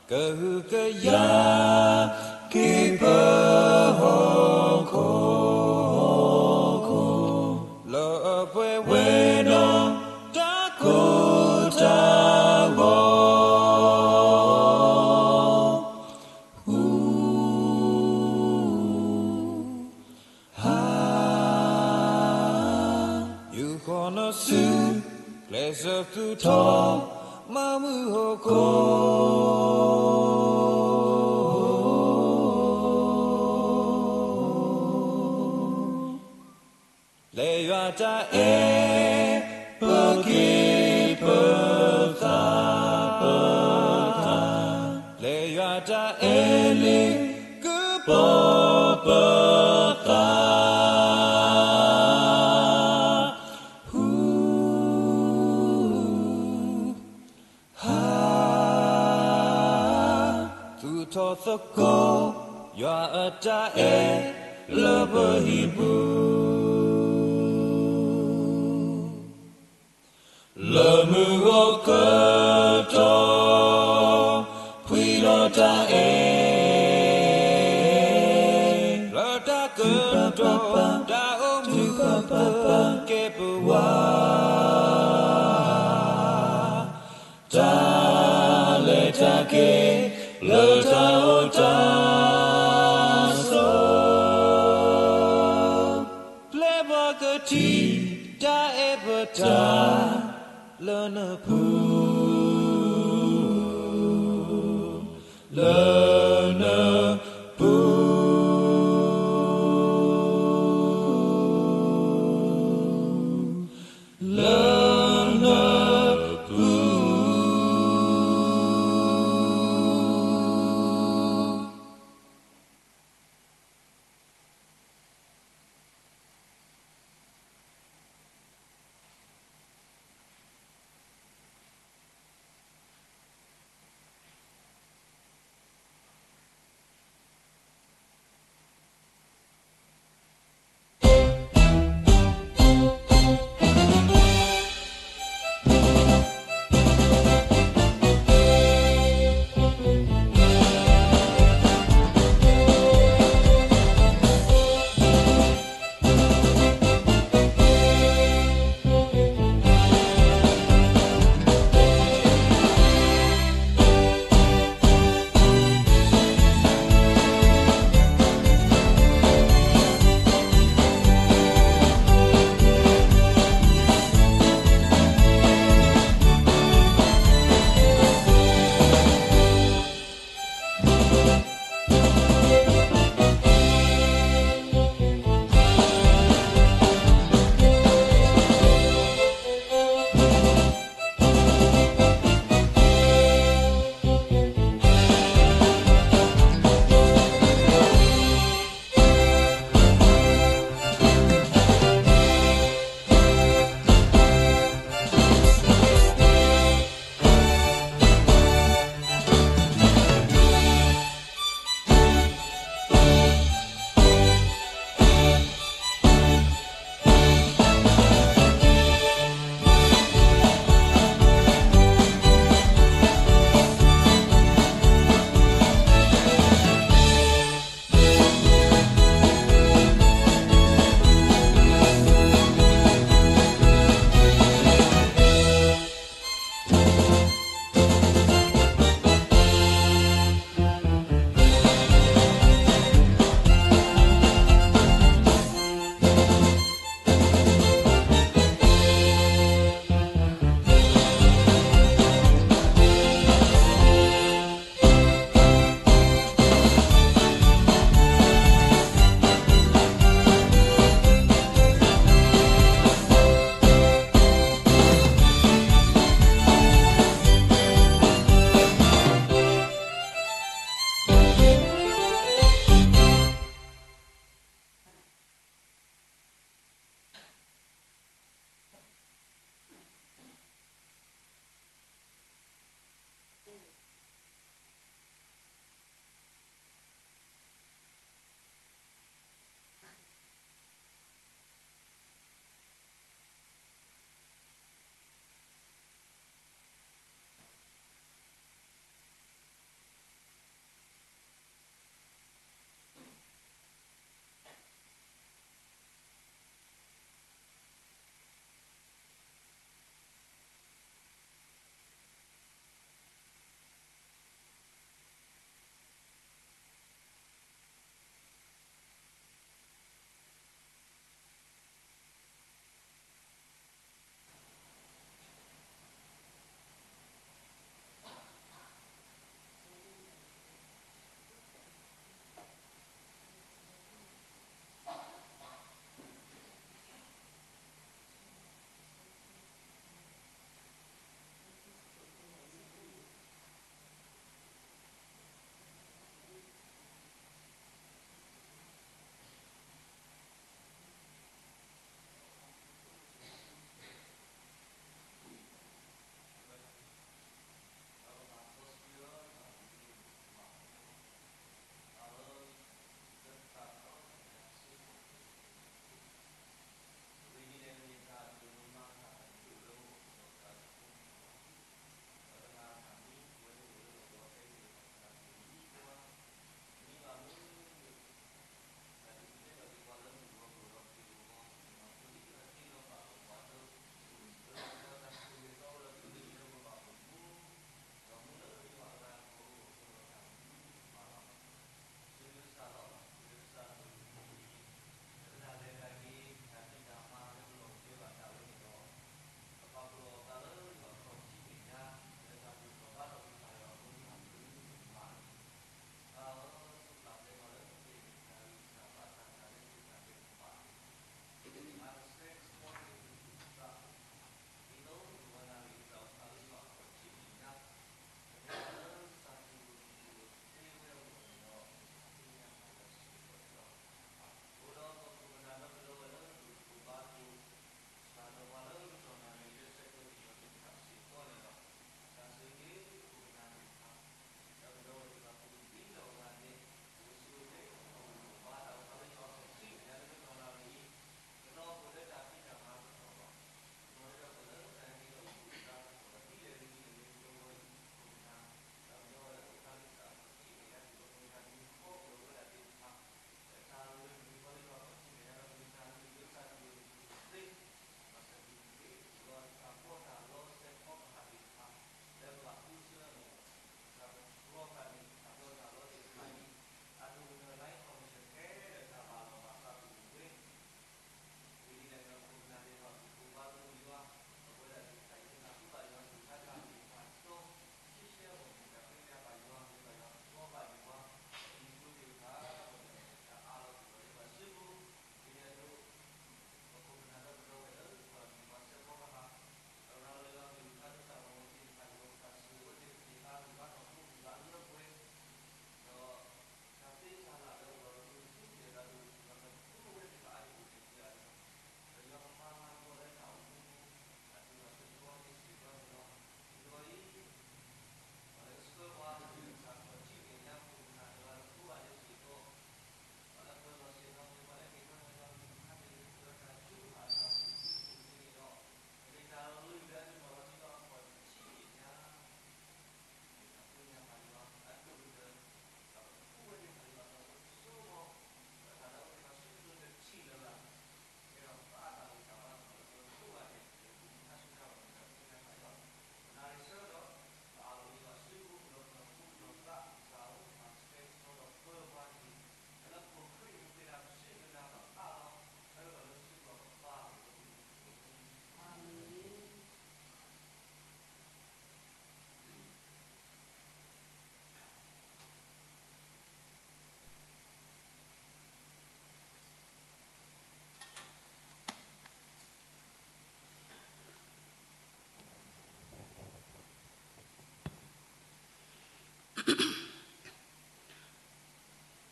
ကဟုကယာ်က့ၤပဟီၣ်ခိၣ်, လၢအပှဲၤဝဲဒီးတၢ်ကိၢ်တၢ်ဂီၤ, ဟါ, ယူၢ်ဃီၤနစု ကျဲးစၢးသူၣ်ထီၣ် မၤမုာ်ဟီၣ်ခိၣ် လၢယွၤတၢ်အဲၣ် ပက့ၤပသးပသး, လၢယွၤတၢ်အဲၣ်လံ ကပီၤပသး ဟူ, ဟါ, သူၣ်ထီၣ်သကိး ယွၤအတၢ်အဲၣ်လၢပဟံၣ်ပူၤ လၢမုၢ်ဂီၤကတီၢ် ဖှံလီၤတၢ်အဲၣ် လၢတၢ်ကတီၤ တၢ်အိၣ်မူ ကဲပဝး တၢ်လဲၤတၢ်က့ၤ လၢတၢ်အိၣ်တၢ်ဆိး ပျဲပှၤကထံၣ် တၢ်အဲၣ်ပတၢ် လၢနပူၤ လၢနပူၤ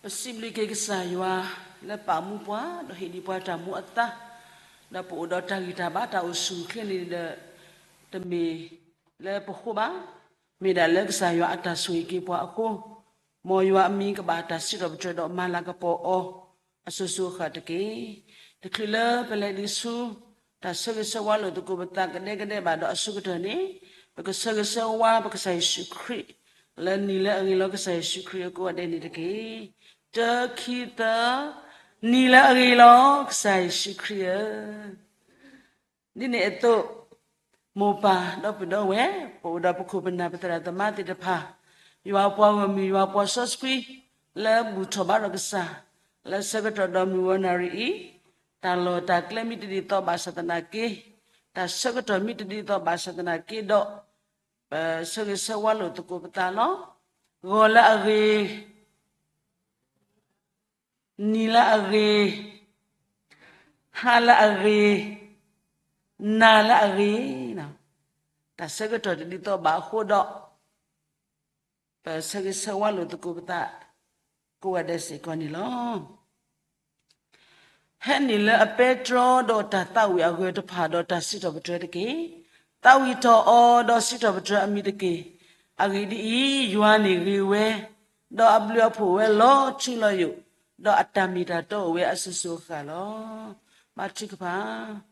ပစံးဘျုးက့ၤကစၢ်ယွၤ လၢပာ်မူပှၤ ဒီးဟ့ၣ်ဒံးပှၤတၢ်မူအသါ, ဒီးပအိၣ်ဒီးတၢ်ဂံၢ်တၢ်ဘါတၢ်အိၣ်ဆူၣ်အိၣ်ချ့န့ၣ်ဒီး တမ့ၢ်လၢပဃိဘၣ်, မ့ၢ်ဒၣ်လၢကစၢ်ယွၤအတၢ်ဆိၣ်ဂ့ၤက့ၤပှၤအဃိ, မ်ယွၤအမံၤကဘၣ်တၢ်စံးထီၣ်ပတြၢၤဒီးမၤလၤကပီၤအီၤ အစိၤစိၤအဃၣ်တက့ၢ်. တချုးလၢပလဲၤဒံးဆူ တၢ်ဆၢဂ့ၤဆၢဝါလိာ်သကိးပသးကဒဲကဒဲဘၣ်ဒီးအဆၢကတီၢ်န့ၣ်, ပကဆၢဂ့ၤဆၢဝါပကစၢ်ယ့ၣ်ၡူးခရံာ် လၢနံၤလၢအဂ့ၤလီၤ ကစၢ်ယ့ၣ်ၡူးခရံာ်အကိးဂၤဒဲးန့ၣ်တက့ၢ်. တၢ ခံ သၢ, နံၤလၢအဂ့ၤလီၤ ကစၢ်ယ့ၣ်ၡူးခရံာ်ဧၢ. ဒ်န့ၣ်အသိး, မိၢ်ပၢ်ဒီပုၢ်ဒီဝဲၢ် ပအိၣ်ဒီးပခိၣ်ပနၢ်ပသရၣ်သမါသ့ၣ်တဖၣ်, ယွၤပှၤဂီၢ်မုၢ် ယွၤပှၤစီဆှံ လၢဘူၣ်ထီၣ်ဘါထီၣ်ကစၢ်, လၢဆၢကတီၢ်ဒီးမုၢ်ဂီၤနၣ်ရံၣ်အံၤ, တၢ်လီၢ်တၢ်ကျဲမ့ၢ်တဒ်သိးဘၣ်ဆၣ်သနာ်က့, တၢ်ဆၢကတီၢ်မ့ၢ်တဒ်သိးဘၣ်ဆၣ်သနာ်က့ဒီး, ပဆၢဂ့ၤဆၢဝါလိာ်သကိးပသးလီၤ. ဂီၤလၢအဂ့ၤ, နံၤလၢအဂ့ၤ, ဟါလၢအဂ့ၤ, နၤလၢအဂ့ၤ, တၢ်ဆၢကတီၢ်တဒ်သိးဘၣ်အဃိဒီး, ပဆၢဂ့ၤဆၢဝါလိာ်သကိးပသး ကိးဂၤဒဲးစ့ၢ်ကီးန့ၣ်လီၤ. ဟဲနုာ်လၢအပဲတြီဒီးတၢ်သးဝံၣ်အဂၢၢ်တဖၣ်ဒီးတၢ်စံးထီၣ်ပတြၢၤတက့ၢ်. သးဝံၣ်ထီၣ်အီၤဒီးစံးထီၣ်ပတြၢၤအမံၤတက့ၢ်. အဂ့ၢ်ဒ်အံၤ, ယွၤန့ၣ်ဂ့ၤဝဲ, ဒီးအဘျုးအဖှိၣ်ဝဲလီၤထူလီၤယိာ်, ဒီးအတၢ်မ့ၢ်တၢ်တီအိၣ်ဝဲအစိၤစိၤအဃၣ်လီၤ. ဘါထုကဖၣ်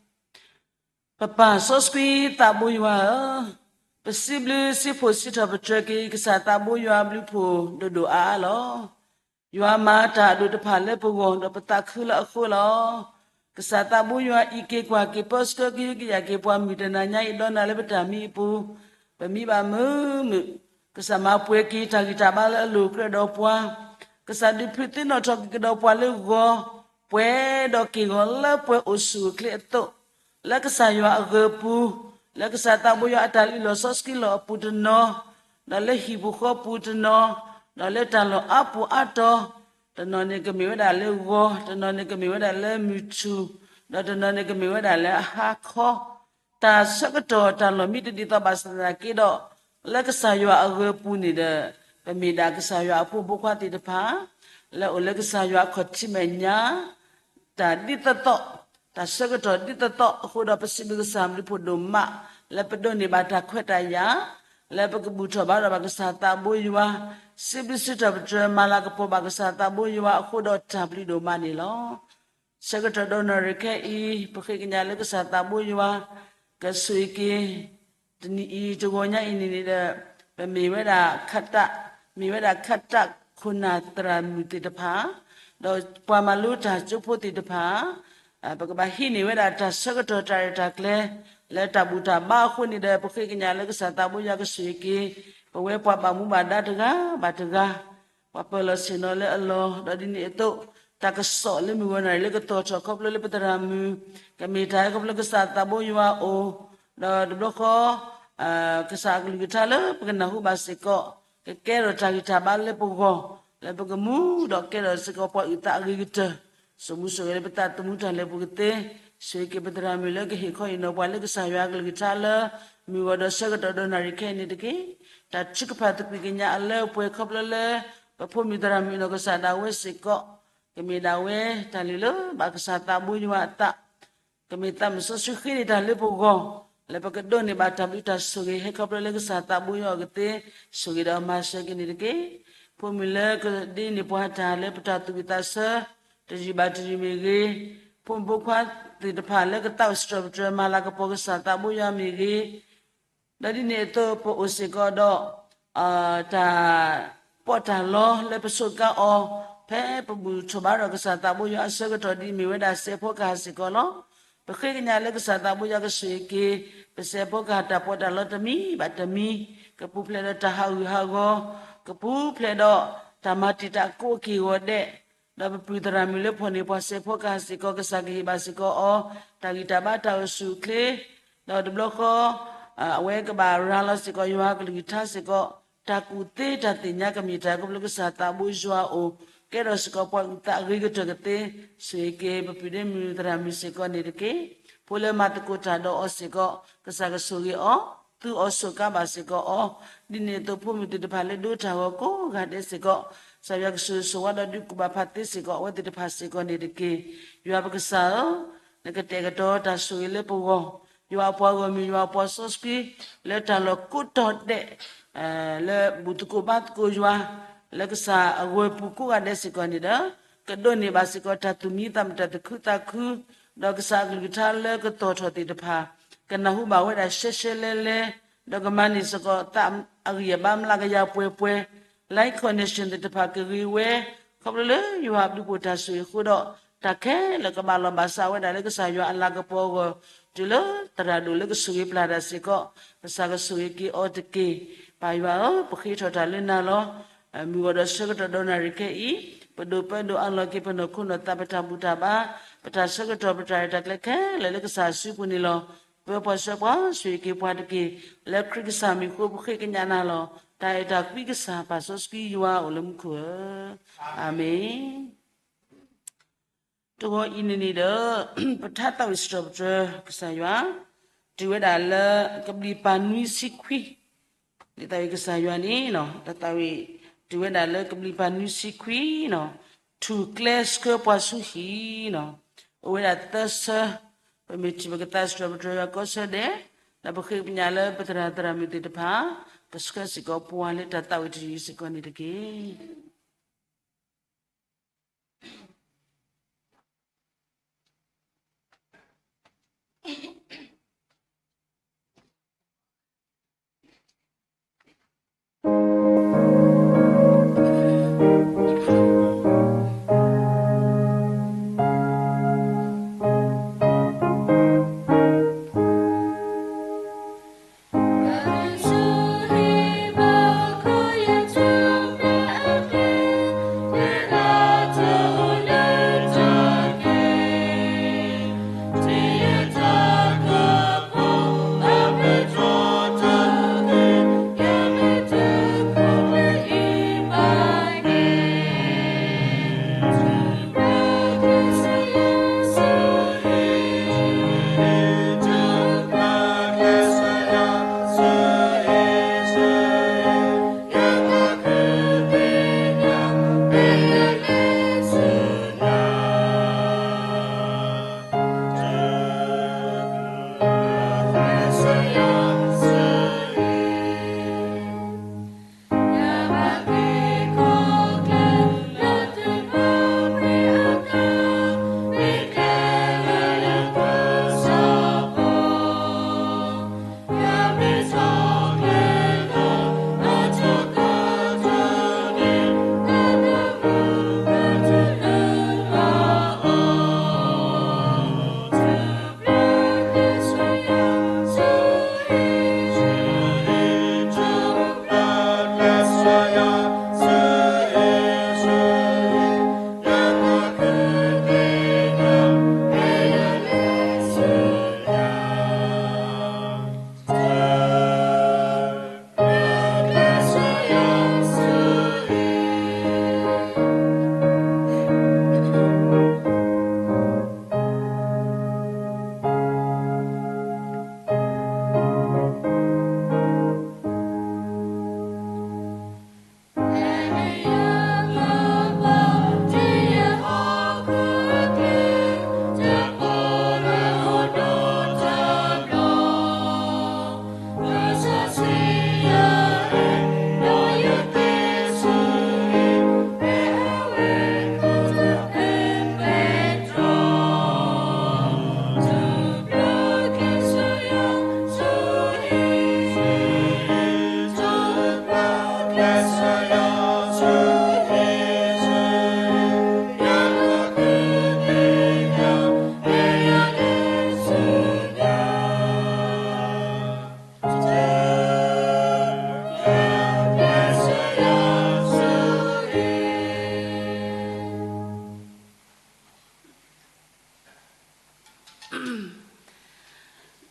ပပၢ်စီဆှံသးဘိယွၤဧၢ, ပစံးဘျုးစံးဖှိၣ်စံးထီၣ်ပတြၢၤက့ၤ ကစၢ်သးဘိယွၤအဘျုးအဖှိၣ်ဒိၣ်ဒိၣ်အါအါလီၤ. ယွၤမၤတၢ်အဒိၣ်တဖၣ်လၢပဂီၢ်ဒီးပသးခုလၢအဃိလီၤ. ကစၢ်သးဘိယွၤအံးက့ၤကွၢ်က့ၤပၢဆှၢကဟုကယာ်က့ၤပှၤမုၢ်တနၤညါအံၤဒီးနၤလၢပတၢ်မံအပူၤ, ပမံဘၣ်မုာ်မုာ်, ကစၢ်မၤပှဲၤက့ၤတၢ်ဂံၢ်တၢ်ဘါလၢအလိၤကြၢးဒီးပှၤ, ကစၢ်ဒုးဖုးသ့ၣ်နီၣ်ထီၣ်က့ၤကဒီးပှၤလၢဂီၤ, ပှဲၤဒီးက့ၢ်ဂီၤလၢပှဲၤအိၣ်ဆူၣ်အိၣ်ချ့အသိး, လၢကစၢ်ယွၤအဂၢၤပူၤ, လၢကစၢ်သးဘိယွၤအတၢ်လုၢ်လီၢ်စီဆှံလီၢ်အပူၤတနီၤ, ဒီးလၢဟံၣ်ပူၤဃီပူၤတနီၤ, ဒီးလၢတၢ်လီၢ်အါပူၤအါတီၤ, တနီၤန့ၣ်ကမ့ၢ်ဝဲဒၣ်လၢဂီၤ, တနီၤန့ၣ်ကမ့ၢ်ဝဲဒၣ်လၢမုၢ်ထူၣ်, ဒီးတနီၤန့ၣ်ကမ့ၢ်ဝဲဒၣ်လၢအဟါခီ, တၢ်ဆၢကတီၢ်တၢ်လီၢ်မ့ၢ်တဒ်သိးဘၣ်ဆၣ်သနာ်က့ဒီး, လၢကစၢ်ယွၤအဂၢၤပူၤန့ၣ်ဒီး, ပမ့ၢ်ဒၣ်ကစၢ်ယွၤအဖိမုၣ်ဖိခွါသ့ၣ်တဖၣ်, လၢအိၣ်လၢကစၢ်ယွၤအခီၣ်ထံးမဲာ်ညါ, တၢ်ဒ်သိးသိး, တၢ်ဆၢကတီၢ်ဒ်သိးသိးအဃိဒီး ပစံးဘျုးကစၢ်အဘျုးဖှိၣ်ဒိၣ်မး, လၢပဒိးန့ၢ်ဘၣ်တၢ်ခွဲးတၢ်ယာ်, လၢပကဘူၣ်ထီၣ်ဘါထီၣ်ဘၣ်ကစၢ်သးဘိယွၤ, စံးဘျုးစံးထီၣ်ပတြၢၤမၤလၤကပီၤဘၣ်ကစၢ်သးဘိယွၤအဃိဒီး တၢ်ဘျုးဒိၣ်မးန့ၣ်လီၤ. ဆၢကတီၢ်ဒီးနၣ်ရံၣ်ခဲအံၤ ပဃ့ကညးလၢကစၢ်သးဘိယွၤ ကဆိၣ်ဂ့ၤက့ၤ တနံၤအံၤတဂီၤညါအံၤန့ၣ်န့ၣ်ဒီး, ပမ့ၢ်ဝဲဒၣ်ခးတၢ်, မ့ၢ်ဝဲဒၣ်ခးတၢ်ခိၣ်နၢ်သရၣ်မုၣ်သ့ၣ်တဖၣ်, ဒီးပှၤမၤလိတၢ်ကၠိဖိသ့ၣ်တဖၣ်, ပကဘၣ်ဟံးန့ၢ်ဝဲဒၣ်တၢ်ဆၢကတီၢ်တၢ်ရဲၣ်တၢ်ကျဲၤ, လၢတၢ်ဘူၣ်တၢ်ဘါအဃိန့ၣ်ဒီး ပဃ့ကညးလၢကစၢ်သးဘိယွၤကဆိၣ်ဂ့ၤက့ၤ, ပဝဲပှၤဘၣ်မူဘၣ်ဒါတဂၤဘၣ်တဂၤ ပှၤပၢၤလီၢ်ဆ့ၣ်နီၤလၢအလီၢ်, ဒီးဒ်န့ၣ်အသိး, တၢ်ကစီၣ်လၢမုၢ်ဂီၤနၣ်ရံၣ်လၢကတီၤထီၣ်ခီဖျိလၢပသရၣ်မုၣ်, ကမ့ၢ်တၢ်ခီဖျိကစၢ်သးဘိယွၤအအိၣ်, ဒီးတဘျီဃီ ကစၢ်အကလုၢ်ကထါလၢပကနၢ်ဟူဘၣ်စ့ၢ်ကီး, ကကဲထီၣ်တၢ်ဂံၢ်တၢ်ဘါလၢပဂီၢ်, လၢပကမူဒီးကဲထီၣ်စ့ၢ်ကီးပှၤအုၣ်သးအဂ့ၤကတၢၢ်, စိာ်မူစိာ်ဂဲၤလၢပသးသမူတၢ်လဲၤပူၤကသ့, ဆိၣ်ဂ့ၤက့ၤပသရၣ်မုၣ်လၢကဟ့ၣ်ခီဟ့ၣ်နီၤပှၤလၢကစၢ်ယွၤအကလုၢ်ကထါလၢ မုၢ်ဂီၤဒီးဆၢကတီၢ်ဒီးနၣ်ရံၣ်ခဲအံၤန့ၣ်တက့ၢ်. တၢ်ထုကဖၣ်သကွံာ်ကညးအလၢပှဲၤခီဖျိလၢ ပဖိမုၣ်သရၣ်မုၣ်အနီၢ်ကစၢ်ဒၣ်ဝဲစ့ၢ်ကီး, ကမ့ၢ်ဒၣ်ဝဲတၢ်လုၢ်လၢဘၣ်ကစၢ်သးဘိယွၤအသး ကမ့ၢ်သးမုၣ်စီဆှံဃ့န့ၢ်တၢ်လၢပဂီၢ်, လၢပကဒိးန့ၢ်ဘၣ်တၢ်ဘျုးတၢ်ဆိၣ်ဂ့ၤ ဟဲခီဖျိလၢကစၢ်သးဘိယွၤအအိၣ်ကသ့, ဆိၣ်ဂ့ၤဒီးမၤစၢၤက့ၤန့ၣ်တက့ၢ်. ဖိမုၣ်လၢကဒိးန့ၢ်ပှၤတၢ်လၢပတၢ်သူၣ်ဝံၣ်သးဆၢ, တယုၢ်ဘၣ်တယုၢ်မ့ၢ်ဂ့ၤ, ဖိမုၣ်ဖိခွါသ့ၣ်တဖၣ်လၢကသးအိၣ်စံးထီၣ်ပတြၢၤမၤလၤကပီၤကစၢ်သးဘိယွၤမ့ၢ်ဂ့ၤ, ဒီးဒ်န့ၣ်အသိးပအိၣ်စ့ၢ်ကီးဒီး တၢ် ပီးတၢ်လီလၢပဆိးကါအီၤ, ဖဲပဘူၣ်ထီၣ်ဘါထီၣ်ကစၢ်သးဘိယွၤအဆၢကတီၢ်ဒ်အမ့ၢ်ဝဲဒၣ်စဲးဖီကဟၣ်စ့ၢ်ကီးလီၤ. ပဃ့ကညးလၢကစၢ်သးဘိယွၤကဆိၣ်ဂ့ၤက့ၤ ပစဲးဖီကဟၣ်တၢ်ပီးတၢ်လီတမံၤဘၣ်တမံၤ, ကပူၤဖျဲးဒီးတၢ်ဟးဂူာ်ဟးဂီၤ, ကပူၤဖျဲးဒီးတၢ်မၤတံာ်တာ်အကိးအက့ၢ်အဂီၤဒဲး, ဒီးပပုၢ်သရၣ်မုၣ်လၢဖီၣ်န့ၢ်ပှၤစဲးဖီကဟၣ်စ့ၢ်ကီး ကစၢ်ကဟ့ၣ်ဘၣ်စ့ၢ်ကီးအီၤ, တၢ်ဂံၢ်တၢ်ဘါတၢ်အိၣ်ဆူၣ်အိၣ်ချ့, ဒီးတဘျီဃီ အဝဲကဘၣ်ရၤလီၤစ့ၢ်ကီးယွၤကလုၢ်ကထါစ့ၢ်ကီး, တၢ်ကူၣ်သ့တၢ်သ့ၣ်ညါကမ့ၢ်တၢ်ခီဖျိကစၢ်သးဘိယွၤအအိၣ်, ကဲထီၣ်စ့ၢ်ကီးပှၤအုၣ်သးအဂ့ၤကတၢၢ်ကသ့, ဆိၣ်ဂ့ၤက့ၤပပုၢ်ဒ့မုၣ်သရၣ်မုၣ်စ့ၢ်ကီးန့ၣ်တက့ၢ်. ဖိလၢမၤသကိးတၢ်ဒီးအီၤစ့ၢ်ကီး ကစၢ်ကဆိၣ်ဂ့ၤအီၤ သူအီၤစိာ်ကါဘၣ်စ့ၢ်ကီးအီၤ, ဒ်န့ၣ်အသိးဖိမုၣ်သ့ၣ်တဖၣ်လၢဒိတၢ်ဂီၤကိးဂၤဒဲးစ့ၢ်ကီး, ကစၢ်ယွၤကဆိၣ်ဂ့ၤဆိၣ်ဝါဒီးဒုးကူၣ်ဘၣ်ဖးသ့စ့ၢ်ကီး အဝဲသ့ၣ်တဖၣ်စ့ၢ်ကီးန့ၣ်တက့ၢ်. ယွၤပကစၢ်ဧၢ, နကတဲာ်ကတီၤတၢ်ဆိၣ်ဂ့ၤလၢပဂီၢ်, ယွၤအပှၤဂီၢ်မုၢ် ယွၤအပှၤစီဆှံ လၢတၢ်လီၢ်ကိးတီၤဒဲး လၢဘူၣ်သကိးဘါသကိးယွၤ, လၢကစၢ်အဂီၢ်ပူၤကိးဂၤဒဲးစ့ၢ်ကီးန့ၣ်ဒီး ကဒိးန့ၢ်ဘၣ်စ့ၢ်ကီးတၢ်သူၣ်မံသးမုာ် တၢ်သူၣ်ခုသးခု, ဒီးကစၢ်အကလုၢ်ကထါလၢကသီၣ်ထီၣ်သ့ၣ်တဖၣ် ကနၢ်ဟူဘၣ်ဝဲဒၣ်ရှဲရှဲလဲလဲ, ဒီးကမၤန့ၢ်စ့ၢ်ကီးသးအဂံၢ်အဘါမျးကယၤပှဲၤပှဲၤ, line connection သ့ၣ်တဖၣ်ကဂ့ၤဝဲ, ခီဖျိလၢယွၤအဘျုးဖှိၣ်တၢ်ဆိၣ်ဂ့ၤအဃိဒီး တၢ်ခဲလၢာ်ကဘၣ်လီၤဘၣ်စးဝဲဒၣ်လၢကစၢ်ယွၤအလၤကပီၤအဂီၢ်, တုၤလၢသရၣ်ဒိၣ်လၢကဆိၣ်ဂ့ၤပျၢ်တၢ်စ့ၢ်ကီး, ကစၢ်ကဆိၣ်ဂ့ၤက့ၤအီၤတက့ၢ်. ပၢ်ယွၤဧၢ, ပဃ့ထီၣ်တၢ်လၢနၤလီၤ. မုၢ်ဂီၢ်ဒီးဆၢကတီၢ်ဒီးနၣ်ရံၣ်ခဲအံၤ, ပဒိၣ်ပၢဒိၣ်အးလီၤက့ၤပနီၢ်ခိနီၢ်သး ပတၢ်ဘူၣ်တၢ်ဘါ, ပတၢ်ဆၢကတီၢ် ပတၢ်ရဲၣ်တၢ်ကျဲၤခဲလၢာ်လၢကစၢ်အစုပူၤန့ၣ်လီၤ. ပၢပှၤဆှၢပှၤ ဆိၣ်ဂ့ၤက့ၤပှၤတက့ၢ်. လၢခရံာ်ကစၢ်မံၤအဃိ ပဃ့ကညးနၤလီၤ. တၢ်အဲၣ်တၢ်ကွံကစၢ် ပၢ်စီဆှံယွၤအိၣ်လၢမူခိၣ်ဧၢ, အၤမ့ၣ်. တဂီၤအံၤန့ၣ်န့ၣ်ဒီး ပထါသးဝံၣ်စံးထီၣ်ပတြၢၤကစၢ်ယွၤ, တုၤဝဲဒၣ်လၢကဘျံးပၤနွံဆံခွံ, လံာ်သးဝံၣ်ကစၢ်ယွၤန့ၣ် တၢ်သးဝံၣ် တုၤဝဲဒၣ်လၢကဘျံးပၤနွံဆံခွံနီၤ, ထူၣ်ကျဲဆှၢပှၤဆူဟံၣ်နီၤ, အိၣ်ဝဲဒၣ်သၢဆၢ, ပမ့ၢ်ထံၣ်ပကသးစံးထီၣ်ပတြၢၤယွၤကိးဆၢဒဲး, ဒီးပဃ့ကညးလၢပသရၣ်သရၣ်မုၣ်သ့ၣ်တဖၣ်, ကဆှၢစ့ၢ်ကီးပှၤလၢတၢ်သးဝံၣ်တယုၢ်စ့ၢ်ကီးန့ၣ်တက့ၢ်.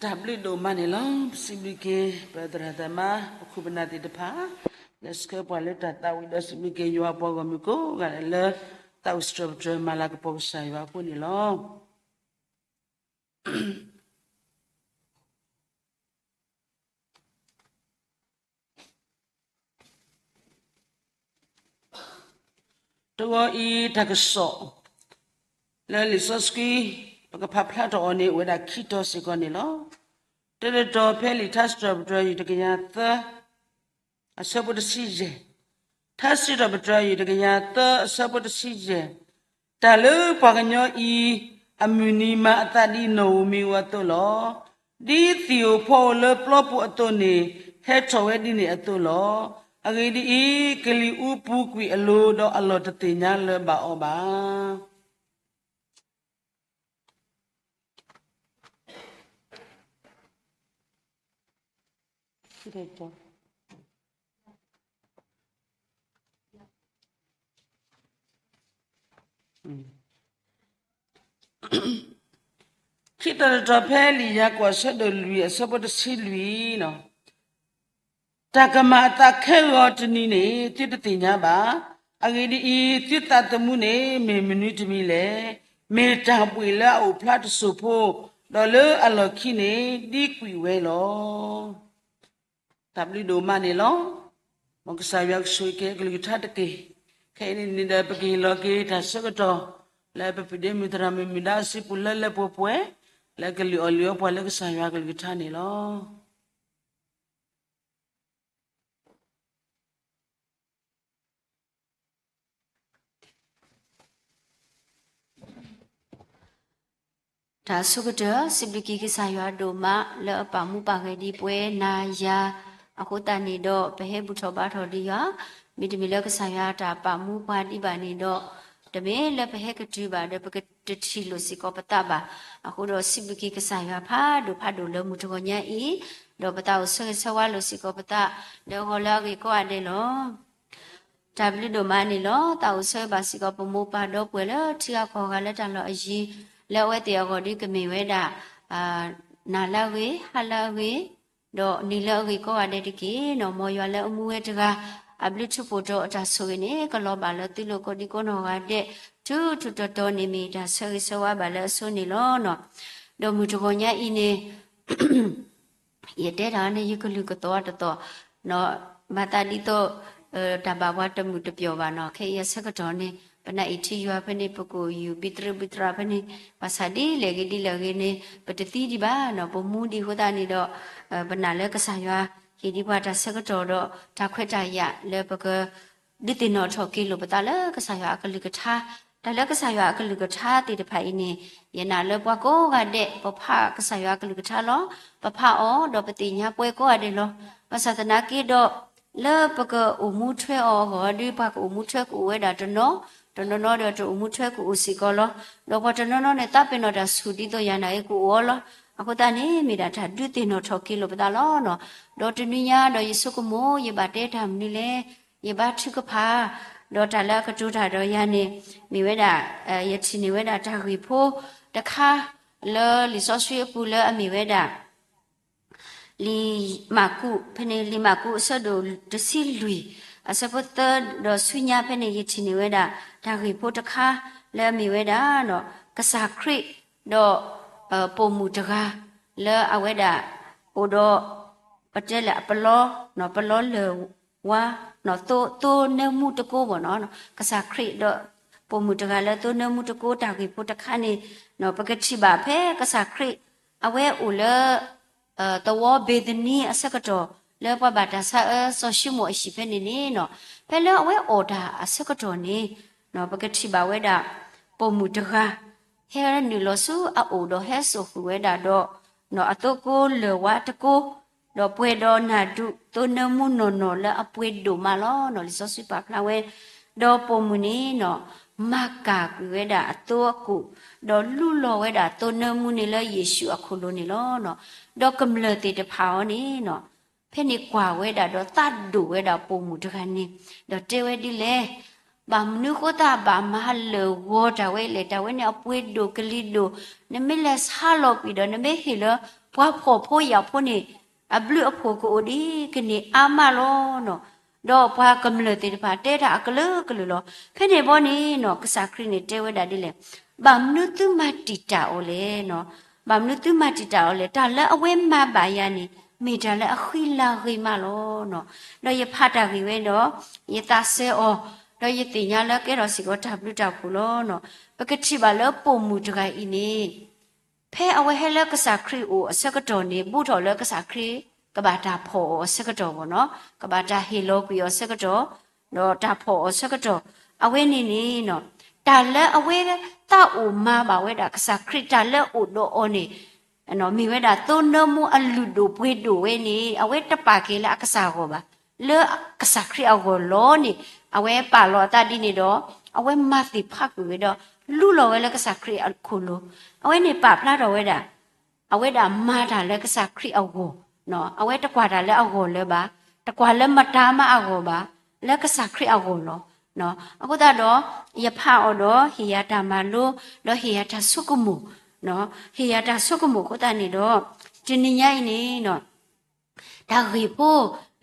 တၢ်ဘျုးဒိၣ်မးန့ၣ်လီၤ. ပစံးဘျုးက့ၤ ပသရၣ်သမါ ပခိၣ်ပနၢ်သ့ၣ်တဖၣ် လၢဆှၢပှၤလၢတၢ်သးဝံၣ် ဒီးစံးဘျုးက့ၤယွၤပှၤဂီၢ်မုၢ်ကိးဂၤဒဲးလၢ သးဝံၣ်စံးထီၣ်ပတြၢၤမၤလၤကပီၤကစၢ်ယွၤအဃိန့ၣ်လီၤ. တဂီၤအံၤတၢ်ကစီၣ် လၢလံာ်စီဆှံ ပကဖးဖျါထီၣ်အီၤန့ၣ် အိၣ်ဝဲဒၣ်ခံတီၤစ့ၢ်ကီးန့ၣ်လီၤ. တၢ်စံးထီၣ်ပတြၢၤယွၤတကယၤသၢ အဆၢဖိတဆံယဲၢ်, ထါစံးထီၣ်ပတြၢၤယွၤတကယၤသၢ အဆၢဖိတဆံယဲၢ်, တၢ်လၢပှၤကညီအံၤ အမုၢ်နံၤမၤအသးဒ်နီၣ်ဧိၤမံၤဧိၤအသိးလီၤ. ဒ်သံၣ်ဧိၤဖီဧိၤလၢပျီပူၤအသိးန့ၣ် ဟဲထီၣ်ဝဲဒ်န့ၣ်အသိးလီၤ. အဂ့ၢ်ဒ်အံၤ, ကလံၤအူပူၤကွံာ်အလိၤဒီးအလီၢ်တသ့ၣ်ညါလၢၤဘၣ်အီၤဘၣ်. ခံတီၤတတီၤဖဲလံာ်ယၤကိာ်အဆၢဒိၣ်လွံၢ်အဆၢဖိတဆံလွံၢ်လီၤ. တၢ်ကမၤအသးခဲဂီၤတနံၤန့ၣ် သုတသ့ၣ်ညါဘၣ်. အဂ့ၢ်ဒ်အံၤ, သုသးသမူန့ၣ် မ့ၢ်မနုၤတမံၤလဲၣ်. မ့ၢ်တၢ်ဘှံးလၢအအိၣ်ဖျါတစိၢ်ဖိ, ဒီးလၢအလီၢ်ခံန့ၣ် ဒံကွံာ်ဝဲလီၤ. တၢ်ဘျုးဒိၣ်မးန့ၣ်လီၤ. မ်ကစၢ်ယွၤကဆိၣ်ဂ့ၤက့ၤအကလုၢ်ကထါတက့ၢ်. ခဲအံၤန့ၣ်ဒီး ပကဟ့ၣ်လီၤက့ၤတၢ်ဆၢကတီၢ် လၢပပုၢ်ဒ့မုၣ်သရၣ်မုၣ်မုၢ်ဒါအစုပူၤလၢလၢပှဲၤပှဲၤ လၢကလုၢ်အီၣ်လုၢ်အီပှၤလၢကစၢ်ယွၤအကလုၢ်ကထါန့ၣ်လီၤ. တၢ်ဆိကတၢၢ် စံးဘျုးက့ၤကစၢ်ယွၤဒိၣ်မး လၢအပာ်မူပာ်ဂဲၤဒံးပဝဲနၤယၤ အဃိသတးန့ၣ်ဒီး ပဟဲဘူၣ်ထီၣ်ဘါထီၣ်ဒံးယွၤ, မ့တမ့ၢ်လၢကစၢ်ယွၤတၢ်ပာ်မူပှၤဒံးဘၣ်န့ၣ်ဒီး တမ့ၢ်လၢပဟဲကတုၤဘၣ်ဒီး ပကတထံၣ်လိာ်စ့ၢ်ကီးပသးဘၣ်. အဃိဒီးစံးဘျုးက့ၤကစၢ်ယွၤဖးဒိၣ်ဖးဒိၣ်လၢမုၢ်တဂီၤညါအံၤ, ဒီးပသးအိၣ်ဆၢဂ့ၤဆၢဝါလိာ်စ့ၢ်ကီးပသး လၢအဂီၢ်လၢအဂ့ၤကိးဂၤဒဲးလီၤ. တၢ်ဘျုးဒိၣ်မးန့ၣ်လီၤ. သးအိၣ်ဆၢဂ့ၤဘၣ်စ့ၢ်ကီးပမိၢ်ပၢ်ဒီပုၢ်ဝဲၢ်လၢထံဂၤကီၢ်ဂၤလၢတၢ်လီၢ်အယံၤ, လၢအဝဲသ့ၣ်အဂီၢ်ဒ်ကမ့ၢ်ဝဲဒၣ် နၤလၢအဂ့ၤ, ဟါလၢအဂ့ၤ, ဒီးနံၤလၢအဂ့ၤကိးဂၤဒဲးတက့ၢ်. မ်ယွၤလၢအမူဝဲတဂၤ အဘျုးထူးဖှိၣ်ဒီးအတၢ်ဆိၣ်ဂ့ၤန့ၣ် ကလီၤဘၣ်လၢသုလိၤကိးဒံကိးနီၢ်ဂၤဒဲး ထူထူတီတီန့ၣ်မ့ၢ်တၢ်ဆၢဂ့ၤဆၢဝါဘၣ်လၢအဆိန့ၣ်လီၤ. ဒီးမုၢ်တဂီၤညါအံၤန့ၣ် ယတဲတၢ်န့ၣ် ယကလုၢ်ကသီၣ်တသီၣ်, မၤသးဒ်သိး တၢ်ဘၣ်ပှၤတမုာ်တပျီၤဘၣ်နီၤ. ခဲအံၤအဆၢကတီၢ်န့ၣ် ပနာ်အ့ၣ်ထံယွၤဖဲန့ၣ် ပကအိၣ်ယူၢ်ဘံတြၢဘံတြၢ်ဖဲန့ၣ် ဘၣ်ဆၣ်ဒ်လဲၣ်ဂ့ၤဒ်လဲၣ်ဂ့ၤန့ၣ် ပတသံဒံးဘၣ်နီၤ, ပမူဒံးအဃိသတးန့ၣ်ဒီး ပနာ်လၢကစၢ်ယွၤ ဟ့ၣ်ဒံးပှၤတၢ်ဆၢကတီၢ်ဒီး တၢ်ခွဲးတၢ်ယာ်လၢပက ဒုးသ့ၣ်နီၣ်ထီၣ်က့ၤလိာ်ပသးလၢကစၢ်ယွၤအကလုၢ်ကထါ, တၢ်လၢကစၢ်ယွၤအကလုၢ်ကထါသ့ၣ်တဖၣ်အံၤန့ၣ် ယနာ်လၢပှၤကိးဂၤဒဲး ပဖးကစၢ်ယွၤအကလုၢ်ကထါလီၤ. ပဖးအီၤဒီးပသ့ၣ်ညါပှဲၤကိးဂၤဒဲးလီၤ. ဘၣ်ဆၣ်သနာ်က့ဒီး လၢပကအိၣ်မူထွဲအီၤအဂီၢ်ဒီး ပှၤကအိၣ်မူထွဲကအိၣ်ဝဲဒၣ်တနီၤ, တနီၤနီၤဒီးတအိၣ်မူထွဲကအိၣ်စ့ၢ်ကီးလီၤ. ဒီးပှၤတနီၤနီၤန့ၣ် သးပ့ၤနီၣ်တၢ်ဆူၣ်ဒ်သိးယၤနာ်က့ကအိၣ်အီၤလီၤ. အဃိသတးန့ၣ် မ့ၢ်ဒၣ်တၢ်ဒုးသ့ၣ်နီၣ်ထီၣ်က့ၤလိာ်ပသးလီၤ. ဒီးတနွံညါဒီးယဆိကမိၣ် ယဘၣ်တဲတၢ်မနုၤလဲၣ်, ယဘါထုကဖၣ်, ဒီးတၢ်လၢအကတိၤတၢ်ဒီးယၤန့ၣ် မ့ၢ်ဝဲဒၣ် ယထံၣ်န့ၢ်ဝဲဒၣ်တၢ်ဂ့ၢ်ဖိတခါ လၢလံာ်စီဆှံအပူၤလၢအမ့ၢ်ဝဲဒၣ် လံာ်မၢ်ကူး, ဖဲန့ၣ် လံာ်မၢ်ကူးအဆၢဒိၣ်တဆံလွံၢ် အဆၢဖိသၢဒီးဆူညါဖဲန့ၣ် ယထံၣ်န့ၢ်ဝဲဒၣ် တၢ်ဂ့ၢ်ဖိတခါ လၢအမ့ၢ်ဝဲဒၣ် ကစၢ်ခရံာ်ဒီး ပိာ်မုၣ်တဂၤ လၢအဝဲဒၣ် အိၣ်ဒီး ပတဲလၢအပလီ, ပလီလၢၢ်ဝါ, သိ, သိနၢမူတကိးဘၣ်နီၤ, ကစၢ်ခရံာ်ဒီး ပိာ်မုၣ်တဂၤလၢသိနၢမူတကိး တၢ်ဂ့ၢ်ဖိတခါန့ၣ် ပကထံၣ်ဘၣ်ဖဲကစၢ်ခရံာ် အဝဲအိၣ်လၢ သဝီဘ့ၤသနံအဆၢကတီၢ် လၢပှၤဘၣ်တၢ်ဆါအၢစီၤၡံမိၣ်အဟံၣ်ဖဲန့ၣ်န့ၣ်နီၤ, ဖဲလၢအဝဲအီၣ်တၢ်အဆၢကတီၢ်န့ၣ် ပကထံၣ်ဘၣ်ဝဲဒၣ် ပိာ်မုၣ်တဂၤ ဟဲနုာ်လီၤဆူအအိၣ်ဒီးဟဲစိာ်ဃုာ်ဝဲဒၣ်ဒီး အသိကိးလၢၢ်ဝါတကိး, ဒီးပှဲၤဒီးနၢ်ဒူးသိနၢမူနီၢ်နီၢ်လၢအပှ့ၤဒိၣ်မးလီၤနီၤ. လံာ်စီဆှံပာ်ဖျါဝဲ ဒီးပိာ်မုၣ်န့ၣ်နီၤ မၤကၢ်ကွံာ်ဝဲဒၣ်အသိအကူာ်, ဒီးလူလီၤဝဲဒၣ်သိနၢမူန့ၣ်လၢယ့ၣ်ၡူးအခိၣ်လိၤန့ၣ်လီၤ. ဒီးကမျၢၢ်သ့ၣ်တဖၣ်အံၤန့ၣ်နီၤ ဖဲန့ၣ်ကွၢ်ဝဲဒၣ်ဒီးသးဒိၣ်ဝဲဒၣ်ပိာ်မုၣ်တဂၤန့ၣ်, ဒီးတဲဝဲဒ်လဲၣ်, ဘၣ်မနုၤဃိသးဘၣ်မၤလၢာ်ဂီၤတၢ်ဝဲလဲၣ်, တၢ်ဝဲန့ၣ်အပှ့ၤဒိၣ်ကလံၤဒိၣ်, နမ့ၢ်လဲၤဆါလီၤကွံာ်ဒီး နမ့ၢ်ဟ့ၣ်လၢပှၤဖှီၣ်ဖိယာ်ဖိန့ၣ် အဘျုးအဖှိၣ်ကအိၣ်ဒံးကန့ၢ်အါမးလီၤနီၤ. ဒီးပှၤကမျၢၢ်သ့ၣ်တဖၣ်တဲတၢ်အကလုာ်ကလုာ်လီၤ. ဖဲန့ၣ်ဘီန့ၣ်နီၤ ကစၢ်ခရံာ်န့ၣ်တဲဝဲဒၣ်ဒ်လဲၣ်, ဘၣ်မနုၤသုမၤတံာ်တာ်အီၤလဲၣ်နီၤ, ဘၣ်မနုၤသုမၤတံာ်တာ်အီၤလဲၣ်, တၢ်လၢအဝဲမၤဘၣ်ယၤန့ၣ် မ့ၢ်တၢ်လၢအဃံလၤဂ့ၤမးလီၤနီၤ. ဒီးယဖးတၢ်ဂ့ၢ်ဝဲဒီး ယသးစဲအီၤ ဒီးယသ့ၣ်ညါလၢကဲထီၣ်စ့ၢ်ကီးတၢ်ဘျုးတၢ်ဖှိၣ်လီၤ. ပကထံၣ်ဘၣ်လၢပိာ်မုၣ်တဂၤအံၤန့ၣ် ဖဲအဝဲဟဲလၢကစၢ်ခရံာ်အိၣ်အဆၢကတီၢ်န့ၣ် ဘူးထီၣ်လၢကစၢ်ခရံာ်ကဘၣ်တၢ်ဖီၣ်အီၤအဆၢကတီၢ်ဘၣ်နီၤ, ကဘၣ်တၢ်ဟ့ၣ်လီၤကွံာ်အီၤအဆၢကတီၢ်, ဒီးတၢ်ဖီၣ်အီၤအဆၢကတီၢ်, အဝဲန့ၣ်န့ၣ် တၢ်လၢအဝဲသးအိၣ်မၤဘၣ်ဝဲဒၣ်ကစၢ်ခရံာ်တၢ်လၢအအိၣ်ဒီးအီၤန့ၣ် မ့ၢ်ဝဲဒၣ်သိနၢမူအလုၢ်ဒိၣ်ပှ့ၤဒိၣ်ဝဲန့ၣ် အဝဲတပာ်က့ၤလၢအကစၢ်အဂီၢ်ဘၣ်, လၢကစၢ်ခရံာ်အဂီၢ်လီၤန့ၣ် အဝဲပာ်လီၤအသးဒ်န့ၣ်ဒီး အဝဲမၤသ့ၣ်ဖးကွံာ်ဝဲဒီး လူလီၤဝဲလၢကစၢ်ခရံာ်အခိၣ်လိၤ, အဝဲန့ၣ်ပာ်ဖျါထီၣ်ဝဲဒၣ် အဝဲဒၣ်မၤတၢ်လၢကစၢ်ခရံာ်အဂီၢ်, အဝဲတကွၢ်တၢ်လၢအဂီၢ်လၢၤဘၣ်, တကွၢ်လၢမတၤမးအဂီၢ်ဘၣ်, လၢကစၢ်ခရံာ်အဂီၢ်လီၤ. အဃိသတးဒီး ယဖးအီၤဒီးဟ့ၣ်ယၤတၢ်မၤလိ ဒီးဟ့ၣ်ယၤတၢ်ဆိကမိၣ်, ဟ့ၣ်ယၤတၢ်ဆိကမိၣ်အဃိသတးန့ၣ်ဒီး တနံၤညါအံၤန့ၣ် တၢ်ဂ့ၢ်ဖိ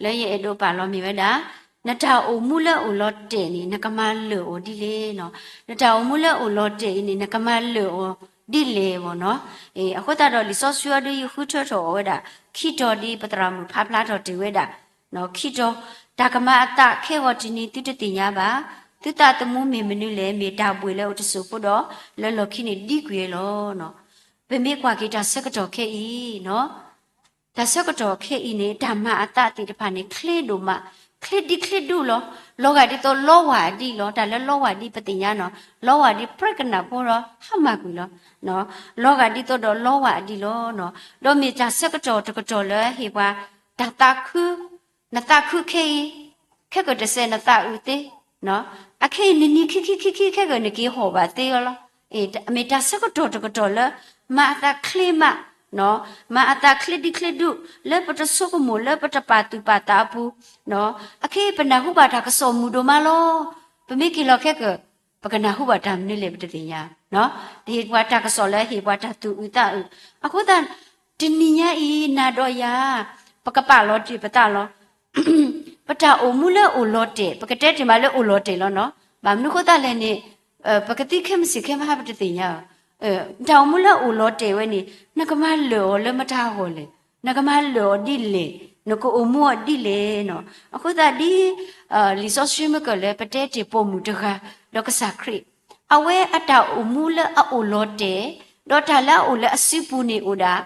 လၢယအဲၣ်ဒိးပာ်လီၤမ့ၢ်ဝဲဒၣ်, နတၢ်အိၣ်မူလၢအိၣ်လီၤတဲာ်န့ၣ် နကမၤလၢာ်အီၤဒ်လဲၣ်နီၤ, နတၢ်အိၣ်မူလၢအိၣ်လီၤတဲာ်အံၤန့ၣ် နကမၤလၢာ်အီၤဒ်လဲၣ်ဘၣ်နီၤ. အဃိသတးဒီးလံာ်စီဆှံအံၤဒ်ယဃုထၢထီၣ်အီၤဝဲဒၣ် ခံတီၤဒ်ပသရၣ်မုၣ်ဖးဖျါထီၣ်တ့ၢ်ဝဲဒၣ်, ခံတီၤ, တၢ်ကမၤအသးခဲဂီၤတနံၤသုတသ့ၣ်ညါဘၣ်, သုသးသမူမ့ၢ်မနုၤလဲၣ်, မ့ၢ်တၢ်ဘှံးလၢအိၣ်တစိၢ်ဖိဒီး လၢလီၢ်ခံန့ၣ်ဒံကွံာ်လီၤ. ပမ့ၢ်ကွၢ်က့ၤတၢ်ဆၢကတီၢ်ခဲအံၤနီၤ တၢ်ဆၢကတီၢ်ခဲအံၤန့ၣ် တၢ်မၤအသးသ့ၣ်တဖၣ်န့ၣ် ချ့ဒိၣ်မး, ချ့ဒံချ့ဒူၣ်လီၤ. လီၤဂာ်ဒ်သိးလီဝၢ်အဒံးလီၤ. တၢ်လၢလီဝၢ်ဒံးပသ့ၣ်ညါနီၤ, လီဝၢ်ဒံးပြဲကနၣ်ဖိဒီးဟါမၢ်ကွံာ်လီၤ. လီၤဂာ်ဒ်သိးဒီးလီဝၢ်အဒံးလီၤ. ဒီးမ့ၢ်တၢ်ဆၢကတီၢ်တကတီၢ်လၢဟ့ၣ်ပှၤ တၢ်သးခု နသးခုခဲအံၤ ခဲကတစဲးနသးအုးသ့, အခဲအံၤနနံၤခံခံခံခံခဲကနက့ၤဟီၣ်ဘၣ်သ့လီၤ. မ့ၢ်တၢ်ဆၢကတီၢ်တကတီၢ်လၢ မၤအသးချ့မး, မၤအသးချ့ဒံချ့ဒူၣ် လၢပတဆိကမိၣ်လၢပတပာ်သူၣ်ပာ်သးအပူၤ, အခဲအံၤပနၢ်ဟူဘၣ်တၢ်ကစီၣ်မုၢ်ဒိၣ်မးလီၤ. ပမ့ၢ်က့ၤလီၤခဲက ပကနၢ်ဟူဘၣ်တၢ်မနုၤလဲၣ်ပတသ့ၣ်ညါ, တဟ့ၣ်ပှၤတၢ်ကစီၣ်လၢဟ့ၣ်ပှၤတၢ်သူၣ်အုးသးအုး. အဃိသတး တနံၤညါအံၤ နၤဒီးယၤ ပကပာ်လီၤတ့ၢ်ပသးလီၤ. ပတၢ်အိၣ်မူလၢအိၣ်လီၤတဲာ် ပကတဲတ့ၢ်မးလၢအိၣ်လီၤတဲာ်လီၤနီၤ. ဘၣ်မနုၤအဃိသတးလဲၣ်န့ၣ် ပကသံခဲမုၢ်ဆ့ၣ်ခဲမုၢ်ဟါပတသ့ၣ်ညါ, တၢ်အိၣ်မူလၢအိၣ်လီၤတဲာ်ဝဲန့ၣ် နကမၤလၢာ်အီၤလၢမတၤအဂီၢ်လဲၣ်, နကမၤလၢာ်အီၤဒ်လဲၣ်, နကအိၣ်မူအီၤဒ်လဲၣ်နီၤ. အဃိသတးဒ် လံာ်စီဆှံမ့ၢ်ကၢၢ်လၢပတဲတ့ၢ်ပိာ်မုၣ်တဂၤ ဒီးကစၢ်ခရံာ် အဝဲအတၢ်အိၣ်မူလၢအအိၣ်လီၤတဲာ် ဒီးတၢ်လၢအအိၣ်လၢအစုပူၤန့ၣ်အိၣ်ဒၣ်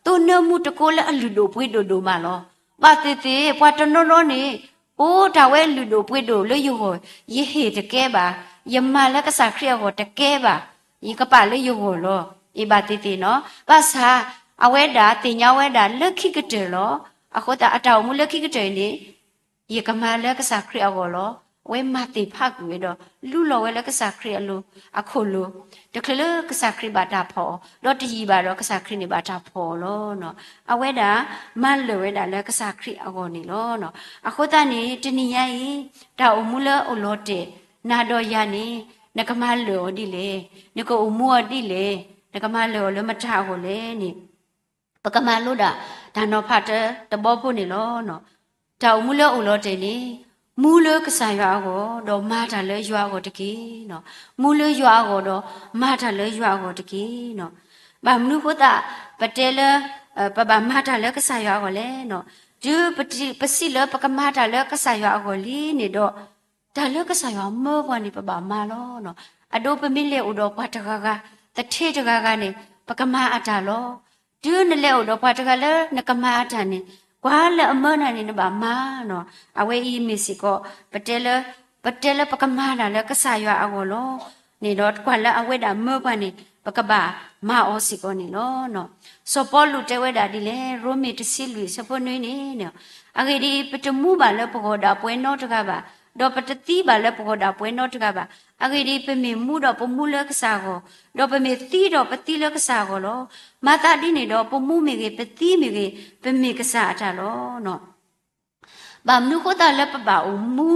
သိနၢမူတကိးလၢအလုၢ်ဒိၣ်ပှ့ၤဒိၣ်ဒိၣ်မးလီၤ. ဘၣ်သ့ၣ်သ့ၣ် ပှၤတနီၤနီၤန့ၣ် အိၣ်တၢ်ဝဲလုၢ်ဒိၣ်ပှ့ၤဒိၣ်လၢယဂီၢ်, ယဟ့ၣ်တကဲဘၣ်, ယမၤလၢကစၢ်ခရံာ်အဂီၢ်တကဲဘၣ်, ယကပာ်လၢယဂီၢ်လီၤ. အ့ၣ်ဘၣ်သ့ၣ်သ့ၣ်နီၤ, ဘၣ်ဆၣ် အဝဲဒၣ်သ့ၣ်ညါဝဲဒၣ်လၢခံကတၢၢ်လီၤ. အဃိသတးအတၢ်အိၣ်မူလၢခံကတၢၢ်အံၤန့ၣ် ယကမၤလၢကစၢ်ခရံာ်အဂီၢ်လီၤ. အဝဲမၤသ့ၣ်ဖးကွံာ်ဝဲဒီး လူလီၤဝဲလၢကစၢ်ခရံာ်အလိၤ အခိၣ်လိၤ, တချုးလၢကစၢ်ခရံာ်ဘၣ်တၢ်ဖီၣ်အီၤ, ဒီးတယံာ်ဘၣ်ဒီးကစၢ်ခရံာ်န့ၣ်ဘၣ်တၢ်ဖီၣ်အီၤလီၤ. အဝဲဒၣ်မၤလၢာ်ဝဲဒၣ်လၢကစၢ်ခရံာ်အဂီၢ်န့ၣ်လီၤ. အဃိသတးန့ၣ် တနံၤညါအံၤ တၢ်အိၣ်မူလၢအိၣ်လီၤတဲာ် နၤဒီးယၤန့ၣ် နကမၤလၢာ်အီၤဒ်လဲၣ်, နကအိၣ်မူအီၤဒ်လဲၣ်, နကမၤလၢာ်အီၤလၢမတၤအဂီၢ်လဲၣ်န့ၣ် ပကမၤလိဒၣ်တၢ်နီၤဖးတဘီဖိန့ၣ်လီၤ. တၢ်အိၣ်မူလၢအိၣ်လီၤတဲာ်န့ၣ် မူလၢကစၢ်ယွၤအဂီၢ် ဒီးမၤတၢ်လၢယွၤအဂီၢ်တက့ၢ်. မူလၢယွၤအဂီၢ်ဒီးမၤတၢ်လၢယွၤအဂီၢ်တက့ၢ်. ဘၣ်မနုၤအဃိသတး ပတဲလၢ ပဘၣ်မၤတၢ်လၢကစၢ်ယွၤအဂီၢ်လဲၣ်. တုၤပစံးလၢပကမၤတၢ်လၢကစၢ်ယွၤအဂီၢ်လံန့ၣ်ဒီး တၢ်လၢကစၢ်ယွၤမၢပှၤန့ၣ် ပဘၣ်မၤလီၤ. အဒိ ပမ့ၢ်လဲၤအိၣ်ဒီးပှၤတဂၤဂၤ, သထ့တဂၤဂၤန့ၣ် ပကမၤအတၢ်လီၤ. တုၤနလဲၤအိၣ်ဒီးပှၤတဂၤလၢနကမၤအတၢ်န့ၣ် ကွၢ်လၢအမၢနၤန့ၣ် နဘၣ်မၤနီၤ. အဝဲအံၤမ့ၢ်စ့ၢ်ကီး ပတဲလၢ ပတဲလၢပကမၤတၢ်လၢကစၢ်ယွၤအဂီၢ်လီၤ. န့ၣ်ဒီးကွၢ်လၢအဝဲဒၣ်မၢပှၤန့ၣ် ပကဘၣ်မၤအီၤစ့ၢ်ကီးန့ၣ်လီၤ. စီၤပီလူးတဲဝဲဒၣ်ဒ်လဲၣ်, ရိမ့ၤတဆံလွံၢ်ဆၢဖိနွံန့ၣ်, အဂ့ၢ်ဒ်အံၤ, ပတမူဘၣ်လၢပဂီၢ်ဒၣ်ပှဲၤနီတဂၤဘၣ်, ဒီးပတသံဘၣ်လၢပဂီၢ်ဒၣ်ပှဲၤနီတဂၤဘၣ်. အဂ့ၢ်ဒ်အံၤ, ပမ့ၢ်မူဒီးပမူလၢကစၢ်အဂီၢ်, ဒီးပမ့ၢ်သံဒီးပသံလၢကစၢ်အဂီၢ်လီၤ. မၤသးဒ်န့ၣ်ဒီး ပမူမ့ၢ်ဂ့ၤ, ပသံမ့ၢ်ဂ့ၤ, ပမ့ၢ်ကစၢ်အတၢ်လီၤ. ဘၣ်မနုၤဃိသတးလၢပဘၣ်အိၣ်မူ,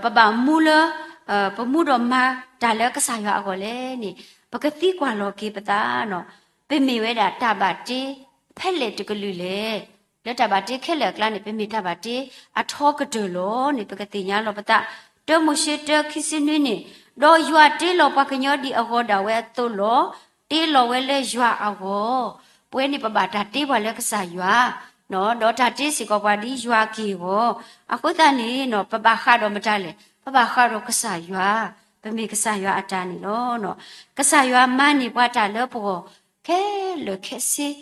ပဘၣ်မူလၢ ပမူဒီးမၤတၢ်လၢကစၢ်ယွၤအဂီၢ်လဲၣ်န့ၣ်, ပကသံကွၢ်လီၤက့ၤပသးနီၤ. ပမ့ၢ်ဝဲဒၣ်တၢ်ဘၣ်တ့ ဖဲလဲၣ်တကလုာ်လဲၣ်. လၢတၢ်ဘၣ်တ့ခဲလၢာ်အကျါန့ၣ် ပမ့ၢ်တၢ်ဘၣ်တ့အထီကတၢၢ်လီၤန့ၣ် ပကသ့ၣ်ညါလီၤပသး. တၢမိၤၡ့တၢခံဆံနွံန့ၣ်, ဒီးယွၤတ့လီၤပှၤကညီဒ်အဂီၤဒၣ်ဝဲအသိးလီၤ. တ့လီၤဝဲလၢယွၤအဂီၢ်. ပဝဲန့ၣ်ပဘၣ်တၢ်တ့ပှၤလၢကစၢ်ယွၤ, ဒီးတၢ်တ့စ့ၢ်ကီးပှၤဒ်ယွၤအက့ၢ်အဂီၢ်. အဃိသတးန့ၣ် ပဘၣ်ဃးဒီးမတၤလဲၣ်. ပဘၣ်ဃးဒီးကစၢ်ယွၤ, ပမ့ၢ်ကစၢ်ယွၤအတၢ်န့ၣ်လီၤ. ကစၢ်ယွၤမၤန့ၢ်ပှၤတၢ်လၢပဂီၢ်ခဲလၢာ်ခဲဆ့,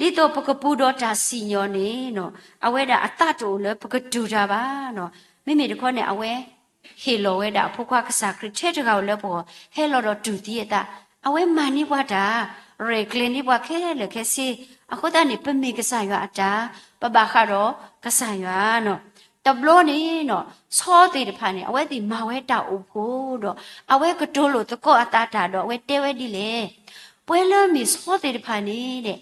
ဒ်သိးပကပူၤဒီးတၢ်စံၣ်ညီၣ်န့ၣ်, အဝဲဒၣ်အသးတအိၣ်လၢပကတူၢ်တၢ်ဘၣ်. မ့မ့ၢ်တခီန့ၣ် အဝဲဟ့ၣ်လီၤဝဲဒၣ်အဖိခွါကစၢ်ခရံာ်ထဲတဂၤဧိၤလၢပဂီၢ် ဟဲလီၤဒီးတူၢ်သံအသး, အဝဲမၤန့ၢ်ပှၤတၢ်, ရဲၣ်ကျဲၤန့ၢ်ပှၤခဲလၢာ်ခဲဆ့, အဃိသတးန့ၣ် ပမ့ၢ်ကစၢ်ယွၤအတၢ်, ပဘၣ်ဃးဒီးကစၢ်ယွၤ. တဘျီန့ၣ်, ဆီသ့ၣ်တဖၣ်န့ၣ် အဝဲသ့ၣ်မၤဝဲတၢ်အိၣ်ဖှိၣ်ဒီး အဝဲကတိၤလိာ်သကိးအသးတၢ်ဒီး အဝဲတဲဝဲဒ်လဲၣ်, ပှၤလၢမ့ၢ်ဆီသ့ၣ်တဖၣ်န့ၣ်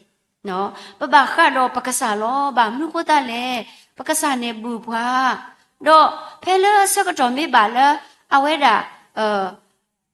ပဘၣ်ဃးဒီးပကစၢ်လီၤ. ဘၣ်မနုၤဃိသတးလဲၣ်, ပကစၢ်န့ၣ်ဘူၣ်ပှၤ, ဒီးဖဲလၢဆၢကတီၢ်မ့ၢ်ဘၣ်လၢ အဝဲဒၣ်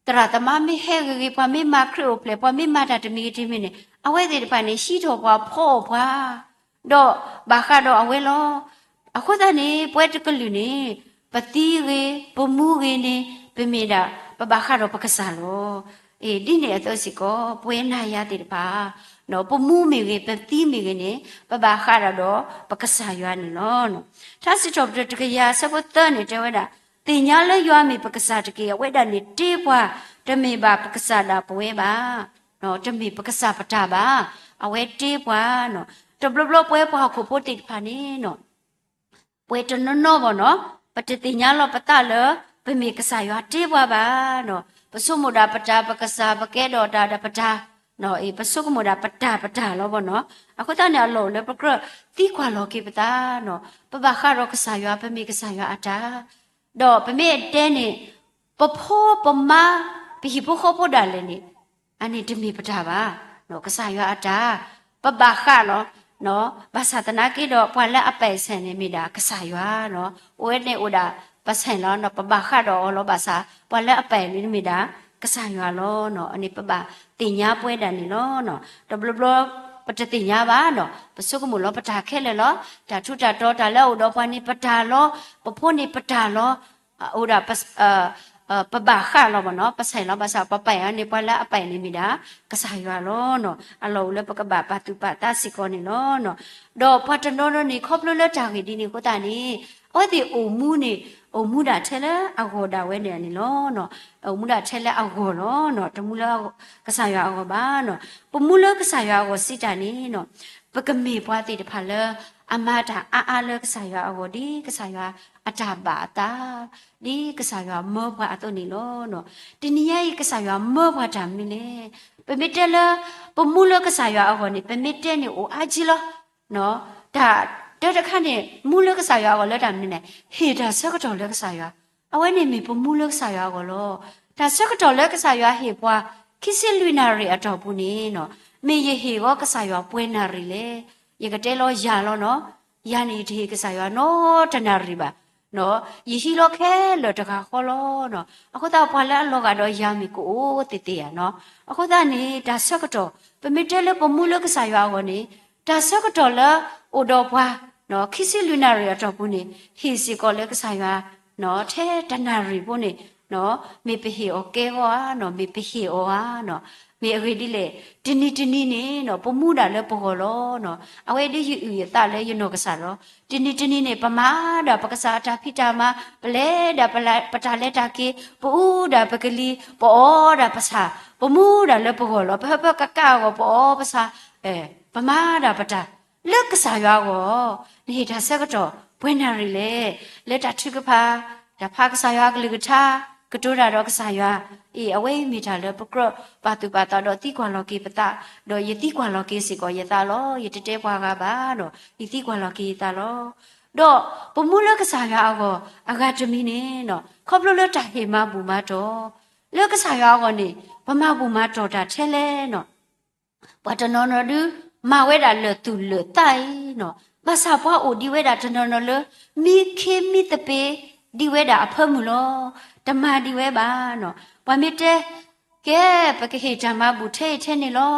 သရၣ်သမါမ့ၢ်ဟဲဂ့ၤဂ့ၤ, ပှၤမ့ၢ်မၤခရံာ်အိၣ်ဖျဲၣ်, ပှၤမ့ၢ်မၤတၢ်တမံၤဂ့ၤတမံၤန့ၣ်, အဝဲသ့ၣ်တဖၣ်န့ၣ် ဟံးထီၣ်ပှၤဖီအီၣ်ပှၤ, ဒီးဘၣ်ဃးဒီးအဝဲလီၤ. အဃိသတးန့ၣ် ပဝဲတကလုာ်န့ၣ် ပသံဂ့ၤ, ပမူဂ့ၤန့ၣ် ပမ့ၢ်ဒၣ် ပဘၣ်ဃးဒီးပကစၢ်လီၤ. ဒ်န့ၣ်အသိးစ့ၢ်ကီး ပဝဲနၤယၤသ့ၣ်တဖၣ် ပမူမ့ၢ်ဂ့ၤ, ပသံမ့ၢ်ဂ့ၤန့ၣ် ပဘၣ်ဃးဒၣ်ဒီးပကစၢ်ယွၤန့ၣ်လီၤ. ထါစံးထီၣ်ပတြၢၤတကယၤအဆၢဖိသၢန့ၣ် တဲဝဲဒၣ်, သ့ၣ်ညါလၢယွၤမ့ၢ်ပကစၢ်တက့ၢ်. အဝဲဒၣ်န့ၣ်တ့ပှၤ, တမ့ၢ်ဘၣ်ပကစၢ်ဒၣ်ပဝဲဘၣ်, တမ့ၢ်ပကစၢ်ပတၢ်ဘၣ်, အဝဲတ့ပှၤ. တဘျီဘျီပဝဲပှၤဟီၣ်ခိၣ်ဖိသ့ၣ်တဖၣ်န့ၣ် ပဝဲတနီၤနီၤဘၣ်နီၤ, ပတသ့ၣ်ညါလီၤပသးလၢ ပမ့ၢ်ကစၢ်ယွၤတ့ပှၤဘၣ်နီၤ, ပဆိကမိၣ်ဒၣ်ပတၢ်, ပကစၢ်, ပကဲထီၣ်တၢ်ဒီးပတၢ်, ပဆိကမိၣ်ဒၣ်ပတၢ်ပတၢ်လီၤဘၣ်နီၤ. အဃိသတးန့ၣ် အလီၢ်အိၣ်လၢပကြၢးသံကွၢ်လီၤက့ၤပသးနီၤ, ပဘၣ်ဃးဒီးကစၢ်ယွၤ, ပမ့ၢ်ကစၢ်ယွၤအတၢ် ဒီးပမ့ၢ်တဲန့ၣ် ပဖိပမါ ပဟံၣ်ဖိဃီဖိဒၣ်လဲာ်န့ၣ် အန့ၣ်တမ့ၢ်ပတၢ်ဘၣ်, ကစၢ်ယွၤအတၢ်, ပဘၣ်ဃးလီၤ. ဘၣ်ဆၣ်သနာ်က့ဒီး ပှၤလၢအပိုင်ဆိုင်န့ၣ်မ့ၢ်ဒၣ်ကစၢ်ယွၤနီၤ, အိၣ်ဝဲန့ၣ်အိၣ်ဒၣ် ပိုင်ဆိုင်လီၤ, ပဘၣ်ဃးဒီးအီၤလီၤ. ဘၣ်ဆၣ် ပှၤလၢအပိုင်န့ၣ်မ့ၢ်ဒၣ်ကစၢ်ယွၤလီၤ. အန့ၣ်ပဘၣ်သ့ၣ်ညါပဝဲဒၣ်န့ၣ်လီၤ. တဘျီဘျီ ပတသ့ၣ်ညါဘၣ်နီၤ, ပဆိကမိၣ်လီၤပတၢ်ခဲလၢာ်လီၤ. တၢ်ထူးတၢ်တီၤ တၢ်လၢအအိၣ်ဒီးပှၤန့ၣ်ပတၢ်လီၤ, ပဖိန့ၣ်ပတၢ်လီၤ. အိၣ်ဒၣ် ပဘၣ်ဃးလီၤဘၣ်နီၤ, ပိုင်ဆိုင်လီၤ. ဘၣ်ဆၣ်ပပိုင်န့ၣ် ပှၤလၢအပိုင်န့ၣ်မ့ၢ်ဒၣ်ကစၢ်ယွၤလီၤ. အလီၢ်အိၣ်လၢပကဘၣ်ပာ်သူၣ်ပာ်သးစ့ၢ်ကီးန့ၣ်လီၤ. ဒီးပှၤတနီၤနီၤန့ၣ် ခီဖျိလၢတၢ်ဂ့ၢ်ဒ်န့ၣ်အဃိသတးန့ၣ် အဝဲသ့ၣ်အိၣ်မူန့ၣ် အိၣ်မူဒၣ်ထဲလၢအဂီၢ်ဒၣ်ဝဲန့ၣ်န့ၣ်လီၤ. အိၣ်မူဒၣ်ထဲလၢအဂီၢ်လီၤ, တမူလၢကစၢ်ယွၤအဂီၢ်ဘၣ်. ပမူလၢကစၢ်ယွၤအဂီၢ်စံးတၢ်န့ၣ် ပကမ့ၢ်ပှၤသ့ၣ်တဖၣ်လၢ အမၤတၢ်အါအါလၢကစၢ်ယွၤအဂီၢ် ဒ်ကစၢ်ယွၤအတၢ်ဘၣ်အသး, ဒ်ကစၢ်ယွၤမၢပှၤအသိးန့ၣ်လီၤ. တနံၤညါအံၤ ကစၢ်ယွၤမၢပှၤတၢ်မနုၤလဲၣ်. ပမ့ၢ်တဲလၢ ပမူလၢကစၢ်ယွၤအဂီၢ်န့ၣ် ပမ့ၢ်တဲန့ၣ်အိၣ်အါကံလီၤ. တၢ်တခါန့ၣ် မူလၢကစၢ်ယွၤအဂီၢ်လၢတၢ်မနုၤန့ၣ် ဟ့ၣ်တၢ်ဆၢကတီၢ်လၢကစၢ်ယွၤ, အဝဲန့ၣ်မ့ၢ်ပမူလၢကစၢ်ယွၤအဂီၢ်လီၤ. တၢ်ဆၢကတီၢ်လၢကစၢ်ယွၤဟ့ၣ်ပှၤ ခံဆံလွံၢ်နၣ်ရံၣ်အတီၢ်ပူၤန့ၣ် မ့ၢ်ယဟ့ၣ်ဂီၤကစၢ်ယွၤပှဲၤနၣ်ရံၣ်လဲၣ်. ယကတဲလီၤယၤလီၤနီၤ, ယၤန့ၣ်ယတဟ့ၣ်ကစၢ်ယွၤနီတနၣ်ရံၣ်ဘၣ်. ယဟံးလီၤခဲလၢာ်တဂၤဃီလီၤ. အဃိသတးပှၤလၢအလီၤဂာ်ဒီးယၤမ့ၢ်ကအိၣ်သ့ၣ်သ့ၣ်ဧါနီၤ. အဃိသတးန့ၣ် တၢ်ဆၢကတီၢ် ပမ့ၢ်တဲလၢပမူလၢကစၢ်ယွၤအဂီၢ်န့ၣ် တၢ်ဆၢကတီၢ်လၢအိၣ်ဒီးပှၤ ခံဆံလွံၢ်နၣ်ရံၣ်အတီၢ်ပူၤန့ၣ် ဟ့ၣ်စ့ၢ်ကီးလၢကစၢ်ယွၤ ထဲတနၣ်ရံၣ်ဖိန့ၣ် မ့ၢ်ပဟ့ၣ်အီၤကဲဂီၤဧါနီၤ, မ့ၢ်ပဟ့ၣ်အီၤဧါနီၤ, မ့ၢ်အဂ့ၢ်ဒ်လဲၣ်, တနံၤတနံၤန့ၣ်နီၤ ပမူဒၣ်လၢပဂီၢ်လီၤနီၤ. အဝဲဒ်ယအုၣ်ယသးလၢယနီၢ်ကစၢ်လီၤ. တနံၤတနံၤန့ၣ် ပမၤဒၣ်ပကစၢ်အတၢ်ဖံးတၢ်မၤ, ပလဲၤဒၣ်ပတၢ်လဲၤတၢ်က့ၤ, ပအူဒၣ်ပကလံၤ, ပအီဒၣ်ပဆၣ်, ပမူဒၣ်လၢပဂီၢ်လီၤ. ပဟၢဖၢကကးအဂီၢ် ပအီပဆၣ်, ပမၤဒၣ်ပတၢ် လၢကစၢ်ယွၤအဂီၢ် နဟ့ၣ်တၢ်ဆၢကတီၢ် ပှဲၤနၣ်ရံၣ်လဲၣ်. လၢတၢ်ထုကဖၣ် တၢ်ဖးကစၢ်ယွၤအကလုၢ်ကထါ ကတိၤတၢ်ဒီးကစၢ်ယွၤ, အံၤ အဝဲအံၤမ့ၢ်တၢ်လၢပကြၢးပာ်သူၣ်ပာ်သးဒီးသံကွၢ်လီၤက့ၤပသး, ဒီးယသံကွၢ်လီၤက့ၤစ့ၢ်ကီးယသးလီၤ. ယတတဲပှၤဂၤဘၣ်ဒီး ယသံကွၢ်လီၤက့ၤယသးလီၤ. ဒီးပမူလၢကစၢ်ယွၤအဂီၢ် အဂၤတမံၤန့ၣ်နီၤ ခီဖျိလၢတၢ်ဟ့ၣ်မၤဘူၣ်မၤတီၢ် လၢကစၢ်ယွၤအဂီၢ်န့ၣ် ပမၤဘူၣ်မၤတီၢ်တၢ်ထဲလဲၣ်နီၤ. ပှၤတနီၤနီၤဒုး မၤဝဲဒၣ်လၢာ်သူၣ်လၢာ်သးအံၤနီၤ, ဘၣ်ဆၣ်ပှၤအိၣ်ဒံးဝဲဒၣ်တနီၤနီၤလၢ မံခ့မံသပ့ၤ ဒံးဝဲဒၣ်အဖၢမုၢ်လီၤ. တမၤဒံးဝဲဘၣ်နီၤ. ပှၤမ့ၢ်တဲ ကဲ ပကဟ့ၣ်တၢ်မၤဘူၣ်ထဲအံၤထဲန့ၣ်လီၤ.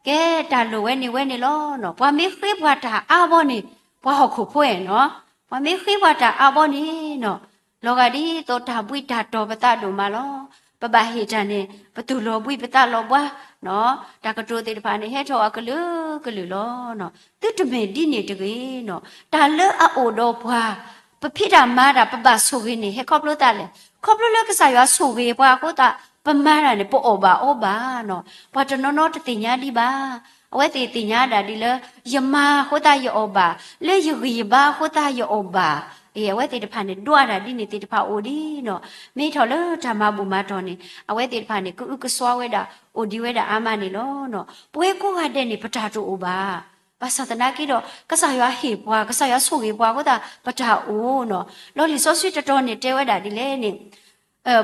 ကဲ တၢ်လိၣ်ဝဲန့ၣ်ဝဲန့ၣ်လီၤနီၤ. ပှၤမ့ၢ်ဃ့ပှၤတၢ်အါဘီန့ၣ် ပှၤဟီၣ်ခိၣ်ဖိအဲၣ်နီၤ. ပှၤမ့ၢ်ဃ့ပှၤတၢ်အါဘီန့ၣ်နီၤ လီၤဂာ်ဒ်သိးတၢ်ဘှံးတၢ်တီၤပသးဒိၣ်မးလီၤ. ပဘၣ်ဟ့ၣ်တၢ်န့ၣ် ပတူၢ်လိာ်ဘှံးပသးလီၤဘှါနီၤ. တၢ်ကတိၤသ့ၣ်တဖၣ်န့ၣ် ဟဲထီၣ်အကလုာ်ကလုာ်လီၤနီၤ. သုတမ့ၢ်ဒ်န့ၣ်တဂ့ၤနီၤ. တၢ်လၢအအိၣ်ဒီးပှၤ ပဖံးတၢ်မၤတၢ် ပဘၣ်ဆိၣ်ဂ့ၤန့ၣ် ဟဲခီဖျိသးလဲၣ်. ခီဖျိလၢကစၢ်ယွၤဆိၣ်ဂ့ၤပှၤအဃိသတး ပမၤတၢ်န့ၣ် ပအီၣ်ဘၣ်အီဘၣ်နီၤ. ပှၤတနီၤနီၤတသ့ၣ်ညါဒံးဘၣ်. အဝဲသ့ၣ်သ့ၣ်ညါဒၣ်ဒ်လၢ ယမၤအဃိသတးယအီၣ်ဘၣ်, လၢယဂံၢ်ယဘါအဃိသတးယအီၣ်ဘၣ်. အဝဲသ့ၣ်တဖၣ်န့ၣ် ဒွးတၢ်ဒ်န့ၣ်သ့ၣ်တဖၣ်အိၣ်ဒံးနီၤ. မ့ၢ်ထီၣ်လၢတၢ်မၤဘူၣ်မၤတီၢ်န့ၣ် အဝဲသ့ၣ်တဖၣ်န့ၣ် ကအုကစွါဝဲဒၣ် အိၣ်ဒံးဝဲဒၣ်အါမးန့ၣ်လီၤ. ပဝဲကိးဂၤဒဲးန့ၣ် ပတၢ်တအိၣ်ဘၣ်. ဘၣ်ဆၣ်သနာ်က့ဒီး ကစၢ်ယွၤဟ့ၣ်ပှၤ, ကစၢ်ယွၤဆိၣ်ဂ့ၤပှၤအဃိသတး ပတၢ်အိၣ်နီၤ. ဒီးလံာ်စီဆှံတတီၤန့ၣ်တဲဝဲဒၣ်ဒ်လဲၣ်န့ၣ်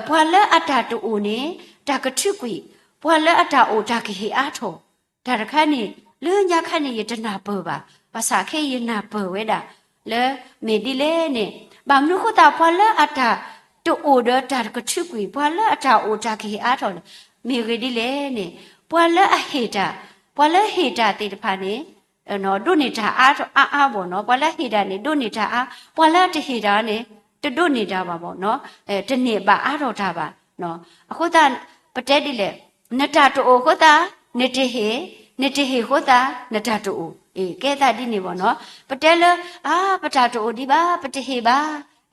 ပှၤလၢအတၢ်တအိၣ်န့ၣ် တၢ်ကထုးကွံာ်, ပှၤလၢအတၢ်အိၣ်တၢ်ကဟ့ၣ်အါထီၣ်. တၢ်တခါန့ၣ် လၢညါခါန့ၣ် ယတနၢ်ပၢၢ်ဘၣ်. ဘၣ်ဆၣ်ခဲအံၤယနၢ်ပၢၢ်ဝဲဒၣ် လၢမ့ၢ်ဒ်လဲၣ်န့ၣ် ဘၣ်မနုၤအဃိသတး ပှၤလၢအတၢ်တအိၣ်ဒီးတၢ်ကထုးကွံာ်, ပှၤလၢအတၢ်အိၣ်တၢ်ကဟ့ၣ်အါထီၣ်န့ၣ် မ့ၢ်ဂ့ၢ်ဒ်လဲၣ်န့ၣ် ပှၤလၢအဟ့ၣ်တၢ်, ပှၤလၢဟ့ၣ်တၢ်သ့ၣ်တဖၣ်န့ၣ် ဒိးန့ၢ်တၢ်အါအါဘၣ်နီၤ. ပှၤလၢအဟ့ၣ်တၢ်န့ၣ် ဒိးန့ၢ်တၢ်အါ, ပှၤလၢအတဟ့ၣ်တၢ်န့ၣ် တဒိးန့ၢ်တၢ်ဘၣ်ဘၣ်နီၤ, တန့ၢ်ဘၣ်အါထီၣ်တၢ်ဘၣ်. အဃိသတး ပတဲဒ်လဲၣ်, နတၢ်တအိၣ်အဃိသတး နတဟ့ၣ်, နတဟ့ၣ်အဃိသတး နတၢ်တအိၣ်. အ့ ကဲသးဒ်န့ၣ်ဘၣ်နီၤ. ပတဲလၢ အါ ပတၢ်တအိၣ်ဒံးဘၣ်, ပတဟ့ၣ်ဘၣ်.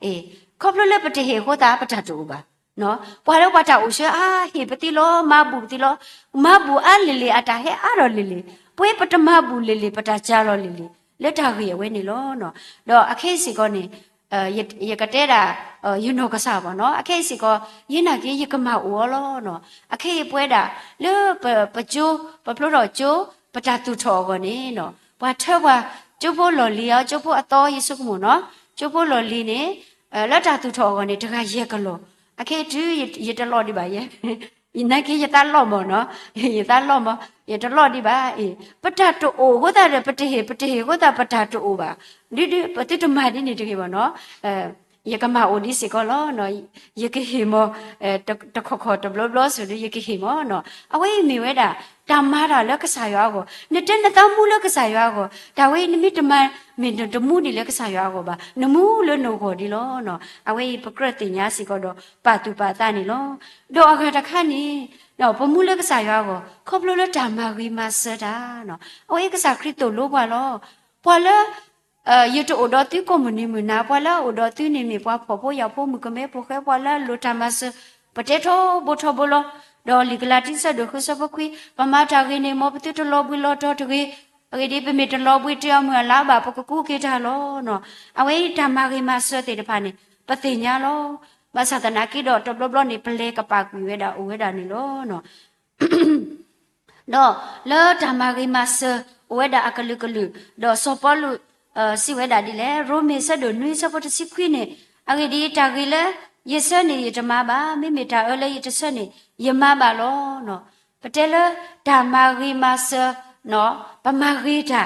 အ့ ခီဖျိလၢပတဟ့ၣ်အဃိသတး ပတၢ်တအိၣ်ဘၣ်. ပှၤလၢပှၤတၢ်အိၣ်ဆၢ အါ ဟ့ၣ်ပသံလီၤ, မၤဘူၣ်ပသံလီၤ, မၤဘူၣ်အါလံၤလံၤ အတၢ်ဟဲအါထီၣ်လံၤလံၤ, ပဝဲပတမၤဘူၣ်လံၤလံၤ ပတၢ်စှၤလီၤလံၤလံၤ လၢတၢ်ဂ့ၢ်အဝဲန့ၣ်လီၤ. ဒီးအခဲအံၤစ့ၢ်ကီးန့ၣ် ယကတဲဒၣ် ယနီၢ်ကစၢ်ဘၣ်နီၤ. အခဲအံၤစ့ၢ်ကီး ယနာ်က့ ယကမၤအိၣ်အီၤလီၤ. အခဲအံၤပဝဲဒၣ် လၢပကၠိ ပဖျိထီၣ်ကၠိ ပတၢ်သူၣ်ထီၣ်အဂီၢ်န့ၣ်နီၤ ပှၤထၢပှၤ ကၠိဖိလီၢ်လံၤအီၤ ကၠိဖိအသီယဆိကမိၣ်နီၤ, ကၠိဖိလီၢ်လံၤန့ၣ် လၢတၢ်သူၣ်ထီၣ်အဂီၢ်န့ၣ် တဂၤယဲၢ်ကလီၢ်, အခဲအံၤတုၤယတလီၢ်ဒံးဘၣ် ယဲၢ် ယနာ်က့ ယသးလီၤမၢ်နီၤ, ယသးလီၤမၢ် ယတလီၢ်ဒံးဘၣ်. အ့ ပတၢ်တအိၣ်အဃိသတးဒီး ပတဟ့ၣ် ပတဟ့ၣ်အဃိသတး ပတၢ်တအိၣ်ဘၣ်. ဒုဒု ပသုတမၤဒ်န့ၣ်တဂ့ၤဘၣ်နီၤ. ယကမၤအိၣ်ဒံးစ့ၢ်ကီးလီၤ. ယကဟ့ၣ်မၢ် တခီခီတဘျီဘျီစ့ၢ်ဒီး ယကဟ့ၣ်မၢ်နီၤ. အဝဲအံၤမ့ၢ်ဝဲဒၣ် တၢ်မၤတၢ်လၢကစၢ်ယွၤအဂီၢ်, နတဲနသးမူလၢကစၢ်ယွၤအဂီၢ်, တၢ်ဝဲအံၤနမ့ၢ်တမၤ မ့ၢ်နတမူဒံးလၢကစၢ်ယွၤအဂီၢ်ဘၣ်, နမူလၢနဂီၢ်ဒံးလီၤ. အဝဲအံၤပကြၢးသ့ၣ်ညါစ့ၢ်ကီးဒီး ပာ်သူၣ်ပာ်သးန့ၣ်လီၤ. ဒီးအဂၤတခါန့ၣ် ပမူလၢကစၢ်ယွၤအဂီၢ် ခီဖျိလၢတၢ်မၤဂ့ၤမၤစၢၤတၢ်နီၤ. အဝဲအံၤကစၢ်ခရံာ်သိၣ်လိပှၤလီၤ. ပှၤလၢ ယတအိၣ်ဒီးသုကိးမုၢ်နံၤမုၢ်နၤ, ပှၤလၢအအိၣ်ဒီးသုန့ၣ်မ့ၢ်ပှၤဖှီၣ်ဖိယာ်ဖိ မုၣ်ကမဲဖိဃဲ ပှၤလၢအလိၣ်တၢ်မၤစၢၤ, ပတဲထီဘိထီဘိလီၤ. ဒီးလံာ်ကလၤတံ ဆၢဒိၣ်ဃု ဆၢဖိခွံ, ပမၤတၢ်ဂ့ၤန့ၣ် မ်ပသုတလီၤဘှံးလီၤတီၤတဂ့ၤ. အဂ့ၢ်ဒ်အံၤ, ပမ့ၢ်တလီၤဘှံးတ့ၢ်အီၤမုၢ်အလါဘၣ် ပကကူးက့ၤတၢ်လီၤ. အဝဲအံၤတၢ်မၤဂ့ၤမၤစၢၤသ့ၣ်တဖၣ်န့ၣ် ပသ့ၣ်ညါလီၤ. ဘၣ်ဆၣ်သနာ်က့ဒီး တဘျီဘျီန့ၣ် ပလဲၤကပာ်ကွံာ်ဝဲဒၣ်အိၣ်ဝဲဒၣ်န့ၣ်လီၤ. ဒီးလၢတၢ်မၤဂ့ၤမၤစၢၤ အိၣ်ဝဲဒၣ်အကလုာ်ကလုာ်, ဒီးစီၤပီလူး စံးဝဲဒၣ်ဒ်လဲၣ်, ရိမ့ၤ ဆၢဒိၣ်နွံ ဆၢဖိတဆံခွံန့ၣ်, အဂ့ၢ်ဒ်အံၤ, တၢ်ဂ့ၤလၢယဆၢန့ၣ် ယတမၤဘၣ်, မ့မ့ၢ်တၢ်အၢလၢယတဆၢန့ၣ် ယမၤဘၣ်လီၤ. ပတဲလၢတၢ်မၤဂ့ၤမၤစၢၤ, ပမၤဂ့ၤတၢ်,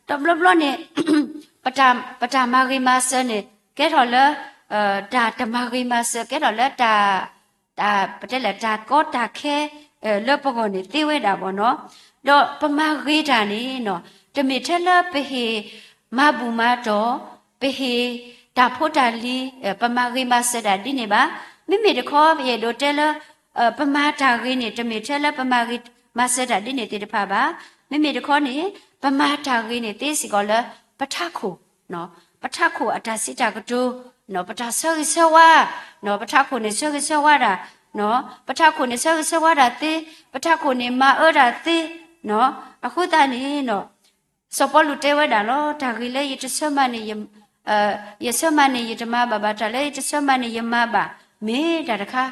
တဘျီဘျီန့ၣ် ပတၢ်မၤဂ့ၤမၤစၢၤန့ၣ် ကဲထီၣ်လၢ တၢ်တမၤဂ့ၤမၤစၢၤ ကဲထီၣ်လၢတၢ် တၢ် ပတဲလဲၣ် တၢ်ကီတၢ်ခဲ လၢပဂီၢ်န့ၣ်သ့ဝဲဒၣ်ဘၣ်နီၤ. ဒီးပမၤဂ့ၤတၢ်န့ၣ်နီၤ တမ့ၢ်ထဲလၢပဟ့ၣ်မၤဘူၣ်မၤတီၢ်, ပဟ့ၣ်တၢ်ဖိတၢ်လံၤ, ပမၤဂ့ၤမၤစၢၤတၢ်ဒ်န့ၣ်ဘၣ်. မ့မ့ၢ်တခီ ယအဲၣ်ဒိးတဲလၢ ပမၤတၢ်ဂ့ၤန့ၣ် တမ့ၢ်ထဲလၢပမၤဂ့ၤမၤစၢၤတၢ်ဒ်န့ၣ်သ့ၣ်တဖၣ်ဘၣ်. မ့မ့ၢ်တခီန့ၣ် ပမၤတၢ်ဂ့ၤန့ၣ်သ့စ့ၢ်ကီးလၢ ပထးခိၣ် ပထးခိၣ်အတၢ်စံးတၢ်ကတိၤ, ပတၢ်ဆၢဂ့ၤဆၢဝါ, ပထးခိၣ်န့ၣ်ဆၢဂ့ၤဆၢဝါတၢ်, ပထးခိၣ်န့ၣ်ဆၢဂ့ၤဆၢဝါတၢ်သ့, ပထးခိၣ်န့ၣ်မၤအၢတၢ်သ့, အဃိသတးန့ၣ် စီၤပီလူးတဲဝဲဒၣ်လီၤ, တၢ်ဂ့ၤလၢယတဆၢမၤန့ၣ် ယဆၢမၤန့ၣ် ယတမၤဘၣ်ဘၣ်, တၢ်လၢယတဆၢမၤန့ၣ် ယမၤဘၣ်, မ့ၢ်တၢ်တခါ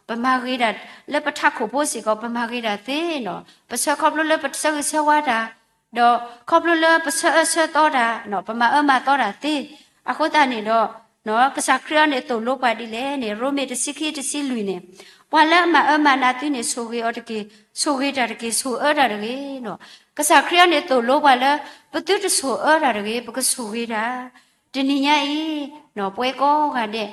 ပမၤဂ့ၤတၢ် လၢပထးခိၣ်ဖိစ့ၢ်ကီး ပမၤဂ့ၤတၢ်သ့နီၤ, ပဆၢခီဖျိလၢပဆၢဂ့ၤဆၢဝါတၢ်, ဒီးခီဖျိလၢပဆၢအၢဆၢသီတၢ်, ပမၤအၢမၤသီတၢ်သ့, အဃိသတးန့ၣ်ဒီး ကစၢ်ခရံာ်အံၤန့ၣ်သိၣ်လိပှၤဒ်လဲၣ်န့ၣ် ရိမ့ၤတဆံခံတဆံလွံၢ်န့ၣ်, ပှၤလၢအမၤအၢမၤနးသုန့ၣ် ဆိၣ်ဂ့ၤအီၤတက့ၢ်, ဆိၣ်ဂ့ၤတၢ်တက့ၢ်, ဆိၣ်အၢတၢ်တဂ့ၤနီၤ. ကစၢ်ခရံာ်အံၤန့ၣ်သိၣ်လိပှၤလၢ ပသုတဆိၣ်အၢတၢ်တဂ့ၤ, ပကဆိၣ်ဂ့ၤတၢ်, တနံၤညါအံၤ ပဝဲကိးဂၤဒဲး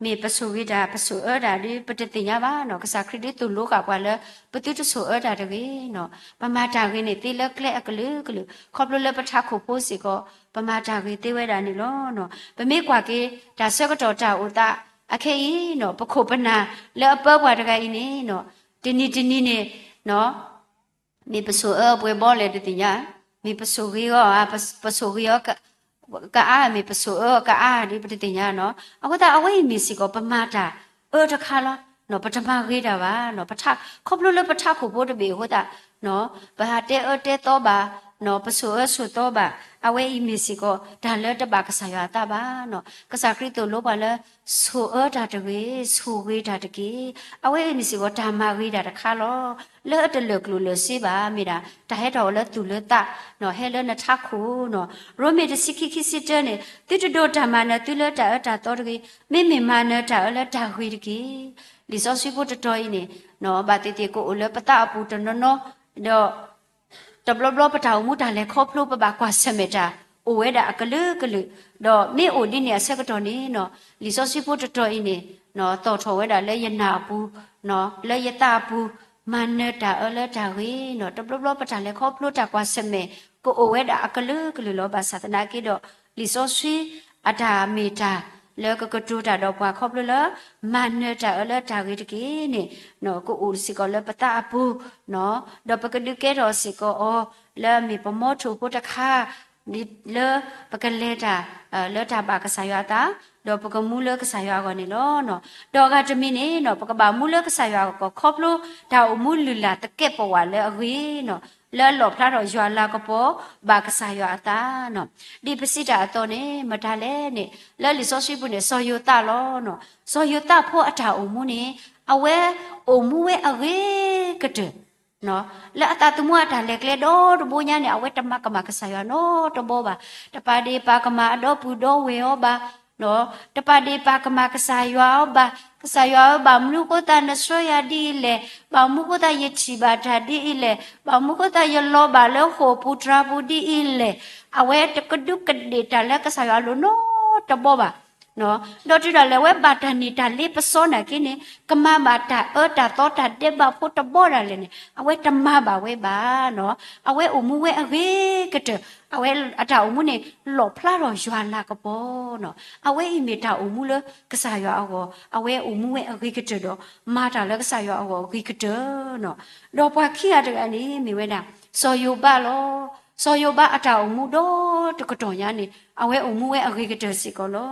မ့ၢ်ပဆိၣ်ဂ့ၤတၢ် ပဆိၣ်အၢတၢ်ဒ် ပတသ့ၣ်ညါဘၣ်နီၤ. ကစၢ်ခရံာ်ဒ်သိၣ်လိဃာ်ပှၤလၢ ပသုတဆိၣ်အၢတၢ်တဂ့ၤနီၤ. ပမၤတၢ်ဂ့ၤန့ၣ်သ့လၢကျဲအကလုာ်ကလုာ်, ခီဖျိလၢပထးခိၣ်ဖိစ့ၢ်ကီး ပမၤတၢ်ဂ့ၤသ့ဝဲဒၣ်န့ၣ်လီၤ. ပမ့ၢ်ကွၢ်က့ၤ တၢ်ဆၢကတီၢ်တၢ်အိၣ်သး အခဲအံၤနီၤ ပခိၣ်ပနၢ်လၢအပၢပှၤတဂၤအံၤန့ၣ်နီၤ တနံၤတနံၤန့ၣ် မ့ၢ်ပဆိၣ်အၢပှဲၤဘီလဲၣ်တသ့ၣ်ညါ, မ့ၢ်ပဆိၣ်ဂ့ၤအီၤ, ပဆိၣ်ဂ့ၤအီၤ ကအါမ့ၢ်ပဆိၣ်အၢကအါဒ်ပတသ့ၣ်ညါနီၤ. အဃိသတးအဝဲအံၤမ့ၢ်စ့ၢ်ကီး ပမၤတၢ်အၢတခါလီၤ. ပတမၤဂ့ၤတၢ်ဘၣ်, ခီဖျိလၢပထးခိၣ်ဖိတဘ့ၣ်အဃိသတး, ပဟးတဲအၢတဲသီဘၣ်, ပဆိၣ်အၢဆိၣ်သီဘၣ်, အဝဲအံၤမ့ၢ်စ့ၢ်ကီး တၢ်လၢတဘၣ်ကစၢ်ယွၤအသးဘၣ်နီၤ. ကစၢ်ခရံာ်သိၣ်လိပှၤလၢ ဆိၣ်အၢတၢ်တဂ့ၤ, ဆိၣ်ဂ့ၤတၢ်တက့ၢ်. အဝဲအံၤမ့ၢ်စ့ၢ်ကီး တၢ်မၤဂ့ၤတၢ်တခါလီၤ. လၢအတလၢာ်ကျိၣ်လၢာ်စ့ဘၣ်, မ့ၢ်ဒၣ် တၢ်ဟဲထီၣ်လၢသူၣ်လၢသး, ဟဲလၢနထးခိၣ်နီၤ. ရိမ့ၤတဆံခံ ခံဆံတၢန့ၣ်, သုတဒိးတၢ်မၤနၢၤသုလၢတၢ်အၢတၢ်သီတဂ့ၤ, မ့မ့ၢ်မၤနၢၤတၢ်အၢလၢတၢ်ဂ့ၤတက့ၢ်. လံာ်စီဆှံဖိတတီၤအံၤန့ၣ်, ဘၣ်သ့ၣ်သ့ၣ်ကအိၣ်လၢပသးအပူၤတနီၤနီၤ, ဒီး တဘျီဘျီပတၢ်အိၣ်မူတၢ်လဲၤခီဖျိပဘၣ်ကွၢ်ဆၢၣ်မဲာ်တၢ် အိၣ်ဝဲဒၣ်အကလုာ်ကလုာ်, ဒီးမ့ၢ်အိၣ်ဒ်န့ၣ်အဆၢကတီၢ်န့ၣ်နီၤ, လံာ်စီဆှံဖိတတီၤအံၤန့ၣ်, သီၣ်ထီၣ်ဝဲဒၣ်လၢယနၢ်အပူၤ, လၢယသးအပူၤ, မၤနၢၤတၢ်အၢလၢတၢ်ဂ့ၤနီၤ. တဘျီဘျီပတၢ်လဲၤခီဖျိတၢ်ကွၢ်ဆၢၣ်မဲာ် ကအိၣ်ဝဲဒၣ်အကလုာ်ကလုာ်လီၤ. ဘၣ်ဆၣ်သနာ်က့ဒီး လံာ်စီဆှံ အတၢ်မ့ၢ်တၢ်လၢကကတိၤတၢ်ဒီးပှၤခီဖျိလၢ မၤနၢၤတၢ်အၢလၢတၢ်ဂ့ၤတက့ၢ်န့ၣ်, ကအိၣ်စ့ၢ်ကီးလၢပသးအပူၤ, ဒီးပကဒုးကဲထီၣ်စ့ၢ်ကီးအီၤ လၢအမ့ၢ်ပမီထိၣ်ဖိတခါ, လၢပကလဲၤတၢ် လၢတၢ်ဘၣ်ကစၢ်ယွၤအသး, ဒီးပကမူလၢကစၢ်ယွၤအဂီၢ်န့ၣ်လီၤ. ဒီးအဂၤတမံၤန့ၣ်နီၤ, ပကဘၣ်မူလၢကစၢ်ယွၤအဂီၢ် ခီဖျိတၢ်အိၣ်မူလုၢ်လၢ်သကဲးပဝးလၢအဂ့ၤနီၤ, လၢအလီၣ်ဖျါထီၣ်ယွၤလၤကပီၤ ဘၣ်ကစၢ်ယွၤအသးနီၤ. ဒ်ပစံးတၢ်အသိးန့ၣ် မတၤလဲၣ်န့ၣ်, လၢလံာ်စီဆှံပူၤန့ၣ် စီၤယိၤသးလီၤနီၤ. စီၤယိၤသးဖိအတၢ်အိၣ်မူန့ၣ် အဝဲအိၣ်မူဝဲအဂ့ၤကတၢၢ် လၢအသးသမူအတၢ်လဲၤကျဲဒီတဘိညါန့ၣ် အဝဲတမၤကမၣ်ကစၢ်ယွၤနီတဘီဘၣ်. တပာ်ဒ့ၣ်ပာ်ကမၣ်အဒီပုၢ်ဒီဝဲၢ်အီၤဘၣ်, တပာ်ဒ့ၣ်ပာ်ကမၣ်ကစၢ်ယွၤအီၤဘၣ်. ကစၢ်ယွၤဧၢ, ဘၣ်မနုၤဃိသတးနဆှၢယၤဒ်အံၤလဲၣ်, ဘၣ်မနုၤဃိသတးယထံၣ်ဘၣ်တၢ်ဒ်အံၤလဲၣ်, ဘၣ်မနုၤဃိသတးယလီၤဘၣ်လၢဃိာ်ပူၤတြၤပူၤဒ်အံၤလဲၣ်. အဝဲတကဒူးကဒ့ၣ်တၢ်လၢကစၢ်ယွၤအလိၤနီတဘီဘၣ်. ဒီးတုၤဒၣ်လဲာ်အဝဲဘၣ်တၢ်န့ၢ်တၢ်လ့ပစီနာ်က့န့ၣ် ကမၤဘၣ်တၢ်အၢတၢ်သီတၢ်ဒဲးဘးဖိတဘီဒၣ်လဲာ်န့ၣ် အဝဲတမၤဘၣ်ဝဲဘၣ်နီၤ. အဝဲအိၣ်မူဝဲအဂ့ၤကတၢၢ်, အဝဲအတၢ်အိၣ်မူန့ၣ် လီၣ်ဖျါထီၣ်ယွၤလၤကပီၤနီၤ. အဝဲအံၤမ့ၢ်တၢ်အိၣ်မူလၢကစၢ်ယွၤအဂီၢ်, အဝဲအိၣ်မူဝဲအဂ့ၤကတၢၢ်ဒီး မၤတၢ်လၢကစၢ်ယွၤအဂီၢ်အဂ့ၤကတၢၢ်နီၤ. ဒီးပှၤခံဂၤတဂၤန့ၣ် မ့ၢ်ဝဲဒၣ် စီၤယိၤဘးလီၤ. စီၤယိၤဘးအတၢ်အိၣ်မူဒီတကတီၢ်ညါန့ၣ် အဝဲအိၣ်မူဝဲအဂ့ၤကတၢၢ်စ့ၢ်ကီးလီၤ.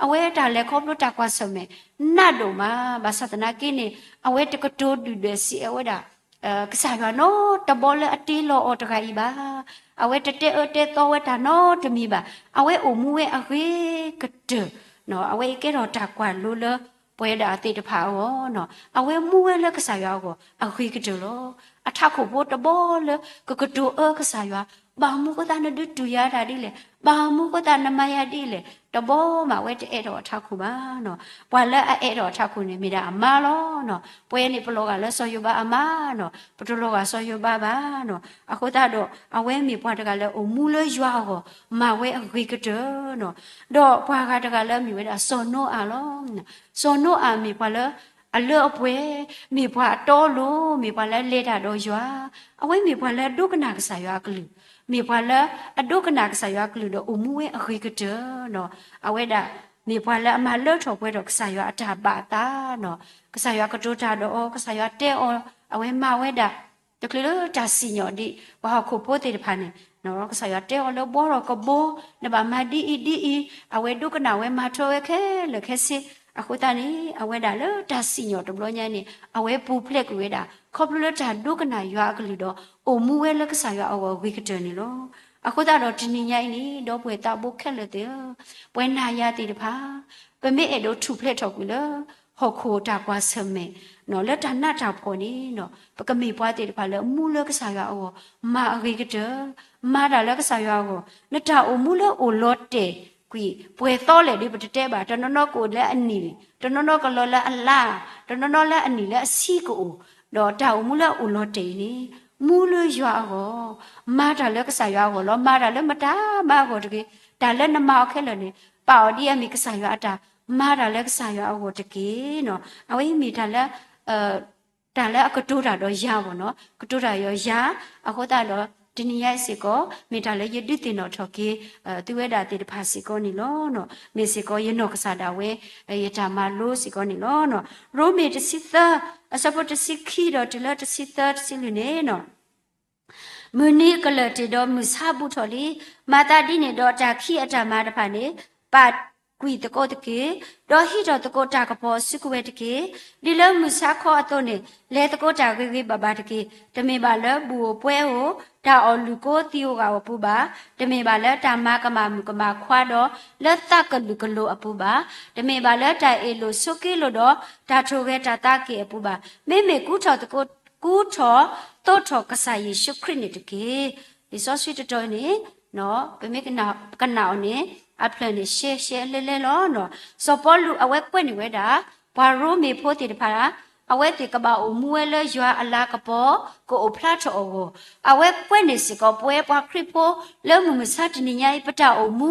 အဝဲတၢ်လဲၤခီဖျိတၢ်ကွၢ်ဆၢၣ်မဲာ် နးဒိၣ်မး, ဘၣ်ဆၣ်သနာ်က့န့ၣ် အဝဲတကတိၤဒုၣ်ဒွဲၣ်စံးအဝဲဒၣ် ကစၢ်ယွၤနီတဘီလၢအတ့လီၤအီၤတဂၤအံၤဘၣ်. အဝဲတတဲအၢတဲသီဝဲတၢ်နီတမံၤဘၣ်. အဝဲအိၣ်မူဝဲအဂ့ၤကတၢၢ်, အဝဲအံၤကဲထီၣ်တၢ်ကွၢ်လိလၢပဝဲဒၣ်သ့ၣ်တဖၣ်အဂီၢ်နီၤ. အဝဲမူဝဲလၢကစၢ်ယွၤအဂီၢ်အဂ့ၤကတၢၢ်လီၤ. အထးခိၣ်ဖိတဘီလၢကကတိၤအၢကစၢ်ယွၤ, ဘၣ်မနုၤဃိသတးနဒုးတူၢ်ယၤတၢ်ဒ်လဲၣ်, ဘၣ်မနုၤဃိသတးနမၤယၤဒ်လဲၣ်, တဘီမးအဝဲတအဲၣ်ဒိးအထးခိၣ်ဘၣ်နီၤ. ပှၤလၢအအဲၣ်ဒိးအထးခိၣ်န့ၣ် မ့ၢ်ဒၣ်အမါလီၤနီၤ. ပဝဲန့ၣ်ပလီၤဂာ်လၢစီၤယိၤဘးအမါနီၤ, ပတလီၤဂာ်စီၤယိၤဘးဘၣ်နီၤ. အဃိသတးဒီး အဝဲမ့ၢ်ပှၤတဂၤလၢအိၣ်မူလၢယွၤအဂီၢ် မၤဝဲအဂ့ၤကတၢၢ်နီၤ. ဒီးပှၤဂၤတဂၤလၢအမ့ၢ်ဝဲဒၣ်စီၤနိအၤလီၤ. စီၤနိအၤမ့ၢ်ပှၤလၢအလၢအပှဲၤ, မ့ၢ်ပှၤအတီအလိၤ, မ့ၢ်ပှၤလၢအလဲၤတၢ်ဒီးယွၤ, အဝဲမ့ၢ်ပှၤလၢအဒိကနၣ်ကစၢ်ယွၤအကလုၢ်, မ့ၢ်ပှၤလၢအဒိကနၣ်ကစၢ်ယွၤအကလုၢ်ဒီးအိၣ်မူဝဲအဂ့ၤကတၢၢ်နီၤ. အဝဲဒၣ် မ့ၢ်ပှၤလၢအမၤလၢထီၣ်ပှဲၤထီၣ်ကစၢ်ယွၤအတၢ်ဘၣ်အသးနီၤ. ကစၢ်ယွၤကတိၤတၢ်ဒီးအီၤ, ကစၢ်ယွၤတဲအီၤ, အဝဲမၤဝဲဒၣ် တချုးလၢတၢ်စံၣ်ညီၣ်ဒံး ပှၤဟီၣ်ခိၣ်ဖိသ့ၣ်တဖၣ်န့ၣ်, ကစၢ်ယွၤတဲအီၤလၢဘှီထီၣ်ကဘီ, နဘၣ်မၤဒ်အံၤဒ်အံၤ, အဝဲဒိကနၣ်ဝဲမၤထွဲဝဲခဲလၢာ်ခဲဆ့. အဃိသတးန့ၣ် အဝဲဒၣ်လၢတၢ်စံၣ်ညီၣ်တဘျီညါန့ၣ် အဝဲပူၤဖျဲးကွံာ်ဝဲဒၣ် ခီဖျိလၢတၢ်ဒိကနၣ်ယွၤအကလုၢ်ဒီး အိၣ်မူဝဲလၢကစၢ်ယွၤအဂီၢ်အဂ့ၤကတၢၢ်န့ၣ်လီၤ. အဃိသတးဒီးတနံၤညါအံၤန့ၣ် ဒီပုၢ်ဝဲၢ်သးဘိခဲလၢာ်သ့ၣ်ဧၢ, ပဝဲနၤယၤသ့ၣ်တဖၣ် ပမ့ၢ်အဲၣ်ဒိးထူၣ်ဖျဲးထီၣ်ကွံာ်လၢ ဟီၣ်ခိၣ်တၢ်ကွၢ်ဆၢၣ်မဲာ် လၢတၢ်နးတၢ်ဖှီၣ်န့ၣ်, ပကမ့ၢ်ပှၤသ့ၣ်တဖၣ်လၢအမူလၢကစၢ်ယွၤအဂီၢ် မၤအဂ့ၤကတၢၢ်, မၤတၢ်လၢကစၢ်ယွၤအဂီၢ်, နတၢ်အိၣ်မူလၢအိၣ်လီၤတဲာ်ကွံာ် ပှဲၤသီလဲၣ်ဒီးပတတဲဘၣ်, တနီၤနီၤကအိၣ်လၢအနံၣ်, တနီၤနီၤကလီၤလၢအလါ, တနီၤနီၤလၢအနံၣ်လၢအဆံကအိၣ်, ဒီးတၢ်အိၣ်မူလၢအအိၣ်လီၤတဲာ်အံၤန့ၣ် မူလၢယွၤအဂီၢ်, မၤတၢ်လၢကစၢ်ယွၤအဂီၢ်လီၤ. မၤတၢ်လၢမတၤမၤအဂီၢ်တဂ့ၤ, တၢ်လၢနမၤအီၤခဲလၢာ်န့ၣ် ပာ်အီၤဒ်အမ့ၢ်ကစၢ်ယွၤအတၢ်, မၤတၢ်လၢကစၢ်ယွၤအဂီၢ်တက့ၢ်နီၤ. အဝဲအံၤမ့ၢ်တၢ်လၢ တၢ်လၢအကတိၤတၢ်ဒီးယၤဘၣ်နီၤ, ကတိၤတၢ်ဒီးယၤ, အဃိသတးဒီး တနံၤညါအံၤစ့ၢ်ကီး မ့ၢ်တၢ်လၢယဒုးသ့ၣ်နီၣ်ထီၣ်က့ၤ သုဝဲဒၣ်သ့ၣ်တဖၣ်စ့ၢ်ကီးန့ၣ်လီၤ. မ့ၢ်စ့ၢ်ကီးယနီၢ်ကစၢ်ဒၣ်ဝဲ ယတၢ်မၤလိစ့ၢ်ကီးန့ၣ်လီၤ. ရိမ့ၤတဆံသၢ အဆၢဖိတဆံခံဒီးတုၤလၢတဆံသၢတဆံလွံၢ်န့ၣ်နီၤ မုၢ်နံၤကလၢာ်တ့ၢ်ဒီးမုၢ်ဆါဘူးထီၣ်လံ. မၤသးဒ်န့ၣ်ဒီးတၢ်ခံးအတၢ်မၤတဖၣ်န့ၣ် ပာ်ကွံာ်သကိးတက့ၢ်. ဒီးဟံးထီၣ်သကိးတၢ်ကပီၤအစုကဝဲၤတက့ၢ်. ဒ်လၢမုၢ်ဆါခီအသိးန့ၣ် လဲၤသကိးတၢ်ဂ့ၤဂ့ၤဘၣ်ဘၣ်တက့ၢ်. တမ့ၢ်ဘၣ်လၢဘူၣ်ဧိၤပှဲၤဧိၤ တၢ်အီၣ်လုၢ်ကိသံဧိၤဂၣ်ဧိၤအပူၤဘၣ်. တမ့ၢ်ဘၣ်လၢတၢ်မၤကမၣ်မုၣ်ကမၣ်ခွါဒီး လၢသးကလုာ်ကလိၤအပူၤဘၣ်. တမ့ၢ်ဘၣ်လၢတၢ်အ့ၣ်လိာ်ဆိးက့လိာ်ဒီး တၢ်ထိၣ်ဂဲၤတၢ်သးက့ၤအပူၤဘၣ်. မ့မ့ၢ်ကူထီၣ်သကိး ကူထီၣ်သိးထီၣ်ကစၢ်ယ့ၣ်ၡူးခရံာ်န့ၣ်တက့ၢ်. လံာ်စီဆှံတတီၤန့ၣ် ပမ့ၢ်ကနၣ်အီၤန့ၣ် အဖျၢၣ်န့ၣ် ရှဲရှဲလဲလဲလီၤ. စီၤပီလူးအဝဲကွဲးန့ၢ်ဝဲဒၣ် ပှၤရိမ့ၤဖိသ့ၣ်တဖၣ် အဝဲသ့ၣ်ကဘၣ်အိၣ်မူဝဲလၢယွၤအလၤကပီၤ ကအိၣ်ဖျါထီၣ်အဂီၢ်, အဝဲကွဲးန့ၢ်စ့ၢ်ကီးပဝဲပှၤခရံာ်ဖိ လၢမုၢ်မဆါတနံၤညါအံၤ ပတၢ်အိၣ်မူ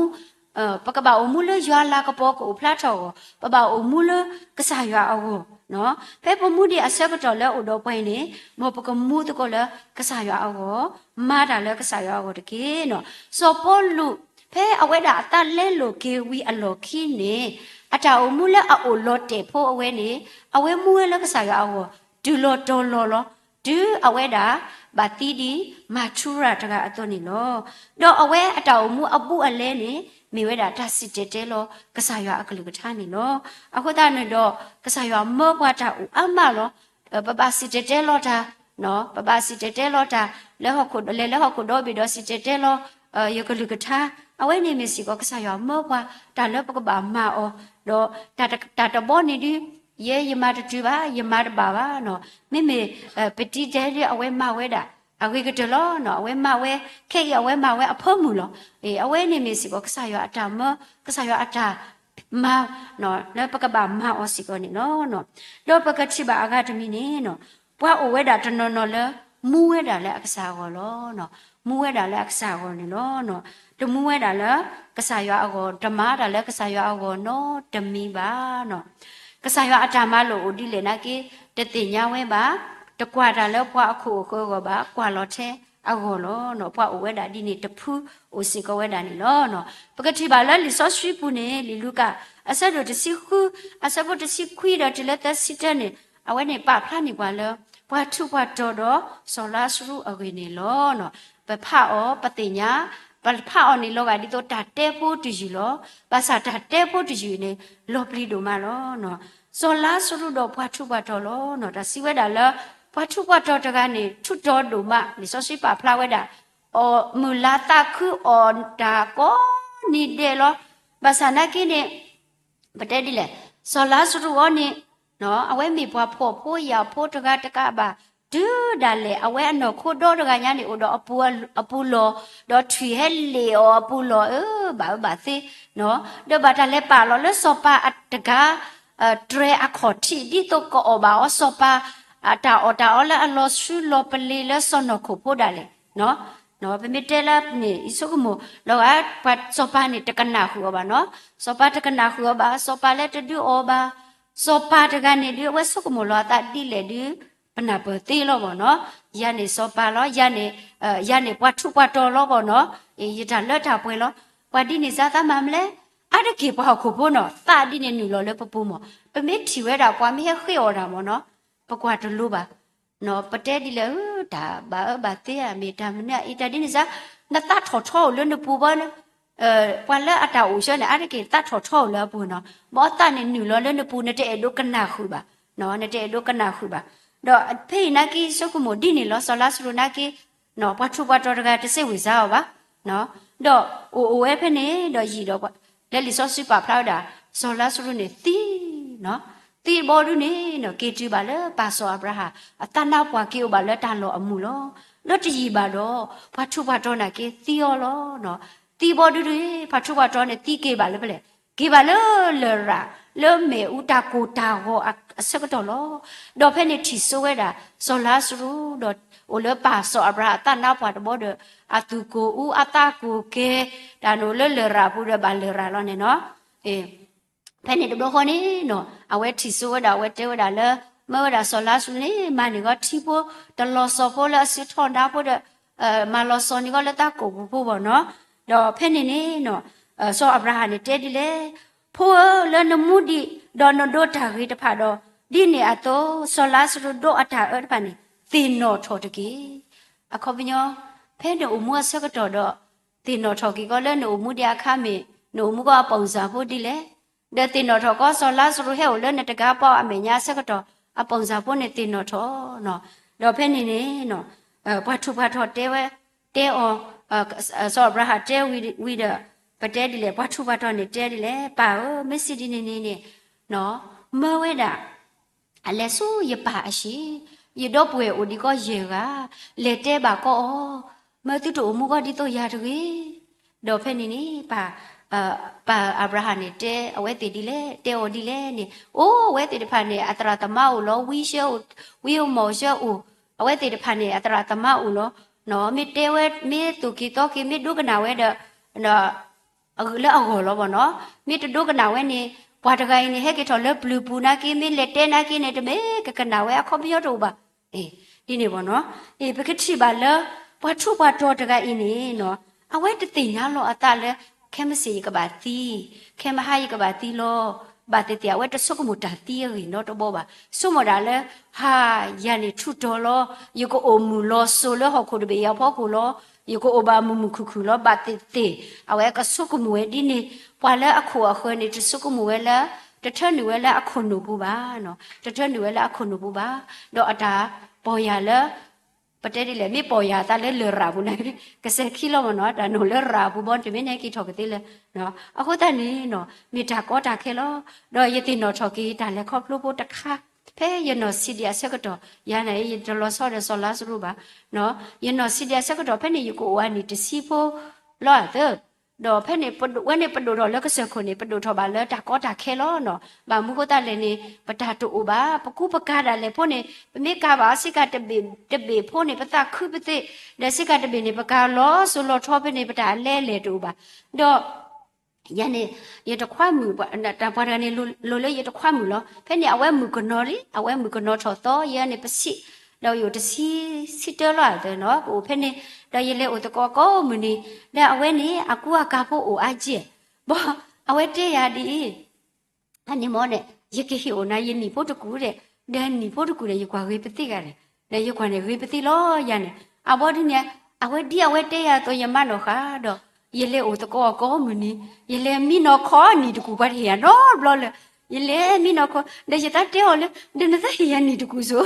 ပကဘၣ်အိၣ်မူလၢယွၤလၤကပီၤကအိၣ်ဖျါထီၣ်အဂီၢ်, ပဘၣ်အိၣ်မူလၢကစၢ်ယွၤအဂီၢ်. ဖဲပမူဒံးအဆၢကတီၢ်လၢအိၣ်ဒီးပှၤအံၤန့ၣ် မ်ပကမူသကိးလၢကစၢ်ယွၤအဂီၢ်, မၤတၢ်လၢကစၢ်ယွၤအဂီၢ်တက့ၢ်. စီၤပီလူး ဖဲအဝဲဒၣ်အသးလဲလိာ်က့ၤဝံၤအလီၢ်ခံန့ၣ် အတၢ်အိၣ်မူလၢအအိၣ်လီၤတဲာ်ဖိအဝဲန့ၣ် အဝဲမူဝဲလၢကစၢ်ယွၤအဂီၢ် တုၤလီၤတီၤလီၤလီၤ, တုၤအဝဲဒၣ်ဘၣ်သံဒ်မၤထူရၤတဂၤအသိးန့ၣ်လီၤ. ဒီးအဝဲအတၢ်အိၣ်မူအဘူးအလဲန့ၣ် မ့ၢ်ဝဲဒၣ်တၢ်စံၣ်တဲၤတဲလီၤကစၢ်ယွၤအကလုၢ်ကထါန့ၣ်လီၤ. အဃိသတးန့ၣ်ဒီး ကစၢ်ယွၤမၢပှၤတၢ်အိၣ်အါမးလီၤ. ပဘၣ်စံၣ်တဲၤတဲလီၤတၢ်, ပဘၣ်စံၣ်တဲၤတဲလီၤတၢ် လၢဟီၣ်ခိၣ်ဒီဘ့ၣ်ဒီးစံၣ်တဲၤတဲလီၤ ယကလုၢ်ကထါ, အဝဲန့ၣ်မ့ၢ်စ့ၢ်ကီးကစၢ်ယွၤမၢပှၤတၢ်လၢပကဘၣ်မၤအီၤ, ဒီးတၢ်တဘီန့ၣ်ဒုး ယဲယမၤတတုၤဘၣ်, ယမၤတဘၣ်ဘၣ်. မ့မ့ၢ် ပတံတဲဒ်အဝဲမၤဝဲဒၣ် အဂ့ၤကတၢၢ်လီၤ. အဝဲမၤဝဲ ခဲအံၤအဝဲမၤဝဲအဖၢမုၢ်လီၤ. အဝဲန့ၣ်မ့ၢ်စ့ၢ်ကီးကစၢ်ယွၤအတၢ်မၢ, ကစၢ်ယွၤအတၢ်မၤ လၢပကဘၣ်မၤအီၤစ့ၢ်ကီးန့ၣ်လီၤ. ဒီးပကထံၣ်ဘၣ်အဂၤတမံၤန့ၣ် ပှၤအိၣ်ဝဲဒၣ်တနီၤနီၤလၢ မူဝဲဒၣ်လၢအကစၢ်အဂီၢ်လီၤ. မူဝဲဒၣ်လၢအကစၢ်အဂီၢ်န့ၣ်လီၤ. တမူဝဲဒၣ်လၢကစၢ်ယွၤအဂီၢ်, တမၤတၢ်လၢကစၢ်ယွၤအဂီၢ်နီတမံၤဘၣ်. ကစၢ်ယွၤအတၢ်မၤလိာ်အိၣ်ဒ်လဲၣ်နာ်က့ တသ့ၣ်ညါဝဲဘၣ်, တကွၢ်တၢ်လၢပှၤအခိၣ်အဃၢၤအဂီၢ်ဘၣ်, ကွၢ်လီၤထဲအဂီၢ်လီၤ. ပှၤအိၣ်ဝဲဒၣ်ဒ်န့ၣ်တဖုအိၣ်စ့ၢ်ကီးဝဲဒၣ်န့ၣ်လီၤ. ပကထံၣ်ဘၣ်လၢလံာ်စီဆှံပူၤန့ၣ် လံာ်လူၤကၣ် အဆၢဒိၣ်တဆံဃု အဆၢဖိတဆံခွံဒီးတုၤလၢသၢဆံတၢန့ၣ် အဝဲန့ၣ်ပာ်ဖျါန့ၢ်ပှၤလၢ ပှၤထူးပှၤတီၤဒီးစီၤလါစရူးအဂ့ၢ်န့ၣ်လီၤ. ပဖးအီၤ, ပသ့ၣ်ညါ, ပဖးအီၤန့ၣ်လီၤဂာ်ဒ်သိးတၢ်တဲဖိတယုၢ်လီၤ. ဘၣ်ဆၣ်တၢ်တဲဖိတယုၢ်န့ၣ် လီၤပျံၤဒိၣ်မးလီၤ. စီၤလါစရူးဒီးပှၤထူးပှၤတီၤလီၤ. တၢ်စံးဝဲဒၣ်လၢ ပှၤထူးပှၤတီၤတဂၤန့ၣ် ထူးတီၤဒိၣ်မး, လံာ်စီဆှံပာ်ဖျါဝဲဒၣ် အီၣ်မုၢ်လါသးခုအီၣ်တၢ်ကိးနံၤဒဲးလီၤ. ဘၣ်ဆၣ်နာ်က့န့ၣ် ပတဲဒ်လဲၣ်, စီၤလါစရူးအံၤန့ၣ် အဝဲမ့ၢ်ပှၤဖှီၣ်ဖိယာ်ဖိတဂၤတကးဘၣ်, တုၤဒၣ်လဲာ် အဝဲအနီၢ်ခိဒီတဂၤညါန့ၣ် အိၣ်ဒီးအပူၤလီၢ်, ဒီးထွံၣ်ဟဲလ့ၣ်အီၤအပူၤလီၢ်ဧၢ, ဘၣ်အၢဘၣ်သီ, ဒီးဘၣ်တၢ်လဲၤပာ်လီၤလၢစီၤပၤအတဂၤ တြဲၤအခီၣ်ထံး ဒ်သိးကအီၣ်ဘၣ်အီၤစီၤပၤ အတၢ်အီၣ်တၢ်အီလၢအလီၤဆှုလီၤပလ့ၤလၢစီၤနီၢ်ခိၣ်ဖိဒၣ်လဲာ် ပမ့ၢ်တဲလၢန့ၣ် ယဆိကမိၣ် လီၤဂာ် ပှၤစီၤပၤန့ၣ်တကနၣ်ဃုာ်အီၤဘၣ်နီၤ, စီၤပၤတကနၣ်ဃုာ်အီၤဘၣ်, စီၤပၤတဂၤန့ၣ်ဒုး အဝဲဆိကမိၣ်လီၤအသးဒ်လဲၣ်ဒုး ပနၢ်ပၢၢ်သ့လီၤဘၣ်နီၤ, ယၤန့ၣ်စီၤပၤလီၤ, ယၤန့ၣ် ယၤန့ၣ်ပှၤထူးပှၤတီၤလီၤဘၣ်နီၤ, ယတၢ်လၢတၢ်ပှဲၤလီၤ, ပှၤဒ်န့ၣ်စါသးမၤမလဲၣ်, အါတက့ၢ်ပှၤဟီၣ်ခိၣ်ဖိနီၤ သးဒ်န့ၣ်နုာ်လီၤလၢပပူၤမး, ပမ့ၢ်ထံၣ်ဝဲဒၣ်ပှၤမ့ၢ်ဟဲဃ့အီၣ်တၢ်မးနီၤ ပကွၢ်တလိၤဘၣ်, ပတဲဒ်လဲၣ်ဧၢ, တၢ်ဘၣ်အၢဘၣ်သီဧါ, မ့ၢ်တၢ်မနုၤအံၤ တၢ်ဒ်န့ၣ်စါ, နသးထီၣ်ထီအိၣ်လၢနပူၤဘၣ်, ပှၤလၢအတၢ်အိၣ်ဆၢန့ၣ် အါတက့ၢ်သးထီၣ်ထီအိၣ်လၢအပူၤနီၤ, မ်အသးန့ၣ်နုာ်လီၤလၢနပူၤ နတအဲၣ်ဒိးကနၣ်ဃုာ်ဘၣ်, နတအဲၣ်ဒိးကနၣ်ဃုာ်ဘၣ်, ဒီးဖဲအံၤနာ်က့ ဆိကမိၣ်ဒ်န့ၣ်လီၤ စီၤလါစရူးနာ်က့ ပှၤထူးပှၤတီၤတဂၤတစ့ဝံၣ်စါအီၤဘၣ်, ဒီးအိၣ်အိၣ်ဝဲဖဲန့ၣ်ဒီးယံာ်ဒီး လၢလံာ်စီဆှံပာ်ဖျါဝဲဒၣ် စီၤလါစရူးန့ၣ်သံ, သံဘီဒုန့ၣ် က့ၤတုၤဘၣ်လၢပၢ်စီၤအၤဘြၤဟၣ် အသးနါပှၢ်က့ၤအိၣ်ဘၣ်လၢတၢ်လီၢ်အမုၢ်လီၤ, လၢတယံာ်ဘၣ်ဒီး ပှၤထူးပှၤတီၤနာ်က့သံအီၤလီၤ, သံဘီဒုန့ၣ် ပှၤထူးပှၤတီၤန့ၣ် သံက့ၤဘၣ်လၢဖဲလဲၣ်, က့ၤဘၣ်လၢလရာ် လၢမ့ၣ်အူတၢ်ကိၢ်တၢ်ဂီၤအဆၢကတီၢ်လီၤ, ဒီးဖဲန့ၣ်ထံၣ်စိဝဲဒၣ် စီၤလါစရူးဒီး အိၣ်လၢပၢ်စီၤအၤဘြၤဟၣ်အသးနါပှၢ်တဘီဒီး အသူၣ်ကိၢ်အူအသးကိၢ်ကဲ, တၢ်န့ၣ်အိၣ်လၢလရာ်ပူၤဒီးဘၣ်လရာ်လီၤန့ၣ်နီၤ ဖဲန့ၣ်တဘျီဃီန့ၣ်နီၤ အဝဲထံၣ်စိဝဲဒၣ် အဝဲတဲဝဲဒၣ်လၢ မၢဝဲဒၣ်စီၤလါစရူးန့ၣ် မၤန့ၢ်ဂီၤထံဖိ တလီၤစီၤဖိလၢအစုထီၣ်နါဖိဒီး မၤလီၤစီၤန့ၢ်ဂီၤလၢတၢ်ကိၢ်ပူၤဖိဘၣ်နီၤ, ဒီးဖဲန့ၣ်န့ၣ်နီၤ စီၤအၤဘြၤဟၣ်န့ၣ်တဲဒ်လဲၣ်, ဖိဧၢ လၢနမူဒံး ဒီးနဒိးတၢ်ဂ့ၤတဖၣ်ဒီး ဒ်န့ၣ်အသိး စီၤလါစရူးဒိးအတၢ်အၢတဖၣ်န့ၣ် သ့ၣ်နီၣ်ထီၣ်တက့ၢ်. အခီပညီ ဖဲနအိၣ်မူအဆၢကတီၢ်ဒီး သ့ၣ်နီၣ်ထီၣ်က့ၤကီးလၢနအိၣ်မူဒံးအခါမ့ၢ် နအိၣ်မူကီးအပုံစံဖိဒ်လဲၣ်. ဒီးသ့ၣ်နီၣ်ထီၣ်ကီးစီၤလါစရူးဟဲအိၣ်လၢနတဂၤပီအမဲာ်ညါအဆၢကတီၢ် အပုံစံဖိန့ၣ်သ့ၣ်နီၣ်ထီၣ်နီၤ. ဒီးဖဲန့ၣ်န့ၣ် ပှၤထူးပှၤတီၤတဲဝဲ, တဲအီၤ, စီၤအၤဘြၤဟၣ်တဲဝံၤဒီး ပတဲဒ်လဲၣ်, ပှၤထူးပှၤတီၤန့ၣ်တဲဒ်လဲၣ်, ပၢ်ဧၢ, မ့ၢ်စံးဒ်န့ၣ်န့ၣ်န့ၣ် မၢဝဲဒၣ် အလဲၤဆူယပၢ်အဟံၣ်, ယဒီပုၢ်ဝဲၢ်အိၣ်ဒံးကီးယဲၢ်ဂၤ, လဲၤတဲဘၣ်ကီးအီၤ, မၢသုတအိၣ်မူကီးဒ်သိးယၤတဂ့ၤ. ဒီးဖဲန့ၣ်န့ၣ် ပၢ်အၤဘြၤဟၣ်န့ၣ်တဲအဝဲသ့ၣ်ဒ်လဲၣ်, တဲအီၤဒ်လဲၣ်န့ၣ်, အိၣ်ဝဲသ့ၣ်တဖၣ်န့ၣ် အသရၣ်သမါအိၣ်လီၤ, ဝံဆှၢအိၣ်, ဝံအမီၢ်ဆှၢအိၣ်, အဝဲသ့ၣ်တဖၣ်န့ၣ် အသရၣ်သမါအိၣ်လီၤ. မ့ၢ်တဲဝဲ မ့ၢ်သူၣ်က့ၤသီက့ၤ မ့ၢ်ဒိကနၣ်ဝဲဒီး အဂုာ်လၢအဂီၢ်လီၤဘၣ်နီၤ. မ့ၢ်တဒိကနၣ်ဝဲန့ၣ် ပှၤတဂၤအံၤန့ၣ် ဟဲက့ၤထီၣ်လၢပျုၤပူၤနာ်က့ မ့ၢ်လဲၤတဲနာ်က့န့ၣ် တမ့ၢ်ကကနၣ်ဝဲအခီပညီတအိၣ်ဘၣ်. ဒ်န့ၣ်ဘၣ်နီၤ. ပကထံၣ်ဘၣ်လၢ ပှၤထူးပှၤတီၤတဂၤအံၤန့ၣ်နီၤ အဝဲတသ့ၣ်ညါလီၤအသးလၢ ခဲမုၢ်ဆ့ၣ်ယကဘၣ်သံ, ခဲမုၢ်ဟါယကဘၣ်သံလီၤ. ဘၣ်သ့ၣ်သ့ၣ် အဝဲတဆိကမိၣ်တၢ်သံအဂ့ၢ်နီတဘျီဘၣ်. ဆိကမိၣ်ဒၣ်လၢ ဟါ, ယၤန့ၣ်ထူးတီၤလီၤ, ယကအိၣ်မုာ်လီၤစိၤလၢဟီၣ်ခိၣ်တဘ့ၣ်အံၤအဖီခိၣ်လီၤ. ယကအိၣ်ဘၣ်မုာ်မုာ်ခုၣ်ခုၣ်လီၤ. ဘၣ်သ့ၣ်သ့ၣ် အဝဲကဆိကမိၣ်ဝဲဒ်န့ၣ်. ပှၤလၢအခိၣ်အဃၢၤန့ၣ် တဆိကမိၣ်ဝဲလၢ တထၢနုာ်ဝဲလၢအခိၣ်နူာ်ပူၤဘၣ်, တထၢနုာ်ဝဲလၢအခိၣ်နူာ်ပူၤဘၣ်. ဒီးအတၢ်ပီၢ်ယၢ်လၢ ပတဲဒ်လဲၣ်, မ့ၢ်ပီၢ်ယၢ်အသးလၢလရာ်ပူၤန့ၣ် ကစဲးခံလီၤမ့ၢ်နီၤ, တၢ်နုာ်လၢလရာ်ပူၤဘီ တမ့ၢ်န့ၣ်က့ၤထီၣ်ကသ့လၢၤ. အဃိသတးန့ၣ်နီၤ မ့ၢ်တၢ်ကီတၢ်ခဲလီၤ. ဒီးယသ့ၣ်နီၣ်ထီၣ်က့ၤတၢ်လဲၤခီဖျိဖိတခါ, ဖဲယနီၢ်ဆံးဒံးအဆၢကတီၢ်, ယၤန့ၣ် ယတလီၤဆီဒီးစီၤလါစရူးဘၣ်, ယနီၢ်ဆံးဒံးအဆၢကတီၢ် ဖဲန့ၣ်ယကအိၣ်အနံၣ်တဆံဖိလီၤအသၢ ဒီးဖဲန့ၣ် ဝဲန့ၣ်ပဒိၣ်ထီၣ်လၢကစၢၢ်ခိၣ်န့ၣ် ပဒိၣ်ထီၣ်ဘၣ်လၢတၢ်ကီတၢ်ခဲလီၤနီၤ. ဘၣ်မနုၤဃိသတးလဲၣ်န့ၣ် ပတၢ်တအိၣ်ဘၣ်, ပကူပကၤဒၣ်လဲာ်ဖိန့ၣ် ပမ့ၢ်ကၤဘၣ်အီၤ ဆ့ကၤတဘ့ၣ်တဘ့ၣ်ဖိန့ၣ် ပသးခုပသ့, ဒီးဆ့ကၤတဘ့ၣ်န့ၣ် ပကၤလီၤစိၤလီၤထီဖဲန့ၣ် ပတၢ်အလဲအလဲၢ်တအိၣ်ဘၣ်. ဒီး ယၤန့ၣ် ယတခွါမုၣ်, တၢ်ပှၤတဂၤန့ၣ် လိၤလၢယတခွါမုၣ်လီၤ. ဖဲန့ၣ် အဝဲမုၣ်ကနီၤလံ, အဝဲမုၣ်ကနီၤထီၣ်သီ, ယဲန့ၣ်ပဆံး, ဒီးယအိၣ်တဆံ, ဆံတၢလီၤအသၢနီၤ, ပအိၣ်ဖဲန့ၣ်, ဒီးယလဲၤအိၣ်သကိးကိးမုၢ်နံၤ, ဒီးအဝဲန့ၣ် အကူအကၤဖိအိၣ်အါကဲၢ်, ဘီ, အဝဲတဲယၤဒ်အံၤ အန့ၣ်မ့ၢ်န့ၣ် ယကဟ့ၣ်အိၣ်နၤယနံၣ်ဖိတကူၣ်ဒီး, ဒီးနံၣ်ဖိတကူၣ်ဒီး ယကွၢ်ဂ့ၤပသ့ဂၤန့ၣ်, ဒီးယကွၢ်န့ၣ်ဂ့ၤပသ့လီၤယၤန့ၣ်, အဘီဒ်န့ၣ်, အဝဲဒ်အဝဲတဲယၤအသိး ယမၤနီၣ်ဃာ်ဒီး, ယလဲၤအိၣ်သကိးအီၤကိးမုၢ်နံၤ, ယလဲၤမံနီၢ်ခီနံၣ်တကူၣ် ပှၤတဟ့ၣ်ယၤနီတဘျီလၢၤ, ယလဲၤမံနီၢ်ခီ, ဒီးယသးတဲအီၤလၢ ဒီးနသးဟ့ၣ်ယၤနံၣ်တကူၣ်စိ,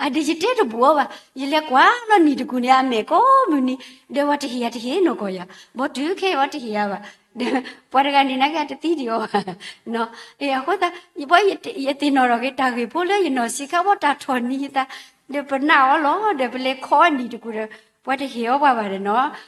အဒီးယတဲတဘူးအီၤဘၣ်, ယလဲၤကွၢ်လီၤနံၣ်တကူၣ်န့ၣ် အမဲာ်ကိးမုၢ်နံၤ, ဒီးပှၤတဟ့ၣ်ယၤတဟ့ၣ်နီၢ်ကီၢ်ယၤ, ဘီတုၤခဲအံၤပှၤတဟ့ၣ်ယၤဘၣ်, ဒီးပှၤတဂၤန့ၣ်နာ်က့တသံဒံးအီၤဘၣ် အဃိသတး ယသ့ၣ်နီၣ်ထီၣ်က့ၤတၢ်ဂ့ၢ်ဖိလၢယနီၢ်ဆံးခါဘီ တၢ်ထီၣ်နံၤယသး, ဒီးပနၢ်အီၤလီၤ ဒီးပလဲၤခီနံၣ်တကူၣ်ဒီး ပှၤတဟ့ၣ်အီၤပှၤဘၣ်ဒီးနီၤ,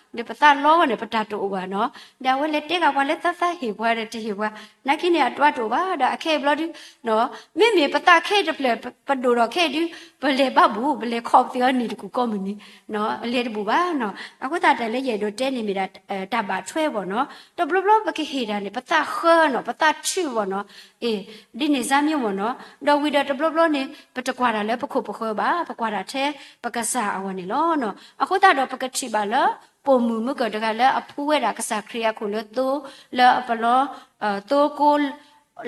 ဒီးပသးလီဝဲန့ၣ် ပတၢ်တအိၣ်ဘၣ်နီၤ, ဒီးအဝဲလဲၤတဲဂၤပှၤလၢသးသးဟ့ၣ်ပှၤဒီးတဟ့ၣ်ပှၤ, နာ်က့န့ၣ် အတအိၣ်ဘၣ် ဒီးအခဲအံၤဘျီဒု မ့မ့ၢ်ပသးခဲအံၤတဖျၢၣ် ပဒိၣ်ထီၣ်ခဲအံၤဒု ပလဲၤဘၣ်ဘူး ပလဲၤခီပသ့အီၤနံၣ်တကူၣ်ကိးမုၢ်နံၤ, အလဲၤတဘူးဘၣ်နီၤ, အဃိသတးတၢ်လၢယအဲၣ်ဒိးတဲန့ၣ်မ့ၢ်ဒၣ် တၢ်ဘၣ်ထွဲဘၣ်နီၤ, တဘျီဘျီပကဟ့ၣ်တၢ်န့ၣ် ပသးဃၢနီၤ ပသးထုဘၣ်နီၤ, အ့ၣ် ဒ်န့ၣ်စါမ့ၢ်မ့ၢ်နီၤ, ဒီးဝံၤဒီးတဘျီဘျီန့ၣ် ပတကွၢ်တၢ်လၢပခိၣ်ပဃၢၤဘၣ် ပကွၢ်တၢ်ထဲပကစၢ်အဂီၢ်န့ၣ်လီၤနီၤ, အဃိသတးဒီးပကထံၣ်ဘၣ်လၢ ပိာ်မုၣ်မုၢ်ကၢၢ်တဂၤလၢအဖှူဝဲဒၣ်ကစၢ်ခရံာ်အခိၣ်လၢသိ လၢအပလီ သိကိ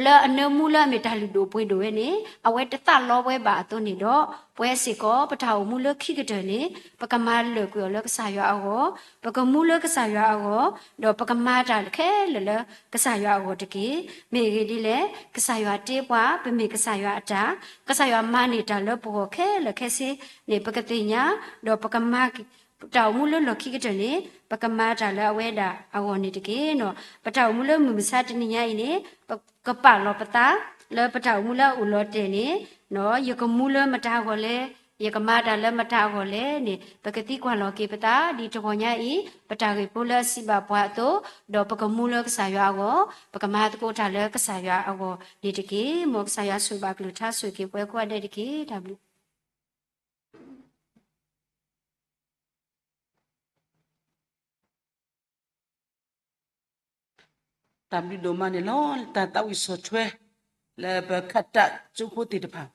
လၢအနၢမူလၢအမ့ၢ်တၢ်လုၢ်ဒိၣ်ပှ့ၤဒိၣ်ဝဲန့ၣ် အဝဲတသးလီဝဲဘၣ်အသိးန့ၣ်ဒီး ပဝဲစ့ၢ်ကီး ပတၢ်အိၣ်မူလၢခံကတၢၢ်န့ၣ် ပကမၤလၢာ်ကွံာ်အီၤလၢကစၢ်ယွၤအဂီၢ်, ပကမူလၢကစၢ်ယွၤအဂီၢ်, ဒီးပကမၤတၢ်ခဲလၢာ်လၢကစၢ်ယွၤအဂီၢ်တက့ၢ်. မ့ၢ်အဂ့ၢ်ဒ်လဲၣ်, ကစၢ်ယွၤတ့ပှၤ ပမ့ၢ်ကစၢ်ယွၤအတၢ်, ကစၢ်ယွၤမၤန့ၢ်တၢ်လၢပဂီၢ်ခဲလၢာ်ခဲဆ့န့ၣ် ပကသ့ၣ်ညါ, ဒီးပကမၤ တၢ်အိၣ်မူလၢလီၢ်ခံကတၢၢ်န့ၣ် ပကမၤတၢ်လၢအဝဲဒၣ်အဂီၢ်န့ၣ်တက့ၢ်နီၤ. ပတၢ်အိၣ်မူလၢမုၢ်မဆါတနံၤညါအံၤန့ၣ် ပကပာ်လီၤပသး လၢပတၢ်အိၣ်မူလၢအအိၣ်လီၤတဲာ်န့ၣ် ယကမူလၢမတၤအဂီၢ်လဲၣ်, ယကမၤတၢ်လၢမတၤအဂီၢ်လဲၣ်န့ၣ် ပကသံကွၢ်လီၤက့ၤပသး ဒ်တဂီၤညါအံၤ ပတၢ်ဂ့ၢ်ဖိလၢအစံးဘၣ်ပှၤအသိး, ဒီးပကမူလၢကစၢ်ယွၤအဂီၢ်, ပကမၤသကိးတၢ်လၢကစၢ်ယွၤအဂီၢ်န့ၣ်တက့ၢ်. မ်ကစၢ်ယွၤဆိၣ်ဂ့ၤဘၣ်ကလုၢ်ကထါ ဆိၣ်ဂ့ၤက့ၤပဝဲကိးဂၤဒဲးတက့ၢ်. တၢ်ဘျုး တၢ်ဘျုးဒိၣ်မးန့ၣ်လီၤ. တၢ်သးဝံၣ်ဆီၣ်ထွဲ လၢပခၢၣ်တၢ်ကၠိဖိသ့ၣ်တဖၣ်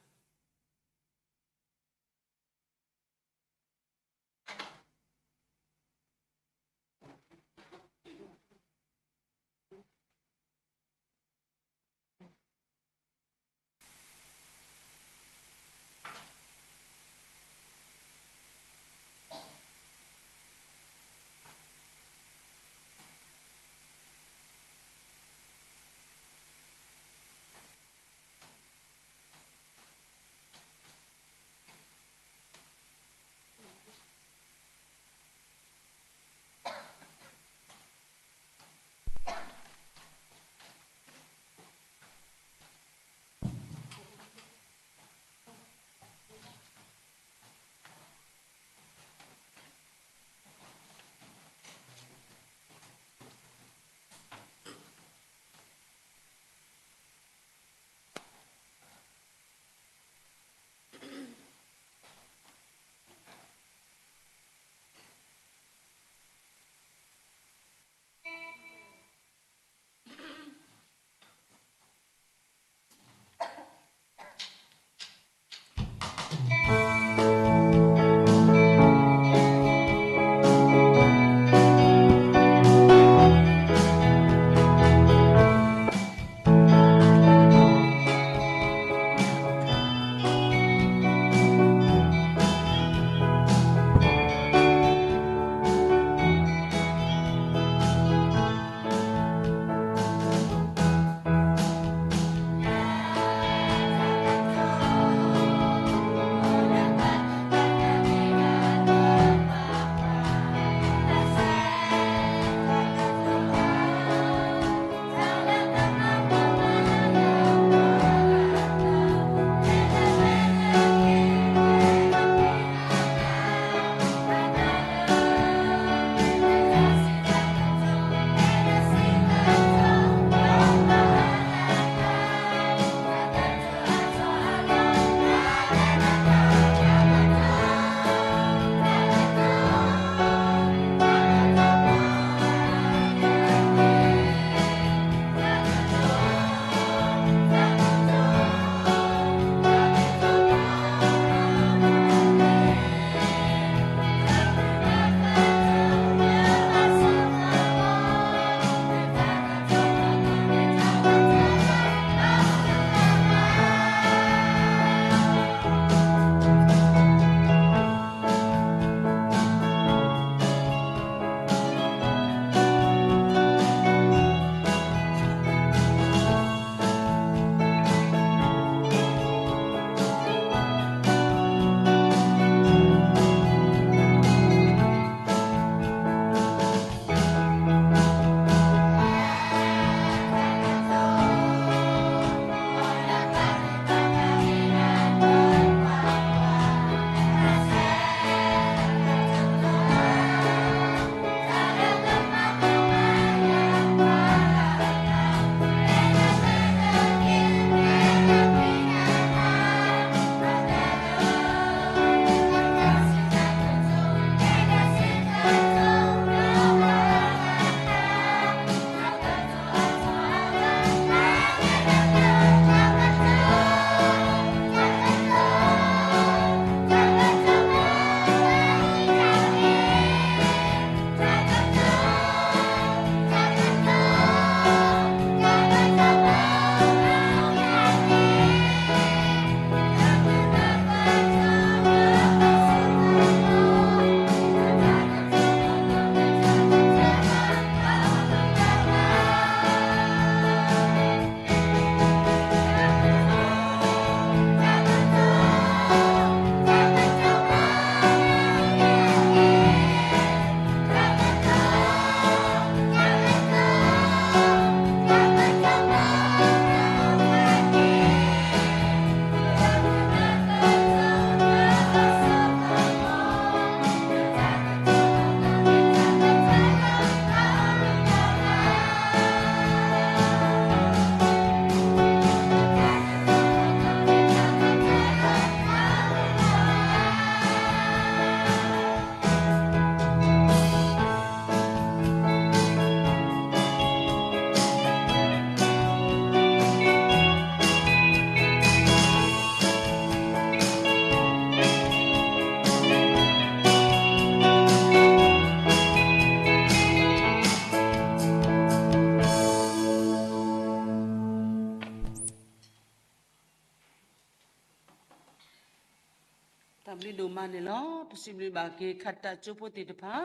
တၢ်ဘျုးဒိၣ်မးန့ၣ်လီၤ. ပစံးဘျုးဘၣ်က့ၤ ခးတၢ်ကၠိဖိသ့ၣ်တဖၣ်,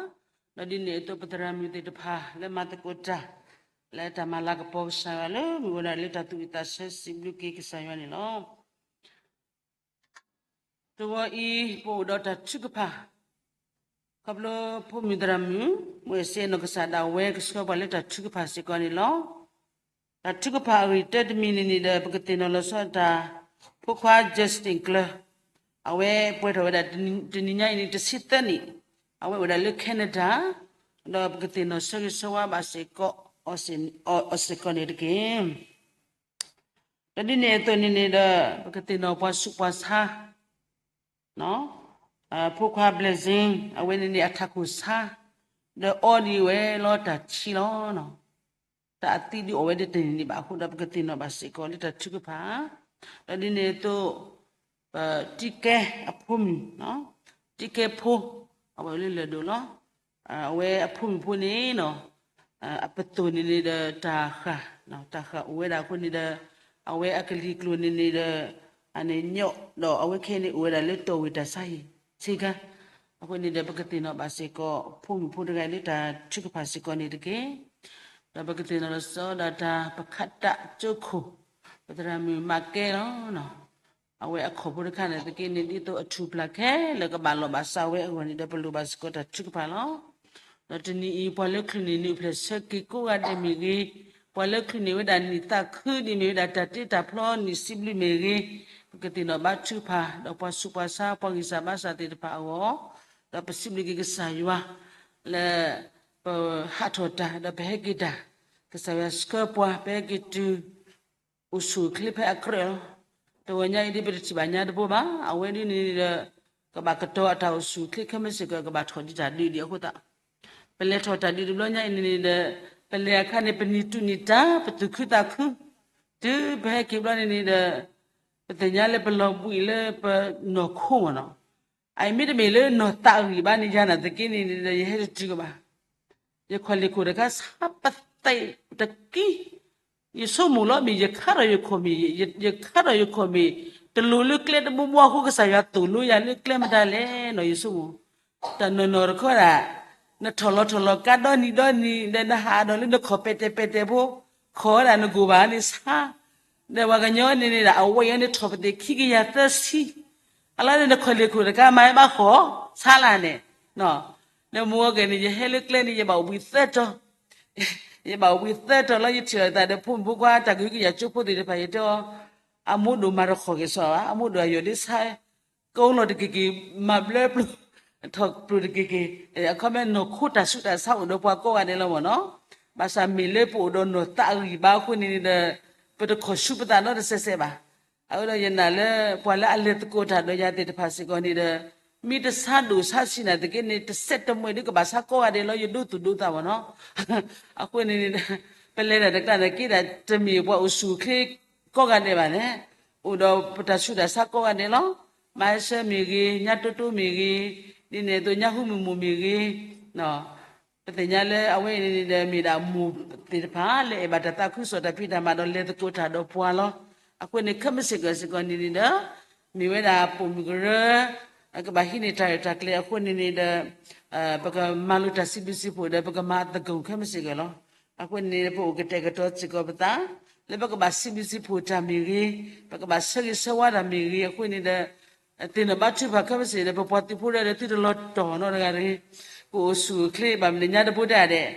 ဒီးဒ်န့ၣ်အသိး ပသရၣ်မုၣ်သ့ၣ်တဖၣ် လၢမၤသကိးတၢ် လၢတၢ်မၤလၤကပီၤကစၢ်ယွၤလၢ မ့ၢ်ဝဲဒၣ်လၢတၢ်သူၣ်ဝံၣ်သးဆၢ စံးဘျုးက့ၤကစၢ်ယွၤန့ၣ်လီၤ. တဂီၤအံၤ ပအိၣ်ဒီးတၢ်ထုကဖၣ် ခီဖျိဖိမုၣ်သရၣ်မုၣ် မုၢ်အစဲနီၢ်ကစၢ်ဒၣ်ဝဲ ကဆှၢပှၤလၢတၢ်ထုကဖၣ်စ့ၢ်ကီးန့ၣ်လီၤ. တၢ်ထုကဖၣ်အဂ့ၢ်တၢတမံၤန့ၣ်န့ၣ်ဒီး ပကသ့ၣ်နီၣ်လီၤဆီတၢ် ဖိခွါ Justin ကျၢၤ, အဝဲပှဲၤထီၣ်ဝဲဒၣ်တနံၤညါအံၤန့ၣ် တဆံသၢနံၣ်, အဝဲအိၣ်ဝဲဒၣ်လၢ Canada, ဒီးပကသ့ၣ်နီၣ်ဆၢဂ့ၤဆၢဝါဘၣ်စ့ၢ်ကီး အီၤစ့ၢ်ကီးန့ၣ်တက့ၢ်. ဒီးဒ်န့ၣ်အသိးန့ၣ်န့ၣ်ဒီး ပကသ့ၣ်နီၣ်ပှၤဆူးပှၤဆါ ဖိခွါ Blessing အဝဲန့ၣ်န့ၣ် အထးခိၣ်ဆါ ဒီးအီဒံးဝဲလီၤတၢ်ဆံလီၤ. တၢ်အသံဒုးအီၣ်ဝဲတန့ၢ်န့ၣ်ဘၣ်အဃိဒီး ပကသ့ၣ်နီၣ်ဘၣ်စ့ၢ်ကီးလၢတၢ်ထုကဖၣ်, ဒီးဒ်န့ၣ်အသိး ပတံကဲအဖိမုၣ်, တံကဲဖိ, အဝဲအိၣ်လၢလၢၢ်ဒိၣ်လီၤ. အဝဲအဖိမုၣ်ဖိန့ၣ် အပသိၣ်န့ၣ်န့ၣ်ဒီးတၢ်ဃၢ်, တၢ်ဃၢ်အိၣ်ဝဲဒၣ်အဃိန့ၣ်ဒီး အဝဲအကလံၤကျိၤန့ၣ်န့ၣ်ဒီး အန့ၣ်ညီၣ်ဒီး အဝဲခဲအံၤန့ၣ်အိၣ်ဝဲဒၣ်လၢတီၢ်ဝ့ၢ်တၢ်ဆါဟံၣ်ဆ့ကၤ, အဃိန့ၣ်ဒီး ပကသ့ၣ်နီၣ်ဘၣ်စ့ၢ်ကီး ဖိမုၣ်ဖိတဂၤအံၤလၢတၢ်ထုကဖၣ်စ့ၢ်ကီးန့ၣ်တက့ၢ်. ဒီးပကသ့ၣ်နီၣ်လီၤဆီဒၣ်တၢ် ပခးတၢ်ကၠိခိၣ် ပသရၣ်မုၣ်မးကဲလီၤ. အဝဲအခီၣ်ဖိတခါန့ၣ်သက့န့ၣ် ဒ်သိးအထူၣ်ဖျးခဲလၢာ်ကဘၣ်လီၢ်ဘၣ်စးဝဲအဂီၢ်န့ၣ်ဒီး ပလိၣ်ဘၣ်စ့ၢ်ကီးတၢ်ထုကဖၣ်လီၤ. ဒီးတနံၤအံၤ ပှၤလၢချုးန့ၣ် နုာ်ဖျဲၣ်ဆၢက့ၤကိးဂၤဒဲးမ့ၢ်ဂ့ၤ, ပှၤလၢချုးန့ၣ်ဝဲဒၣ်နံၣ်သးခုဒ်မ့ၢ်ဝဲဒၣ်တၢ်တ့တၢ်ဖျီနံၣ်စံးဘျုးမ့ၢ်ဂ့ၤ, ပကသ့ၣ်နီၣ်ဘါထုကဖၣ် ဒီးပှၤဆူးပှၤဆါ ပှၤဂံၢ်စၢ်ဘါစၢ်သ့ၣ်တဖၣ်အဂီၢ်, ဒီးပစံးဘျုးက့ၤကစၢ်ယွၤ လၢ ပဟးထီၣ်တၢ် ဒီးပဟဲက့ၤတၢ်, ကစၢ်ယွၤဆှၢပှၤ ပဟဲက့ၤတုၤ အိၣ်ဆူၣ်အိၣ်ချ့ဖဲအကြၢးလီၤ. တဂီၤညါအံၤဒ်ပတထံၣ်ဘၣ်ညါတဘိဘၣ်, အဝဲဒ်န့ၣ်ဒီး ကဘၣ်ကတီၤအတၢ်အိၣ်ဆူၣ်အိၣ်ချ့ခဲမုၢ်စ့ၢ်ကီး ကဘၣ်ထီၣ်ဒံးတၢ်ဒုးဒံးအဃိသတး, ပလဲၤထီၣ်တၢ်ဒုးတဘျီညါအံၤန့ၣ်န့ၣ်ဒီး ပလဲၤအခါန့ၣ် ပနံၤတူၢ်နံၤတၢ် ပသူၣ်ခုသးခု, တုၤပဟဲက့ၤဘျီန့ၣ်န့ၣ်ဒီး ပသ့ၣ်ညါလၢပလီၤဘှံးလၢပနီၢ်ခိမ့ၢ်နီၤ, အအံၤမ့တမ့ၢ်လၢနီၢ်သးဂံၢ်ဘါန့ၣ် ယၤနာ်သက့န့ၣ်ဒီး ယဟဲတတုၤကဘၣ် ယခီၣ်လ့ၢ်ခိၣ်တခါ ဆါပသဲးတကံ, ယဆိကမိၣ်လီၤမ့ၢ် ယခါထီၣ်ယခီၣ်မ့ၢ်, ယခါထီၣ်ယခီၣ်မ့ၢ် တလိၤလၢကျဲတဘိဘိအဃိ ကစၢ်ယွၤသိၣ်လိယၤလၢကျဲမတၤလဲၣ်နီၤ ယဆိကမိၣ်, တၢ်နီၢ်နီၢ်တခီဒၣ်, နထီၣ်လီၤထီၣ်လီၤကါဒီနံၤဒီနံၤ ဒီးနဟးဒီးလၢနခီၣ်ပဲာ်တဲာ်ပဲာ်တဲာ်ဖိ, ခီၣ်ဝဲဒၣ်နဂိၢ်ဘၣ်န့ၣ်ဆါ ဒီးပှၤကညီန့ၣ်န့ၣ်ဒီး အဝဲအံၤန့ၣ်ထီၣ်ပသ့ၣ်ခံကယၤသၢဆံ, အလီၢ်န့ၣ်နခီၣ်လ့ၢ်ခိၣ်တခါ မၤဟဲဘၣ်ဃီၤ ဆါလၢ်န့ၣ်, ဒီးမ့ၢ်ဝဲက့ၤန့ၣ် ယဟဲလၢကျဲန့ၣ် ယဘၣ်အိၣ်ဘှံးသၢတီၤ, ယဘၣ်အိၣ်ဘှံးသၢတီၤလီၤ ယထံၣ်လိာ်သးဒီးဖိမုၣ်ဖိခွါတၢ်ကဟုကယာ်ကၠိဖိသ့ၣ်တဖၣ် ယတဲအီၤ, အမိၢ်ဒိၣ်မၤတခီၣ်က့ၤစီဘၣ် အမိၢ်ဒိၣ်အယီၢ်ဒ်ဆါ ကိးလီၤတက့ၤက့ၤ မၤဘျၢပျိၤ, ထီၣ်ပျိၤတက့ၤက့ၤ, အခီပညီနီၢ်ခိတၢ်ဆူးတၢ်ဆါအိၣ်ဒီးပှၤကိးဂၤဒဲးလီၤမ့ၢ်နီၤ, ဘၣ်ဆၣ်မ့ၢ်လၢပအိၣ်ဒီးနီၢ်သးအဂံၢ်ဘါအဃိန့ၣ်ဒီး ပတခီၣ်ဆူပသးနီတစဲးစဲးဘၣ်. အဃိဒီးယနာ်လၢ ပှၤလၢအလဲၤသကိးတၢ်ဒီးယၤသ့ၣ်တဖၣ်စ့ၢ်ကီးန့ၣ်ဒီး မ့ၢ်တဆါဒိၣ်ဆါဆံးနာ်သက့န့ၣ် တစဲးတမှဲၤဒ်ကဘၣ်ဆါကိးဂၤဒဲးလီၤ ယဒိသူၣ်ဒိသးမ့ၢ်နီၤ, အဃိန့ၣ်န့ၣ် ပလဲၤတၢ်တကျါန့ၣ်က့ဒၣ် တမ့ၢ်ပှၤအိၣ်ဆူၣ်အိၣ်ချ့ကိးဂၤဒဲးဘၣ်န့ၣ်, အိၣ်ဒီးပတၢ်ဆူးတၢ်ဆါကိးဂၤဒဲးလီၤ. မၤဟဲဆၢမ့ၢ်ဂ့ၤ, ညါတိတိမ့ၢ်ဂ့ၤ, ဒ်န့ၣ်အသိးညါဟူမုၢ်မုၢ်မ့ၢ်ဂ့ၤ, ပသ့ၣ်ညါလၢအဝဲအံၤန့ၣ်ဒီး မ့ၢ်ဒၣ်မိၢ်သ့ၣ်တဖၣ်လၢအဲၣ်ဘၣ်တၢ်သးခုကစီၣ်တၢ်ဖံးတၢ်မၤဒီး လဲၤသကိးတၢ်ဒီးပှၤလီၤ. အဃိန့ၣ် ခဲမုၢ်စ့ၢ်ကီးစ့ၢ်ကီးန့ၣ်န့ၣ်ဒီး မ့ၢ်ဝဲဒၣ်ပိာ်မုၣ်ကရၢ ကဘၣ်ဟံးန့ၢ်တၢ်ရဲၣ်တၢ်ကျဲၤအဃိန့ၣ်န့ၣ်ဒီး ပကမၤလိတၢ်စံးဘျုးစံးဖှိၣ်ဒီး ပကမၤသကိးခဲမုၢ်စ့ၢ်ကီးလီၤ. အဃိန့ၣ် ပအိၣ်ကတဲာ်ကတီၤစ့ၢ်ကီးပသး လၢပကဘၣ်စံးဘျုးစံးဖှိၣ်တၢ်မ့ၢ်ဂ့ၤ, ပကဘၣ်ဆၢဂ့ၤဆၢဝါတၢ်မ့ၢ်ဂ့ၤ အဃိန့ၣ်ဒီး သ့ၣ်နီၣ်ဘါထုကဖၣ်ခဲမုၢ်စ့ၢ်ဒီး ပပှၤသုးဖိဒီးသုတလီၤတီၤနီတဂၤတဂ့ၤ, ပအိၣ်ဆူၣ်အိၣ်ချ့ဘၣ်မနုၤညါတဘိတဂၤဒဲး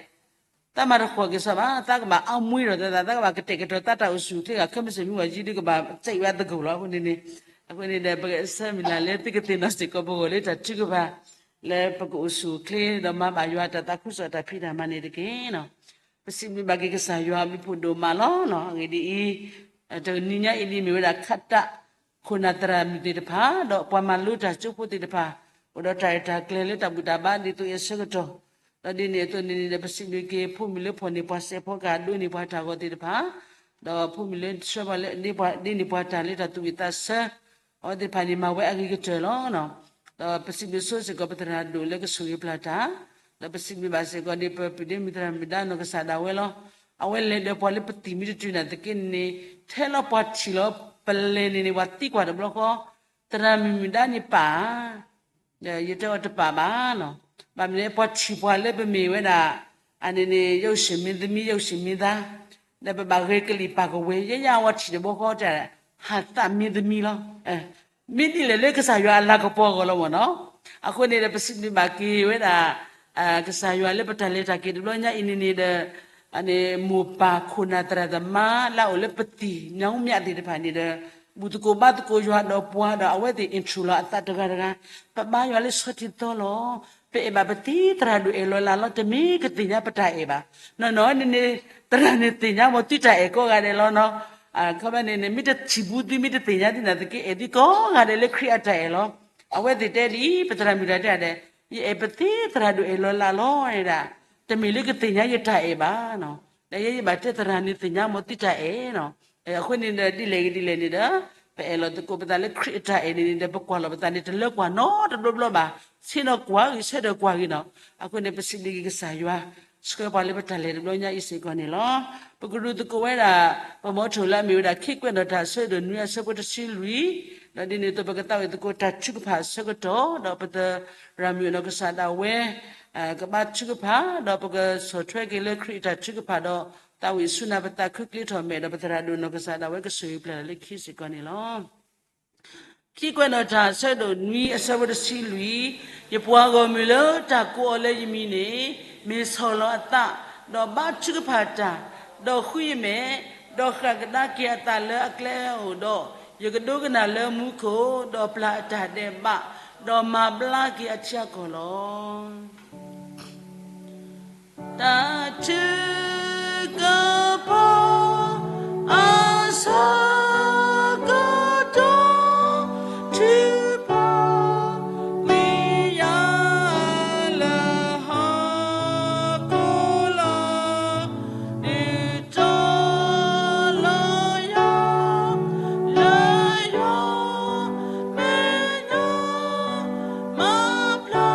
သးမၤတခီၣ်က့ၤစီဘၣ်, သးကဘၣ်အါမူဒီးသး သးကဘၣ်ကတဲာ်ကတီၤသးတၢ်အိၣ်ဆူၣ်အိၣ်ချ့ဂ့ၤ ခဲမုၢ်စ့ၢ်မုၢ်ဝၤယံၤဒုကဘၣ်စဲးဝဲသကိးလီၤ. အဃိန့ၣ်န့ၣ်, အဃိန့ၣ်ဒီး ပကဆၢမုၢ်လၢ်လၢသုကသ့ၣ်နီၣ်စ့ၢ်ကီးပဂီၢ်လၢတၢ်ထုကဖၣ် လၢပကအိၣ်ဆူၣ်အိၣ်ချ့ ဒီးမၤဘၣ်ယွၤတၢ်သးခုကစီၣ်တၢ်ဖံးတၢ်မၤန့ၣ်တက့ၢ်. ပစံးဘျုးဘၣ်က့ၤကစၢ်ယွၤအဘျုးဖးဒိၣ်မးလီၤ. အဂ့ၢ်ဒ်အံၤ, တနံၤညါအံၤဒ်အမ့ၢ်ဝဲဒၣ် ခးတၢ်ခိၣ်နၢ်သရၣ်မုၣ်သ့ၣ်တဖၣ် ဒီးပှၤမၤလိတၢ်ကၠိဖိသ့ၣ်တဖၣ် အိၣ်ဒီးတၢ်ရဲၣ်တၢ်ကျဲၤလၢတၢ်ဘူၣ်တၢ်ဘါဒ်သိးအဆၢကတီၢ်, ဒီးဒ်န့ၣ်အသိးန့ၣ်န့ၣ်ဒီး ပစံးဘျုးက့ၤဖိမုၣ်လၢဖီၣ်န့ၢ်ပှၤစဲးဖီကဟၣ်ဒိးန့ၢ်ပှၤတၢ်ဂီၤသ့ၣ်တဖၣ်, ဒီးဖိမုၣ်လၢဆှၢပှၤလၢဒ့န့ၢ်ပှၤတၢ်လၢတၢ်သူၣ်ဝံၣ်သးဆၢ အဝဲသ့ၣ်တဖၣ်န့ၣ် မၤဝဲအဂ့ၤကတၢၢ်လီၤ. ဒီးပစံးဘျုးဆိစ့ၢ်ကီးပသရၣ်ဒိၣ်လၢကဆိၣ်ဂ့ၤပျၢ်တၢ်, ဒီးပစံးဘျုးဘၣ်စ့ၢ်ကီးန့ၣ် ပပုၢ်ဒ့မုၣ်သရၣ်မုၣ်ဒါနီၢ်ကစၢ်ဒၣ်ဝဲလီၤ. အဝဲလဲၤဒီးပှၤလၢပသံၣ်မံတတုၤနာ်သက့န့ၣ် ထဲလီၤပှၤထံၣ်လီၤပလဲၤန့ၣ်န့ၣ် ပှၤသံကွၢ်တဘျီဃီ သရၣ်မုၣ်မုၢ်ဒါန့ၣ်ပာ်ဧါ, ဒီးယတဲအီၤတပာ်ဘၣ်နီၤ. ဘၣ်မနုၤလဲၣ် ပှၤထံၣ်ပှၤလၢပမ့ၢ်ဝဲဒၣ် အန့ၣ်န့ၣ် ယုၢ်ၡံမ့သမံ ယုၢ်ၡံမ့သါ, ဒီးပဘၣ်ဂဲၤကလံၣ်ပာ်ကဝဲၤ ယဲယၤဝဲထံၣ်တဘျီဃီတၢ် ဟးသးမ့သမံလီၤ. မ့ၢ်ဒ်လဲၣ်လၢကစၢ်ယွၤအလၤကပီၤအဂီၢ်လီၤမ့ၢ်နီၤ. အဃိန့ၣ်ဒီး ပစံးဘျုးဘၣ်က့ၤဝဲဒၣ် ကစၢ်ယွၤလၢပတၢ်လဲၤတၢ်က့ၤတဘျီညါအံၤန့ၣ်န့ၣ်ဒီး မိၢ်ပၢ်ခိၣ်နၢ်သရၣ်သမါလၢအအိၣ်လၢပသံၣ်ညါမူမျးသ့ၣ်တဖၣ်န့ၣ်ဒီး ဘူၣ်သကိးဘါသကိးယွၤဒီးပှၤဒီး အဝဲသ့ၣ် intro လီၤအသးတဂၤတဂၤ, ပဘါယွၤလၢဆီထံသီလီၤ. ပအဲၣ်ဘၣ်ပသ့သရၣ်ဒိၣ်အဲၣ်လီၤလးလီၤ တမ့ၢ်ကသ့ၣ်ညါပတၢ်အဲၣ်ဘၣ်. နီၢ်နီၢ်န့ၣ်န့ၣ် သရၣ်န့ၣ်သ့ၣ်ညါမ့ၢ်သုတၢ်အဲၣ်ကိးဂၤဒဲးလီၤနီၤ. ခီဖျိန့ၣ်န့ၣ် မ့ၢ်တထံၣ်ဘူးသု မ့ၢ်တသ့ၣ်ညါသုန့ၣ်သက့ အဲၣ်သုကိးဂၤဒဲးလၢခရံာ်အတၢ်အဲၣ်လီၤ. အဝဲသ့ၣ်တဲဒ်အံၤ ပသရၣ်မုၣ်တၢ်တဲဒဲး ယအဲၣ်ပသ့သရၣ်ဒိၣ်အဲၣ်လီၤလးလီၤဒၣ်, တမ့ၢ်လၢကသ့ၣ်ညါယတၢ်အဲၣ်ဘၣ်နီၤ. ဒီးယဲယဘၣ်တဲသရၣ်န့ၣ်သ့ၣ်ညါမ့ၢ်သုတၢ်အဲၣ်နီၤ. အဃိန့ၣ်ဒီး ဒ်လဲၣ်ဂ့ၤဒ်လဲၣ်န့ၣ်ဒီး ပအဲၣ်လီၤသကိးပသးလၢခရံာ်အတၢ်အဲၣ်န့ၣ်န့ၣ်ဒီး ပကွၢ်လီၤပသးန့ၣ် တလၢကွၢ်နီတဘျီဘျီဘၣ်. ဆ့ဒီးကွၢ်ဂ့ၤ ဆၢဒီးကွၢ်ဂ့ၤနီၤ. အဃိန့ၣ် ပစံးဘျုးက့ၤကစၢ်ယွၤ ဆှၢပှၤလၢပတၢ်လဲၤတဘျီညါအံၤစ့ၢ်ကီးန့ၣ်လီၤ. ပကဒုးသကိးဝဲဒၣ် ပမီထိၣ်လၢအမ့ၢ်ဝဲဒၣ် ခံကွဲးနီၣ်တၢ်အဆၢဒိၣ်နွံအဆၢဖိတဆံလွံၢ်, ဒီးဒ်န့ၣ်အသိးပကသးဝံၣ်သကိးတၢ်ထုကဖၣ်အဆၢကတီၢ် ဒီးပသရၣ်မုၣ်အနီၢ်ကစၢ်ဒၣ်ဝဲ ကဘါထုကဖၣ် ဒီးပကဆီၣ်ထွဲက့ၤလၢခရံာ်အတၢ်ထုကဖၣ်ဒီး သးဝံၣ်ဆူနၢ်ပသးခုကျ့ထီၣ်မဲာ် ဒီးပသရၣ်ဒိၣ်နီၢ်ကစၢ်ဒၣ်ဝဲကဆိၣ်ဂ့ၤပျၢ်လၢခံစ့ၢ်ကီးန့ၣ်လီၤ. ခံကွဲးနီၣ်တၢ်အဆၢဒိၣ်နွံအဆၢဖိတဆံလွံၢ်, ယပှၤဂီၢ်မုၢ်လၢတၢ်ကိးအီၤလၢယမံၤန့ၣ် မ့ၢ်ဆီၣ်လီၤအသး, ဒီးဘါထုကဖၣ်တၢ်, ဒီးဃုယမဲာ်, ဒီးဃၣ်ကဒါက့ၤအသးလၢအကျဲအအိၣ်ဒီး, ယကဒိကနၣ်လၢမူခိၣ်, ဒီးပျၢ်အတၢ်ဒဲးဘး, ဒီးမၤဘျါက့ၤအထံအကီၢ်လီၤ. တၢ်ထုကဖၣ်အဆၢကတီၢ် ထုကဖၣ်ကွံာ်ယၤလၢဟီၣ်ခိၣ်လီၤ. ဒုးတီလီၤယၤ လၢယွၤမဲာ်ညါ မၤဖျါ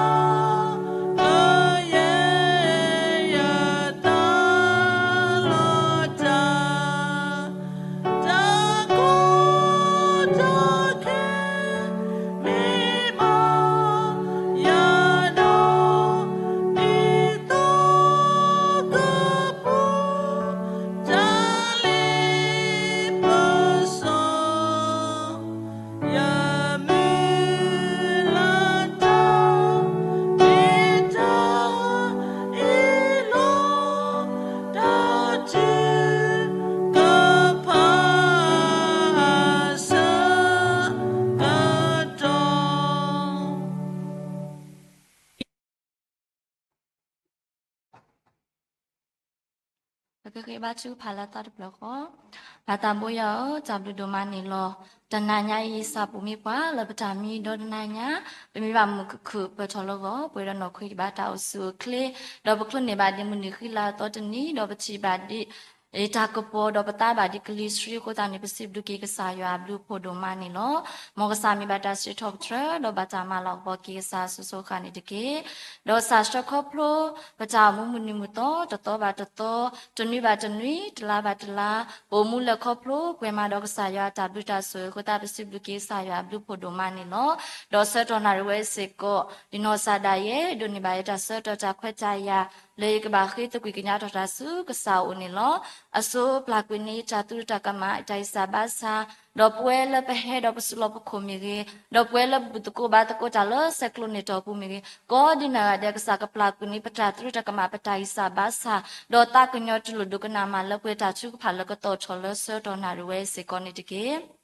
လၢယဲယသးလီၤတၢ် တၢ်ကီတၢ်ခဲ မ့ၢ်ဘၣ်ယၤဒီး ဒ်သိးကပူၤ တၢ်လ့ပစီ ယမုၢ်လၢ်တၢ် မ့ၢ်တၢ်အံၤလီၤ. တၢ်ထုကဖၣ်အဆၢကတီၢ် ပကဃ့ဘါထုကဖၣ်လၢသီတဖျၢၣ်ဃီ, ပၢ်သးဘိယွၤဧၢ, တၢ်ဘျုးဒိၣ်မးန့ၣ်လီၤ. တနၤညါအံၤ စၢ်ပူၤမ့ၢ်ပှၤလၢပတၢ်မံဒီတနၤညါ, ပမ့ၢ်ဘၣ်မုာ်ခုၣ်ခုၣ်ပၢၢ်ထီၣ်လၢဂီၤ ပှဲၤဒီးနီၢ်ခွံကဘၣ်တၢ်အိၣ်ဆူၣ်အိၣ်ချ့, ဒီးပချိၣ်န့ၢ်ဘၣ်ဒ်မုၢ်နံၤဃံလၤအသီတနံၤ, ဒီးပထံၣ်ဘၣ်ဒ် တၢ်ကပီၤ ဒီးပသးဘၣ်ဒ်ကလံၤဆှံအဃိသတးန့ၣ် ပစံးဘျုးက့ၤကစၢ်ယွၤအဘျုးအဖှိၣ်ဒိၣ်မးန့ၣ်လီၤ. မ်ကစၢ်မ့ၢ်ဘၣ်တၢ်စံးထီၣ်ပတြၢၤ ဒီးဘၣ်တၢ်မၤလၤကပီၤက့ၤကစၢ်အစိၤစိၤအဃၣ်န့ၣ်တက့ၢ်. ဒီးစၢ်ဆှၢခီဖျိ ပတၢ်အိၣ်မူမုၢ်နံၤမုၢ်သီ တသီဘၣ်တသီ, တနွံဘၣ်တနွံ, တလါဘၣ်တလါ, ပအိၣ်မူလၢခီဖျိ ပှဲၤမးဒီးကစၢ်ယွၤအတၢ်ဘျုးတၢ်ဆိၣ်ဂ့ၤအဃိသတး ပစံးဘျုးက့ၤကစၢ်ယွၤအဘျုးအဖှိၣ်ဒိၣ်မးန့ၣ်လီၤ. ဒီးဆၢကတီၢ်နၣ်ရံၣ်ဝဲစ့ၢ်ကီး ဒ်နီၢ်ကစၢ်ဒၣ်ယဲ ဒိးန့ၢ်ဘၣ်ယတၢ်ဆၢကတီၢ်တၢ်ခွဲးတၢ်ယာ် လၢယကဘၣ်ဃ့သကွံာ်ကညးထီၣ်တၢ်ဆူကစၢ်အအိၣ်န့ၣ်လီၤ. အဆိပျၢ်ကွံာ်န့ၢ်တၢ်သုတၢ်ကမၣ် တၢ်ဂံၢ်စၢ်ဘါစၢ်, ဒီးပဝဲလၢပဟဲဒီးပစုလီၢ်ပခိၣ်မ့ၢ်ဂ့ၤ, ဒီးပဝဲလၢပဘူၣ်သကိးဘါသကိးတၢ်လၢဆဲးကျိးန့ၢ်တီၢ်ပူၤမ့ၢ်ဂ့ၤ, ကိးဒ်နီၢ်ဂၤဒဲး ကစၢ်ကပျၢ်ကွံာ်န့ၢ်ပတၢ်သုတၢ်ကမၣ် ပတၢ်ဂံၢ်စၢ်ဘါစၢ်, ဒီးသးကညီၤတူၢ်လိာ်ဒိကနၣ်မးလၢပှဲၤတၢ်ထုကဖၣ်လၢကတီၢ်ထီၣ်လၢဆၢကတီၢ်နၣ်ရံၣ်ဝဲစ့ၢ်ကီးန့ၣ်တက့ၢ်.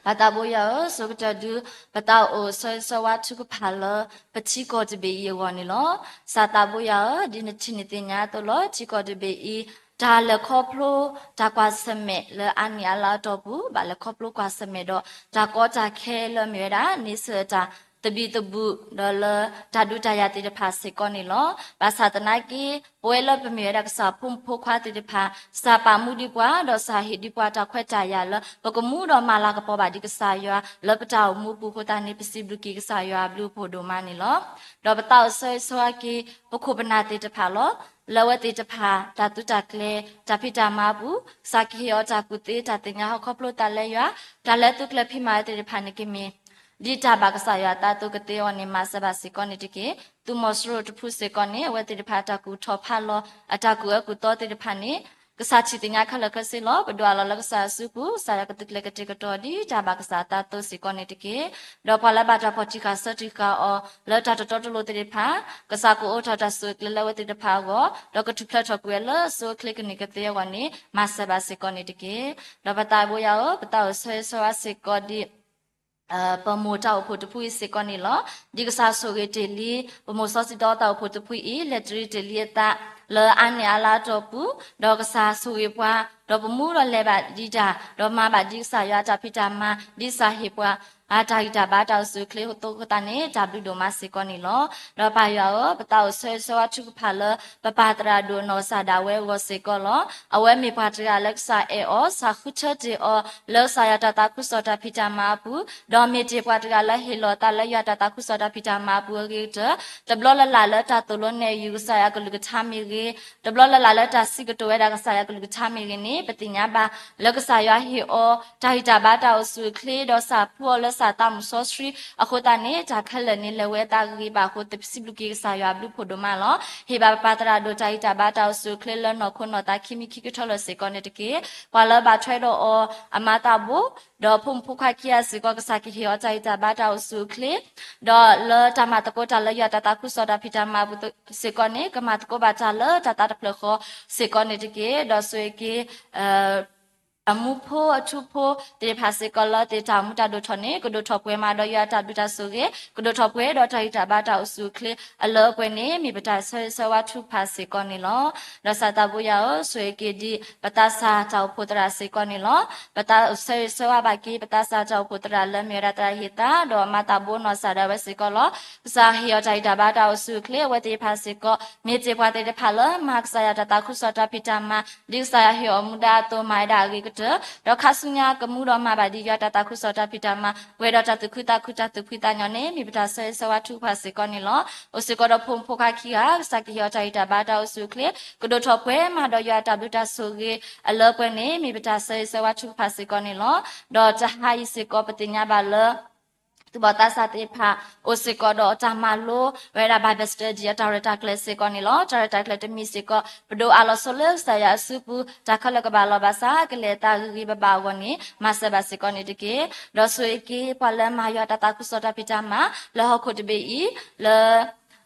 ဘၣ်သးဘိယွၤဧၢ, ဆိကတၢၢ်ဒုး ပသးအိၣ်ဆၢဂ့ၤဆၢဝါထုကဖၣ်လၢ ပထံကီၢ်တဘ့ၣ်အံၤအဂီၢ်န့ၣ်လီၤ. ကစၢ်သးဘိယွၤဧၢ, ဒ်နထံၣ်နသ့ၣ်ညါအသိးလီၤ, ထံကီၢ်တဘ့ၣ်အံၤ တၢ်လဲၤခီဖျိ တၢ်ကွၢ်ဆၢၣ်မဲာ်လၢအါနံၣ်အါလါအတီၢ်ပူၤ ဘၣ်လဲၤခီဖျိကွၢ်ဆၢၣ်မဲာ်ဒီး တၢ်ကီတၢ်ခဲလၢမ့ၢ်ဝဲဒၣ် န့ဆၢၣ်တၢ်သဘံၣ်သဘုၣ် ဒီးလၢတၢ်ဒုးတၢ်ယၤသ့ၣ်တဖၣ်စ့ၢ်ကီးန့ၣ်လီၤ. ဘၣ်ဆၣ်သနာ်က့ ပဝဲလၢပမ့ၢ်ဝဲဒၣ်ကစၢ်ဖိမုၣ်ဖိခွါသ့ၣ်တဖၣ် စၢ်ပာ်မူဒံးပှၤ ဒီးစၢ်ဟ့ၣ်ဒံးပှၤတၢ်ခွဲးတၢ်ယာ်လၢ ပကမူဒီးမၤလၤကပီၤဘၣ်ဒံးကစၢ်ယွၤ လၢပတၢ်အိၣ်မူပူၤအဃိသတးန့ၣ် ပစံးဘျုးက့ၤကစၢ်ယွၤအဘျုးအဖှိၣ်ဒိၣ်မးန့ၣ်လီၤ. ဒီးပသးအိၣ်ဆၢဂ့ၤဆၢဝါက့ၤ ပခိၣ်ပနၢ်သ့ၣ်တဖၣ်လီၤ. လၢအဝဲသ့ၣ်တဖၣ် တၢ်သုတၢ်ကျဲၤ တၢ်ဖံးတၢ်မၤအပူၤ ကစၢ်ကဟ့ၣ်အီၤတၢ်ကူၣ်သ့တၢ်သ့ၣ်ညါဟီၣ်ခိၣ်ဖျိသးလၢယွၤ တၢ်လၢသုကျဲၤဖံးမၤဝဲသ့ၣ်တဖၣ်န့ၣ်ကမ့ၢ် ဒ်တၢ်ဘၣ်ကစၢ်ယွၤအသးအသိးကသ့အဂီၢ်န့ၣ် မၤစၢၤဘၣ်စ့ၢ်ကီးန့ၣ်တက့ၢ်. သုးမီၤစိရိၤတဖုစ့ၢ်ကီးန့ၣ် အဝဲသ့ၣ်တဖၣ်တၢ်ကူၣ်ထီၣ်ဖးလီၤ အတၢ်ကူၣ်အၢကူၣ်သီသ့ၣ်တဖၣ်န့ၣ် ကစၢ်ထံၣ်သ့ၣ်ညါခဲလၢာ်ခဲဆ့လီၤ. ပဒိးအးလီၤလၢကစၢ်ယွၤစုပူၤ ကစၢ်ယွၤကသုးကျဲၤကတဲာ်ကတီၤဒ်တၢ်ဘၣ်ကစၢ်အသးအသိးစ့ၢ်ကီးန့ၣ်တက့ၢ်. ဒီးပှၤလၢဘၣ်တၢ်ဖီၣ်တံၢ်ဃာ်ဆၢတံၢ်ဃာ်အီၤ လၢတၢ်တတီတလိၤသ့ၣ်တဖၣ် ကစၢ်ကအိးထီၣ်တၢ်ဆိၣ်ဂ့ၤလၢအဝဲသ့ၣ်တဖၣ်အဂီၢ် ဒီးကထူၣ်ဖျဲးထီၣ်ကွံာ်ဝဲလၢအဆိအချ့ကန့ၢ်ကသ့အဂီၢ်န့ၣ် မၤစၢၤဘၣ်စ့ၢ်ကီးန့ၣ်တက့ၢ်. ဒီးပသးဘိယွၤဧၢ, ပသးအိၣ်ဆၢဂ့ၤဆၢဝါစ့ၢ်ကီးဒ် ပမိၢ်တၢ်အိၣ်ဖှိၣ်တဖုအံၤစ့ၢ်ကီးန့ၣ်လီၤ. ဒ်ကစၢ်ဆိၣ်ဂ့ၤတ့ၢ်လံ ပမိၢ်စီၤစံဒီတၢ်အိၣ်ဖှိၣ်တဖုအံၤ လဲၤတရံးတ့ၢ်လံအသး လၢအါန့ၢ်အါလါအတီၢ်ပူၤ, ဒီးကစၢ်ဆိၣ်ဂ့ၤပှၤ, ဒီးပမူဒီးလဲၤဘၣ်ဒ်တၢ်, ဒီးမၤဘၣ်ဒ်ကစၢ်ယွၤအတၢ်ဖံးတၢ်မၤ, ဒ်ကစၢ်ဟ့ၣ်ပှၤ အတၢ်ဂံၢ်တၢ်ဘါတၢ်အိၣ်ဆူၣ်အိၣ်ချ့အသိးအဃိသတးန့ၣ် တၢ်ဘျုးဒိၣ်မးစ့ၢ်ကီးန့ၣ်လီၤ. ဒီးပၢ်ယွၤဧၢ, ပသးအိၣ်ဆၢဂ့ၤဆၢဝါထုကဖၣ်လၢ ပပၢ်သရၣ်ဒိၣ်နီၢ်ကစၢ်ဒၣ်ဝဲအဂီၢ်စ့ၢ်ကီးလီၤ. အဝဲမ့ၢ်ပှၤတဂၤလၢကစၢ်အဲၣ်အီၤ, ကစၢ်ဃုထၢတ့ၢ်အီၤ လၢကစၢ်ယွၤတၢ်သးခုကစီၣ်တၢ်ဖံးတၢ်မၤအပူၤ, ဒီးမ့ၢ်တ့ၢ်ပှၤတဂၤလၢဟ့ၣ်လီၤအသးလၢယွၤတၢ်သးခုကစီၣ်တၢ်ဖံးတၢ်မၤအပူၤအဂ့ၤကတၢၢ်, တဘျီလၢ်လၢ်လၢတၢ်သိၣ်လိနဲၣ်ယုၤကစၢ်ယွၤကလုၢ်ကထါမ့ၢ်ဂ့ၤ, တဘျီလၢ်လၢ်လၢတၢ်စံးကတိၤဝဲဒၣ်ကစၢ်ယွၤကလုၢ်ကထါမ့ၢ်ဂ့ၤန့ၣ် ပသ့ၣ်ညါဘၣ် လၢကစၢ်ယွၤဟ့ၣ်အီၤ တၢ်ဂံၢ်တၢ်ဘါတၢ်အိၣ်ဆူၣ်အိၣ်ချ့ ဒီးကစၢ်ဖှူအီၤလၢကစၢ်သးမုၢ်စီဆှံအဃိသတးန့ၣ် တၢ်ခဲလၢာ်န့ၣ်လဲၤဝဲအသးဂ့ၤဂ့ၤဘၣ်အဃိ ပစံးဘျုးက့ၤကစၢ်ယွၤအဘျုးဖးဒိၣ်မးလီၤ. ဟ့ၣ်ဘၣ်ပပၢ်သရၣ်ဒိၣ်တၢ်ဂံၢ်တၢ်ဘါတၢ်အိၣ်ဆူၣ်အိၣ်ချ့လၢနီၢ်ခိနီၢ်သးခံမံၤခံကထၢလီၤစ့ၢ်ကီးန့ၣ်တက့ၢ်. ပှၤလၢဘၣ်ထွဲဒီးအီၤအမါသးဘိ ဒီးဖိမုၣ်ဖိခွါခံဂၤစ့ၢ်ကီး ကစၢ်ကဟ့ၣ်အီၤတၢ်ဂံၢ်တၢ်ဘါတၢ်အိၣ်ဆူၣ်အိၣ်ချ့ ဒီးလၢတၢ်မၤသကိးတၢ်လၢယွၤတၢ်သးခုကစီၣ်တၢ်ဖံးတၢ်မၤအပူၤစ့ၢ်ကီးန့ၣ် ကမၤသကိးဘၣ်တၢ်လၢတၢ်သးတဖျၢၣ်ဃီစ့ၢ်ကီးန့ၣ်တက့ၢ်. ဒီးဆိၣ်ဂ့ၤက့ၤ အမူဖိအထူဖိသ့ၣ်တဖၣ်စ့ၢ်ကီးလၢသ့ၣ်တၢ်အိၣ်မူတၢ်ဒိၣ်ထီၣ်န့ၣ် ကဒိၣ်ထီၣ်ပှဲၤမးဒီးယွၤအတၢ်ဘျုးတၢ်ဆိၣ်ဂ့ၤ, ကဒိၣ်ထီၣ်ပှဲၤဒီးတၢ်ဂံၢ်တၢ်ဘါတၢ်အိၣ်ဆူၣ်အိၣ်ချ့အလၢအပှဲၤန့ၣ် မ့ၢ်ပတၢ်ဆၢဂ့ၤဆၢဝါထုကဖၣ်စ့ၢ်ကီးန့ၣ်လီၤ. ဒီးကစၢ်သးဘိယွၤဧၢ, ဆိၣ်ဂ့ၤက့ၤဒ်ပသးစၢ်တၢ်အိၣ်ဖှိၣ်သရၣ်စ့ၢ်ကီးန့ၣ်လီၤ. ပသးအိၣ်ဆၢဂ့ၤဆၢဝါဘၣ်က့ၤ ပသးစၢ်တၢ်အိၣ်ဖှိၣ်သရၣ်လၢမ့ၢ်ဝဲဒၣ်သရၣ်ဟ့ၣ်သး ဒီးအမါသးဘိနီၢ်ကစၢ်ဒၣ်ဝဲစ့ၢ်ကီးလီၤ. ကစၢ်ဟ့ၣ်အီၤတၢ်ဂံၢ်တၢ်ဘါတၢ်အိၣ်ဆူၣ်အိၣ်ချ့ အဝဲသ့ၣ်တဖၣ်စ့ၢ်ကီး မ့ၢ်တ့ၢ်ပှၤသ့ၣ်တဖၣ်လၢမၤကစၢ်ယွၤတၢ်သးခုကစီၣ်တၢ်ဖံးတၢ်မၤ ဒ်ကစၢ်ယွၤဟ့ၣ်အီၤမူဒါအသိးမၤဝဲဒၣ်အဂ့ၤကတၢၢ်, ဒီးခါဆူညါကမူဒီးမၤဘၣ်ဒ်ယွၤတၢ်သးခုကစီၣ်တၢ်ဖံးတၢ်မၤ ပှဲၤဒီးတၢ်သူၣ်ခုသးခုတၢ်သူၣ်ဖှံသးညီန့ၣ် မ့ၢ်ပတၢ်ဆၢဂ့ၤဆၢဝါထုကဖၣ်စ့ၢ်ကီးန့ၣ်လီၤ. အိၣ်စ့ၢ်ကီးဒီးဖိမုၣ်ဖိခွါခံဂၤ ကစၢ်ကဟ့ၣ်အီၤတၢ်ဂံၢ်တၢ်ဘါတၢ်အိၣ်ဆူၣ်အိၣ်ချ့ ကဒိၣ်ထီၣ်ပှဲၤမးဒီးယွၤအတၢ်ဘျုးတၢ်ဆိၣ်ဂ့ၤအလၢအပှဲၤန့ၣ် မ့ၢ်ပတၢ်ဆၢဂ့ၤဆၢဝါထုကဖၣ်စ့ၢ်ကီးန့ၣ်လီၤ. ဒီးတဟါအံၤစ့ၢ်ကီးပသ့ၣ်ညါဘၣ်လၢ သူၣ်ဘီၣ်သးစၢ်သ့ၣ်တဖၣ် အိၣ်စ့ၢ်ကီးဒီးတၢ်မၤလိဝဲဒၣ် Bible study အတၢ်ရဲၣ်တၢ်ကျဲၤစ့ၢ်ကီးန့ၣ်လီၤ. တၢ်ရဲၣ်တၢ်ကျဲၤတမံၤစ့ၢ်ကီး ပဒိးအးလီၤဆိလၢကစၢ်ယွၤအစုပူၤ တၢ်ခဲလၢာ်ကဘၣ်လီၤဘၣ်ဆၣ် ကလဲၤအသးဂ့ၤဂ့ၤဘၣ်ဘၣ်အဂီၢ်န့ၣ် မၤစၢၤဘၣ်စ့ၢ်ကီးန့ၣ်တက့ၢ်. ဒီးဆိၣ်ဂ့ၤက့ၤ ပှၤလၢမၤယွၤတၢ်သးခုကစီၣ်တၢ်ဖံးတၢ်မၤ လၢဟီၣ်ခိၣ်တဘ့ၣ်အံၤ လၢ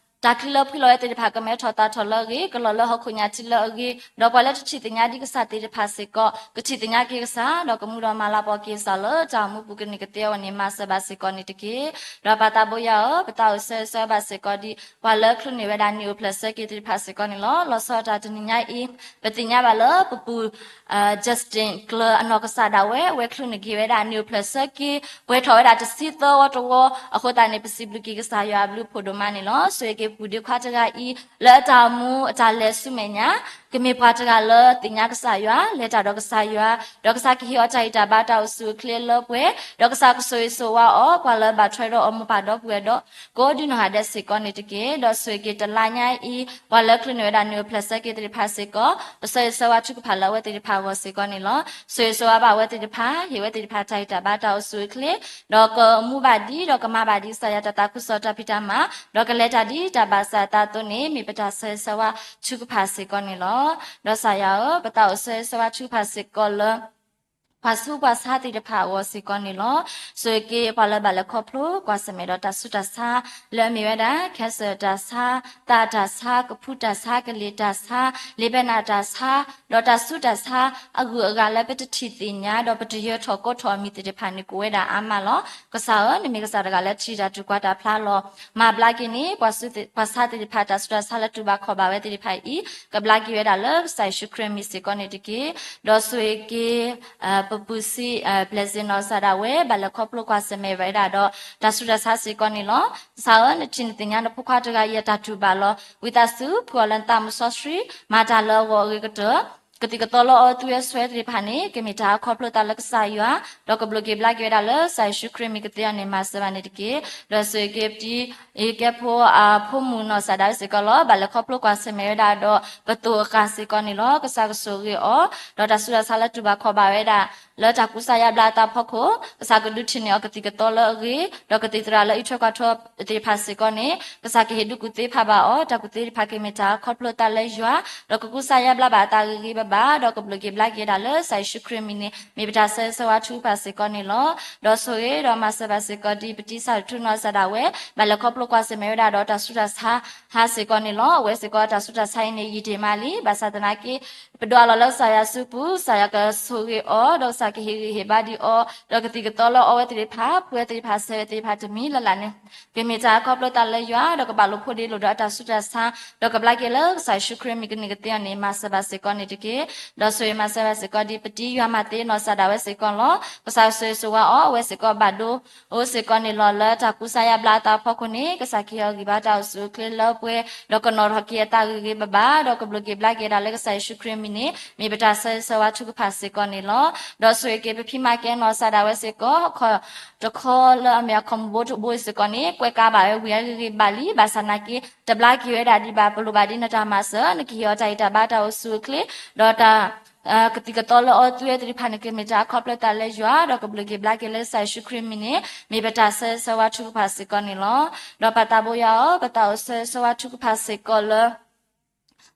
တၢ်ချံလၢဖှံလီၤဝဲသ့ၣ်တဖၣ် ကမဲထီၣ်သၣ်ထီၣ်လၢအဂ့ၤ, ကလီၤလၢဟီၣ်ခိၣ်ညၣ်ထံလၢအဂ့ၤ, ဒီးပှၤလၢတထံၣ်သ့ၣ်ညါဒ်ကစၢ်သ့ၣ်တဖၣ်စ့ၢ်ကီး ကထံၣ်သ့ၣ်ညါက့ၤကစၢ်, ဒီးကမူဒီးမၤလၤကပီၤက့ၤကစၢ်လၢတၢ်အိၣ်မူပူၤကန့ၢ်ကသ့အဂီၢ်န့ၣ် မၤစၢၤဘၣ်စ့ၢ်ကီးန့ၣ်တက့ၢ်. ဒီးပၢ်သးဘိယွၤဧၢ, ပသးအိၣ်ဆၢဂ့ၤဆၢဝါဘၣ်စ့ၢ်ကီးဒ် ပှၤလၢချုးန့ၢ်ဝဲဒၣ်နံၣ်အိၣ်ဖျဲၣ်ဆၢက့ၤသ့ၣ်တဖၣ်စ့ၢ်ကီးန့ၣ်လီၤ. လီၤဆီဒၣ်တၢ်တနံၤညါအံၤ ပသ့ၣ်ညါဘၣ်လၢပပူၤ Justin ကျၢၤအနီၢ်ကစၢ်ဒၣ်ဝဲ အဝဲချုးန့ၢ်က့ၤဝဲဒၣ်နံၣ်အိၣ်ဖျဲၣ်ဆၢက့ၤ ပှဲၤထီၣ်ဝဲဒၣ်တဆံသၢဝီတဝီ, အဃိသတးန့ၣ် ပစံးဘျုးက့ၤကစၢ်ယွၤအဘျုးဖးဒိၣ်မးန့ၣ်လီၤ. ဆိၣ်ဂ့ၤက့ၤပပုၢ်ဒ့ခွါတဂၤအံၤ လၢအတၢ်အိၣ်မူအတၢ်လဲၤဆူမဲာ်ညါ ကမ့ၢ်ပှၤတဂၤလၢသ့ၣ်ညါကစၢ်ယွၤ, လဲၤတၢ်ဒီးကစၢ်ယွၤ, ဒီးကစၢ်ကဟ့ၣ်အီၤတၢ်ဂံၢ်တၢ်ဘါတၢ်အိၣ်ဆူၣ်အိၣ်ချ့အလၢအပှဲၤ, ဒီးကစၢ်ကဆိၣ်ဂ့ၤဆိၣ်ဝါအီၤ ပှၤလၢဘၣ်ထွဲဒီးအီၤမိၢ်ပၢ်ဒီပုၢ်ဝဲၢ်ဒီး ကိးဒံနီၢ်ဂၤဒဲးစ့ၢ်ကီးန့ၣ်တက့ၢ်. ဒီးဆိၣ်ဂ့ၤက့ၤတလါညါအံၤ ပှၤလၢချုးန့ၢ်ဝဲဒၣ်နံၣ်အိၣ်ဖျဲၣ်ဆၢက့ၤသ့ၣ်တဖၣ်စ့ၢ်ကီး ပဆၢဂ့ၤဆၢဝါထုကဖၣ်လၢအဝဲသ့ၣ်တဖၣ်အဂီၢ်စ့ၢ်ကီးန့ၣ်လီၤ. ဆိၣ်ဂ့ၤဆိၣ်ဝါဘၣ်အဝဲသ့ၣ်တဖၣ်, ဟ့ၣ်ဝဲသ့ၣ်တဖၣ်တၢ်ဂံၢ်တၢ်ဘါတၢ်အိၣ်ဆူၣ်အိၣ်ချ့, ဒီးကမူဘၣ်ဒံး ဒီးကမၤဘၣ်ဒံးကစၢ်ယွၤတၢ်သးခုကစီၣ်တၢ်ဖံးတၢ်မၤ, ဒီးကလဲၤတၢ်ဒ်တၢ်ဘၣ်ကစၢ်အသးအသိးန့ၣ် မ့ၢ်ပတၢ်ဆၢဂ့ၤဆၢဝါထုကဖၣ်စ့ၢ်ကီးန့ၣ်လီၤ. ဒီးကစၢ်ယွၤဧၢ, ပသးအိၣ်ဆၢဂ့ၤဆၢဝါထုကဖၣ်စ့ၢ်ကီးလၢ ပှၤဆူးပှၤဆါသ့ၣ်တဖၣ်အဂီၢ်စ့ၢ်ကီးန့ၣ်လီၤ. ဆိၣ်ဂ့ၤက့ၤပှၤလၢဘၣ်လဲၤခီဖျိကွၢ်ဆၢၣ်မဲာ်ဒီးတၢ်ဆူးတၢ်ဆါ လၢအမ့ၢ်ဝဲဒၣ် cancer တၢ်ဆါ, သးတၢ်ဆါ, ကဖူတၢ်ဆါ, ကလ့ၤတၢ်ဆါ, လ့ပဲနၢ်တၢ်ဆါ, ဒီးတၢ်ဆူးတၢ်ဆါအဂုၤအဂၤလၢပတထံၣ်သ့ၣ်ညါ ဒီးပတယၢၤထီၣ်ကိးထီၣ်အမံၤသ့ၣ်တဖၣ်န့ၣ် ကအိၣ်ဝဲဒၣ်အါမးလီၤ. ကစၢ်ဧၢ, နမ့ၢ်ကစၢ်တဂၤလၢထံၣ်တၢ်တူၢ်ကွၢ်တၢ်ဖျါလီၤ. မၤဘျါက့ၤန့ၣ် ပှၤဆူးပှၤဆါသ့ၣ်တဖၣ် တၢ်ဆူးတၢ်ဆါလၢတူၢ်ဘၣ်ခီၣ်ဘၣ်ဝဲသ့ၣ်တဖၣ်အံၤ ကဘျါက့ၤဝဲဒၣ်လၢကစၢ်ယ့ၣ်ၡူးခရံာ်အမံၤစ့ၢ်ကီးန့ၣ်တက့ၢ်. ဒီးဆိၣ်ဂ့ၤက့ၤ ပပုၢ်ဆံး Blessing နီၢ်ကစၢ်ဒၣ်ဝဲ ဘၣ်လဲၤခီဖျိကွၢ်ဆၢၣ်မဲာ်ဝဲဒၣ်ဒီး တၢ်ဆူးတၢ်ဆါစ့ၢ်ကီးန့ၣ်လီၤ. ကစၢ်ဧၢ, နထံၣ်နသ့ၣ်ညါနဖိခွါတဂၤအံၤအတၢ်တူၢ်ဘၣ်လီၤ. ဝံသးစူၤ ဖှူအီၤလၢနသးမုၢ်စီဆှံ, မၤတၢ်လၢအဂီၢ်အဂ့ၤကတၢၢ် ကသံၣ်ကသီလၢအအီၣ်သုဝဲဆိးဝဲသ့ၣ်တဖၣ်န့ၣ် ကမ့ၢ်တၢ်ခီဖျိသးလၢကစၢ်ယွၤ, ဒီးကဘျိးက့ၤဘျါက့ၤဝဲဒၣ်လၢကစၢ်ယ့ၣ်ၡူးခရံာ်မံၤကသ့အီၤန့ၣ် မၤစၢၤဘၣ်န့ၣ်တက့ၢ်. ဒီးဆိၣ်ဂ့ၤက့ၤပတံၤ အံၤကဲဖိ အဖိမုၣ်နီၢ်ကစၢ်ဒၣ်ဝဲစ့ၢ်ကီးလီၤ. ဘၣ်လဲၤခီဖျိကွၢ်ဆၢၣ်မဲာ်ဝဲဒၣ်ဒီး ပသိးအဃၢ်စ့ၢ်ကီးန့ၣ်လီၤ. ကစၢ်ကဆိၣ်ဂ့ၤအီၤ, ဒီးတၢ်ဆူးတၢ်ဆါလၢတူၢ်ဘၣ်ခီၣ်ဘၣ်ဝဲဒၣ် လၢတၢ်ကူစါယါဘျါအသးအဖီခိၣ်, ကစၢ်ကဒုးထံၣ်န့ၢ်အီၤကသံၣ်ကသီလၢအဂ့ၤ, ဒီးကသံၣ်သရၣ်လၢအံးထွဲကွၢ်ထွဲသ့ၣ်တဖၣ်စ့ၢ်ကီးန့ၣ်, ကစၢ်ကဟ့ၣ်ဒုးကူၣ်သ့ဖးဘၣ်အီၤ, တၢ်ကူၣ်သ့သ့ၣ်တဖၣ်ကမ့ၢ်တၢ်ခီဖျိတၢ်လၢယွၤ, ဒီးကကူစါယါဘျါဘၣ်အသးဂ့ၤဂ့ၤဘၣ်ဘၣ်, ဒီးကဘျုးက့ၤဘျါက့ၤဒၣ်လၢကစၢ်ယ့ၣ်ၡူးခရံာ်အမံၤန့ၣ် မ့ၢ်ပတၢ်ဆၢဂ့ၤဆၢဝါထုကဖၣ်စ့ၢ်ကီးန့ၣ်လီၤ. ဒီးဆိၣ်ဂ့ၤဒီးမၤစၢၤဘၣ်စ့ၢ်ကီး ဒ်ပတံစၢ်တထူနီၢ်စၢ်ဒၣ်ဝဲ, ဘၣ်လဲၤခီဖျိကွၢ်ဆၢၣ်မဲာ်ဝဲဒၣ်ဒီးတၢ်ဆူးတၢ်ဆါဟါစ့ၢ်ကီးန့ၣ်လီၤ. အဝဲစ့ၢ်ကီးတၢ်ဆူးတၢ်ဆါအံၤန့ၣ် ယံာ်တ့ၢ်မးလံ, ဘၣ်ဆၣ်သနာ်က့ ပဒိးအလီၢ်လၢကစၢ်ယွၤစုပူၤ, ကစၢ်ယွၤကဆိၣ်ဂ့ၤအီၤ, ဒီးကစၢ်ကဟ့ၣ်ဂံၢ်ဟ့ၣ်ဘါဒံးအီၤ, ဒီးကသံၣ်ကသီလၢအီဝဲသ့ၣ်တဖၣ်, ပှဲၤသ့ၣ်တဖၣ်, ဆဲးဝဲသ့ၣ်တဖၣ်တမံၤလၢ်လၢ်န့ၣ်, ကမ့ၢ်တၢ်ခီဖျိတၢ်လၢယွၤ, ဒီးကဘၣ်လိာ်ဖိးဒ့လိာ်ဒီးအတၢ်ဆူးတၢ်ဆါ, ဒီးကဘျါက့ၤလၢကစၢ်ယ့ၣ်ၡူးခရံာ်မံၤကန့ၢ်ကသ့အီၤန့ၣ် မၤစၢၤဘၣ်စ့ၢ်ကီးန့ၣ်တက့ၢ်. ဒီးဆိၣ်ဂ့ၤမၤစၢၤဘၣ်စ့ၢ်ကီး ဒ်ပတံယွၤမၤသ့နီၢ်စၢ်ဒၣ်ဝဲစ့ၢ်ကီးလီၤ. ကစၢ်ကဆိၣ်ဂ့ၤဆိၣ်ဝါအီၤ, အဝဲစ့ၢ်ကီးဘၣ်ဒိ အိၣ်စ့ၢ်ကီးန့ၣ်လီၤ. လၢတၢ်ကူစါယါဘျါအသးအဖီခိၣ်န့ၣ်, ကစၢ်ကဟ့ၣ်အီၤဂံၢ်ဘါတၢ်အိၣ်ဆူၣ်အိၣ်ချ့လၢပှဲၤ, ဒီးကနီၤထီၣ်က့ၤအသးဂ့ၤဂ့ၤဘၣ်ဘၣ်, ဒီးကဘျုးက့ၤဘျါက့ၤဒၣ်လၢကစၢ်ယ့ၣ်ၡူးခရံာ်အမံၤန့ၣ် မ့ၢ်ပတၢ်ဆၢဂ့ၤဆၢဝါထုကဖၣ်စ့ၢ်ကီးန့ၣ်လီၤ. ဒီးဆိၣ်ဂ့ၤက့ၤပဖံမၤကဲနီၢ်စၢ်ဒၣ်ဝဲစ့ၢ်ကီး, တခီလၢအမ့ၢ်အခီၣ်မူဘိတဘိစ့ၢ်ကီးန့ၣ်, ကွဲးကးဘၣ်ဝဲဝံၤအဂ့ၤဂ့ၤဘၣ်လံ, ဘၣ်ဆၣ်သနာ်က့ တဘျါက့ၤဝဲဒၣ်ဒံးဘၣ်, ပလိၣ်ဘၣ်ဒ်နတၢ်မၤစၢၤ, နကဟ့ၣ်အီၤတၢ်ဂံၢ်တၢ်ဘါတၢ်အိၣ်ဆူၣ်အိၣ်ချ့, ဒီးတၢ် ကသံၣ်ကသီလၢအီသုဝဲသ့ၣ်တဖၣ်န့ၣ် ကမ့ၢ်တၢ်ခီဖျိတၢ်လၢယွၤ, ဒီးကဘျုးက့ၤဘျါက့ၤလၢကစၢ်ယ့ၣ်ၡူးခရံာ်မံၤန့ၣ် မ့ၢ်ပတၢ်ဆၢဂ့ၤဆၢဝါထုကဖၣ်စ့ၢ်ကီးန့ၣ်လီၤ. ဒီးပၢ်သးဘိယွၤဧၢ, ပတၢ်အိၣ်ဆၢဂ့ၤဆၢဝါထုကဖၣ်စ့ၢ်ကီးလၢ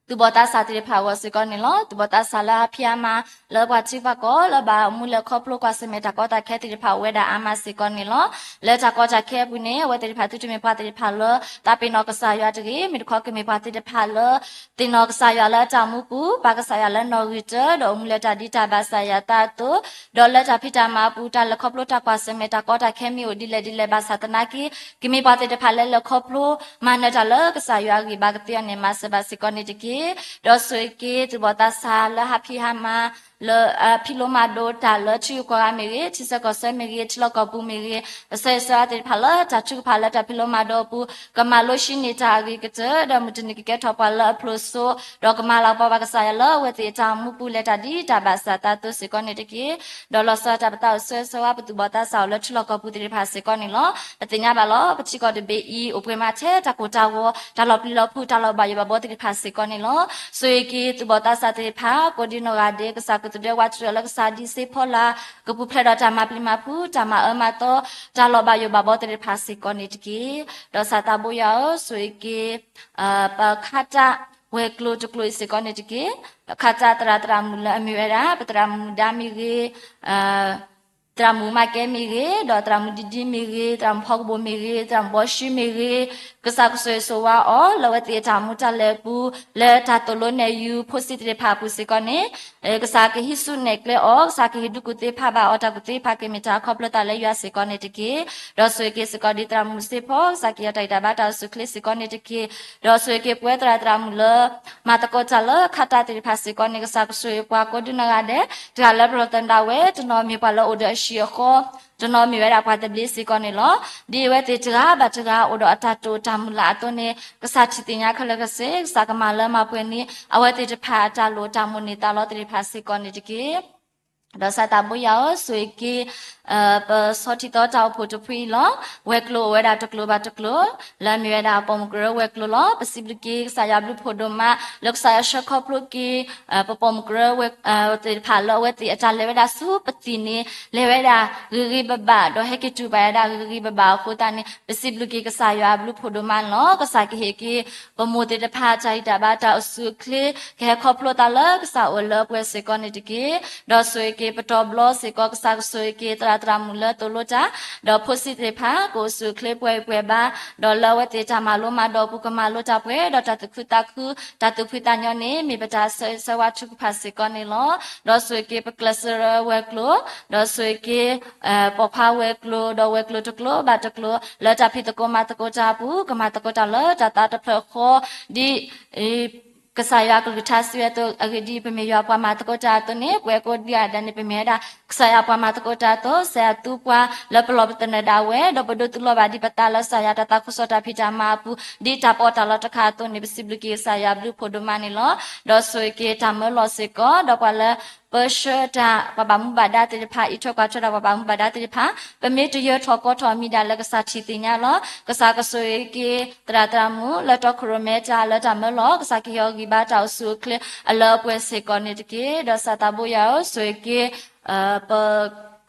သူၣ်ဘီၣ်သးစၢ်သ့ၣ်တဖၣ်အဂီၢ်စ့ၢ်ကီးန့ၣ်လီၤ. သူၣ်ဘီၣ်သးစၢ်လၢအဖံးအမၤ လၢပှၤထံပှၤကီၢ် လၢဘၣ်မူလၢခီဖျိကွၢ်ဆၢၣ်မဲာ်တၢ်ကီတၢ်ခဲသ့ၣ်တဖၣ် အိၣ်ဝဲဒၣ်အါမးစ့ၢ်ကီးန့ၣ်လီၤ. လၢတၢ်ကီတၢ်ခဲအပူၤန့ၣ် အဝဲသ့ၣ်တဖၣ်သုတမ့ၢ်ပှၤသ့ၣ်တဖၣ်လၢ သးပ့ၤနီၣ်ကစၢ်ယွၤတဂ့ၤ, မ့ၢ်တခီကမ့ၢ်ပှၤသ့ၣ်တဖၣ်လၢ သ့ၣ်နီၣ်ကစၢ်ယွၤလၢအတၢ်မူပူၤ, ပာ်ကစၢ်ယွၤလၢနီၣ်ဂံၢ်တၢ, ဒီးအိၣ်မူလၢတၢ်ဒံးတၢ်ဘၣ်ကစၢ်ယွၤအသးအသိး, ဒီးလၢတၢ်ဖံးတၢ်မၤအပူၤ တၢ်လဲၤခီဖျိတၢ်ကွၢ်ဆၢၣ်မဲာ်တၢ်ကီတၢ်ခဲမ့ၢ်အိၣ်ဒ်လဲၣ်ဒ်လဲၣ်ဘၣ်ဆၣ်သနာ်က့ ကမ့ၢ်ပှၤသ့ၣ်တဖၣ်လၢလဲၤခီဖျိ မၤနၢၤတၢ်လၢကစၢ်ယွၤအဂံၢ်ဘါကသ့အီၤန့ၣ် မၤစၢၤဘၣ်စ့ၢ်ကီးန့ၣ်တက့ၢ်. ဒီးဆိၣ်ဂ့ၤက့ၤသူၣ်ဘီၣ်သးစၢ်လၢဟးဖံးဟးမၤ လၢအဖံးလိမၤဒိးတၢ်လၢထံဂုၤကီၢ်ဂၤမ့ၢ်ဂ့ၤ, ထံဆၢကီၢ်ဆၢမ့ၢ်ဂ့ၤ, ထံလီၢ်ကီၢ်ပူၤမ့ၢ်ဂ့ၤ, ကစၢ်ယွၤသ့ၣ်တဖၣ်လၢတၢ်ထုကဖၣ်လၢတၢ်ဖံးလိမၤဒိးအပူၤ ကမၤလိဟံးန့ၢ်တၢ်အဂ့ၤကတၢၢ်, ဒီးမုၢ်တနံၤကကဲထီၣ်ပှၤလၢအဖျိးစိ, ဒီးကမၤလၤကပီၤဘၣ်ကစၢ်ယွၤလၢအဝဲသ့ၣ်အတၢ်မူပူၤ လဲၤတၢ်ဒံးတၢ်ဘၣ်ကစၢ်သးအသိးစ့ၢ်ကီးန့ၣ်တက့ၢ်. ဒီးလီၤဆီဒၣ်တၢ်ပသးအိၣ်ဆၢဂ့ၤဆၢဝါပသူၣ်ဘီၣ်သးစၢ်အိၣ်လၢထံလီၢ်ကီၢ်ပူၤသ့ၣ်တဖၣ်စ့ၢ်ကီးန့ၣ်လီၤ. ပသ့ၣ်ညါဘၣ်လီၤ ပထံကီၢ်တဘ့ၣ်အံၤ အိၣ်ပှဲၤမးထဲတၢ်ကိၢ်တၢ်ဂီၤ, တၢ်လီၤပျံၤလီၤဖုး, တၢ်လီၤဘၣ်ယိၣ်ဘၣ်ဘှီသ့ၣ်တဖၣ်စ့ၢ်ကီးန့ၣ်လီၤ. ဆိၣ်ဂ့ၤက့ၤသူၣ်ဘီၣ်သးစၢ်သ့ၣ်တဖၣ် ကိးဒံနီၢ်ဂၤဒဲး, ကစၢ်ကသူၣ်ဒဲဝးတြူၢ်လၢကစၢ်ဒ်စ့ဖီလာ် ကပူၤဖျဲးဒီးတၢ်မၤပျံၤမၤဖုး, တၢ်မၤအၢမၤသီ, တၢ်လီၤဘၣ်ယိၣ်ဘၣ်ဘှီသ့ၣ်တဖၣ်စ့ၢ်ကီးန့ၣ်တက့ၢ်. ဒီးကစၢ်သးဘိယွၤဧၢ, ဆိၣ်ဂ့ၤက့ၤ ပခးတၢ်ဝဲၤကျိၤတကျိၤအံၤစ့ၢ်ကီးန့ၣ်တက့ၢ်. ခးတၢ်သရၣ်သရၣ်မုၣ်လၢအမ့ၢ်ဝဲဒၣ် ပသရၣ်မုၣ်ဒါမ့ၢ်ဂ့ၤ, သရၣ်မုၣ်မၤကဲမ့ၢ်ဂ့ၤ, ဒီးသရၣ်မုၣ်ဒံဒံမ့ၢ်ဂ့ၤ, သရၣ်မုၣ်ဖီကဘိၣ်မ့ၢ်ဂ့ၤ, သရၣ်မုၣ်ဘီၡူမ့ၢ်ဂ့ၤ, ကစၢ်ကဆိၣ်ဂ့ၤဆိၣ်ဝါအီၤ လၢအဝဲသ့ၣ်အတၢ်မူတၢ်လဲၤအပူၤ, လၢတၢ်သိၣ်လိနဲၣ်ယုၤဖိစံးသ့ၣ်တဖၣ်အပူၤစ့ၢ်ကီးန့ၣ် ကစၢ်ကဟံးစုနဲၣ်ကျဲအီၤ, ကစၢ်ကဟ့ၣ်ဒုးကူၣ်သ့ဖးဘၣ်အီၤ, တၢ်ကူၣ်သ့ဖးကမ့ၢ်တၢ်ခီဖျိသးလၢယွၤစ့ၢ်ကီးန့ၣ်တက့ၢ်. ဒီးဆိၣ်ဂ့ၤက့ၤစ့ၢ်ကီးဒ်သရၣ်မုၣ်စ့ဖီ, ကစၢ်ကဟ့ၣ်အီၤတၢ်ဂံၢ်တၢ်ဘါတၢ်အိၣ်ဆူၣ်အိၣ်ချ့စ့ၢ်ကီးန့ၣ်တက့ၢ်. ဒီးဆိၣ်ဂ့ၤက့ၤပဝဲသရၣ်သရၣ်မုၣ်လၢ မၤသကိးတၢ်လၢခးတၢ်သ့ၣ်တဖၣ်စ့ၢ်ကီးန့ၣ် ကစၢ်ကဆိၣ်ဂ့ၤပှၤကိးဒံနီၢ်ဂၤဒဲး, တဂၤလၢပလီၢ်သနၢၣ်ဝဲ, တနီၤမ့ၢ်ပှၤလၢအိၣ်ဒီးအဟံၣ်အဃီ, တနီၤမ့ၢ်ဝဲဒၣ်ပှၤသဘျ့စ့ၢ်ကီးန့ၣ်လီၤ. ဒ်အဝဲသ့ၣ်တဂၤဘၣ်တဂၤအိၣ်ဒီးအတၢ်တိာ်တၢ်မုၢ်လၢ်အသိးန့ၣ် ကစၢ်ထံၣ်သ့ၣ်ညါခဲလၢာ်ခဲဆ့, ကစၢ်ကမၤလၢမၤပှဲၤန့ၢ် အဝဲသ့ၣ်တဖၣ်အတၢ်လိၣ်တၢ်မိၣ်န့ၢ်သးလီသ့ၣ်တဖၣ်စ့ၢ်ကီးန့ၣ်တက့ၢ်. ဒီးကစၢ်သးဘိယွၤဧၢ, ဆိၣ်ဂ့ၤက့ၤ ပဆီထံသီတၢ်အိၣ်ဖှိၣ်တဖုအံၤလီၤ. ဝဲၤကျိၤအိၣ်ဝဲဒၣ်တကျိၤဘၣ်တကျိၤ, လၢအမ့ၢ်ဝဲဒၣ်ပိာ်မုၣ်ကရၢဝဲၤကျိၤလီၤ. ပစံးဘျုးက့ၤကစၢ်ယွၤဘျုးဖှိၣ်ဒိၣ်မး လၢကစၢ်ယွၤဆှၢခီဖျိက့ၤ ပပိာ်မုၣ်ကရၢဝဲၤ သ့ၣ်တဖၣ်လၢအဝဲသ့ၣ်အတၢ်လဲၤဝဲဒၣ်ဆူပသံၣ်န့ၣ် လဲၤဝဲဒၣ်ဂ့ၤဂ့ၤဘၣ်ဘၣ်, ဒီးဟဲက့ၤတုၤဘၣ်ဝဲဒၣ်ဂ့ၤဂ့ၤဘၣ်ဘၣ်အဃိသတးန့ၣ် ပစံးဘျုးက့ၤကစၢ်ယွၤအဘျုးဖှိၣ်ဒိၣ်မးန့ၣ်လီၤ. ကစၢ်ကဟ့ၣ်က့ၤ ပမိၢ်သ့ၣ်တဖၣ်တၢ်ဂံၢ်တၢ်ဘါတၢ်အိၣ်ဆူၣ်အိၣ်ချ့, ကဟဲခီဖျိသးလၢကစၢ်အိၣ်လၢပှဲၤစ့ၢ်ကီးန့ၣ်တက့ၢ်. ဒီးဆိၣ်ဂ့ၤက့ၤပတီၤဘျီစ့ၢ်ကီး ကစၢ်ကဆိၣ်ဂ့ၤက့ၤသရၣ်သရၣ်မုၣ်လၢသိၣ်လိတၢ်, ဒီးဖိဆံးသ့ၣ်တဖၣ် ကအိၣ်ဆူၣ်အိၣ်ချ့ပှဲၤဂံၢ်ပှဲၤဘါ, ဒီးလၢအဝဲသ့ၣ်တၢ်မၤလိမၤဒိးအပူၤ ကမၤလိတၢ်ပှဲၤဒီးတၢ်သူၣ်ခုသးခု, တၢ်သူၣ်ဖှံသးညီန့ၣ် မ့ၢ်ပတၢ်ဆၢဂ့ၤဆၢဝါထုကဖၣ်စ့ၢ်ကီးန့ၣ်လီၤ. ဒီးဆိၣ်ဂ့ၤက့ၤပကျဲးစၢးဝဲၤကျိၤ, ဒီးဆိၣ်ဂ့ၤက့ၤ ပိာ်ခွါဝဲၤကျိၤ, ဒီးဝဲၤကျိၤတကျိၤဘၣ်တကျိၤ လၢတၢ်ဖံးသကိးမၤသကိးတၢ်အပူၤ ကမၤသကိးတၢ်လၢတၢ်သးတဖျၢၣ်ဃီ, ဒ် ကစၢ်ယွၤကလုၢ်ကထါစံးဝဲအသိး, အဂ့ၢ်ဒ်အံၤ, ပမ့ၢ်ယွၤပှၤမၤသကိးတၢ်အသိးန့ၣ် ပှၤကိးဒံအဒၣ်န့ၣ် ပမ့ၢ်ဝဲဒၣ်ကစၢ်ယွၤပှၤမၤသကိးတၢ်အသိး, ကစၢ်ယွၤသူပှၤလၢပလီၢ်ပသနၢၣ်ဒၣ်ဝဲ, ဒီးပဒိးသူလီၤဘၣ်ဒ်ပသးလၢကစၢ်ယွၤတၢ်သးခုကစီၣ်တၢ်ဖံးတၢ်မၤအပူၤ ဒ်တၢ်ပီးတၢ်လီတခါအသိးန့ၣ် ပစံးဘျုးက့ၤကစၢ်ယွၤဘျုးဖှိၣ်ဒိၣ်မးန့ၣ်လီၤ. ဒီးဆိၣ်ဂ့ၤက့ၤတၢ်မၢလီၤစ့ၢ်ကီး, ဒီးပှၤလၢ ပၢဆှၢတၢ် ပှၤဘၣ်မူဘၣ်ဒါသ့ၣ်တဖၣ်, အံးထွဲကွၢ်ထွဲတၢ်ပှၤဘၣ်မူဘၣ်ဒါသ့ၣ်တဖၣ်, ပမ့ၢ်တယၢၤထီၣ်ကီထီၣ်မံၤဒၣ်လၢကစၢ်ထံၣ်သ့ၣ်ညါလီၤ. ကစၢ်ကဆိၣ်ဂ့ၤက့ၤသရၣ်သရၣ်မုၣ် လၢတီခိၣ်ရိၣ်မဲတၢ်လၢတၢ်မၢလီၤ, ကစၢ်ကဟ့ၣ်အီၤဂံၢ်ဘါတၢ်အိၣ်ဆူၣ်အိၣ်ချ့အလၢအပှဲၤစ့ၢ်ကီးန့ၣ်တက့ၢ်. ဒီးကစၢ်သးဘိယွၤဧၢ, ဆိၣ်ဂ့ၤက့ၤ ပ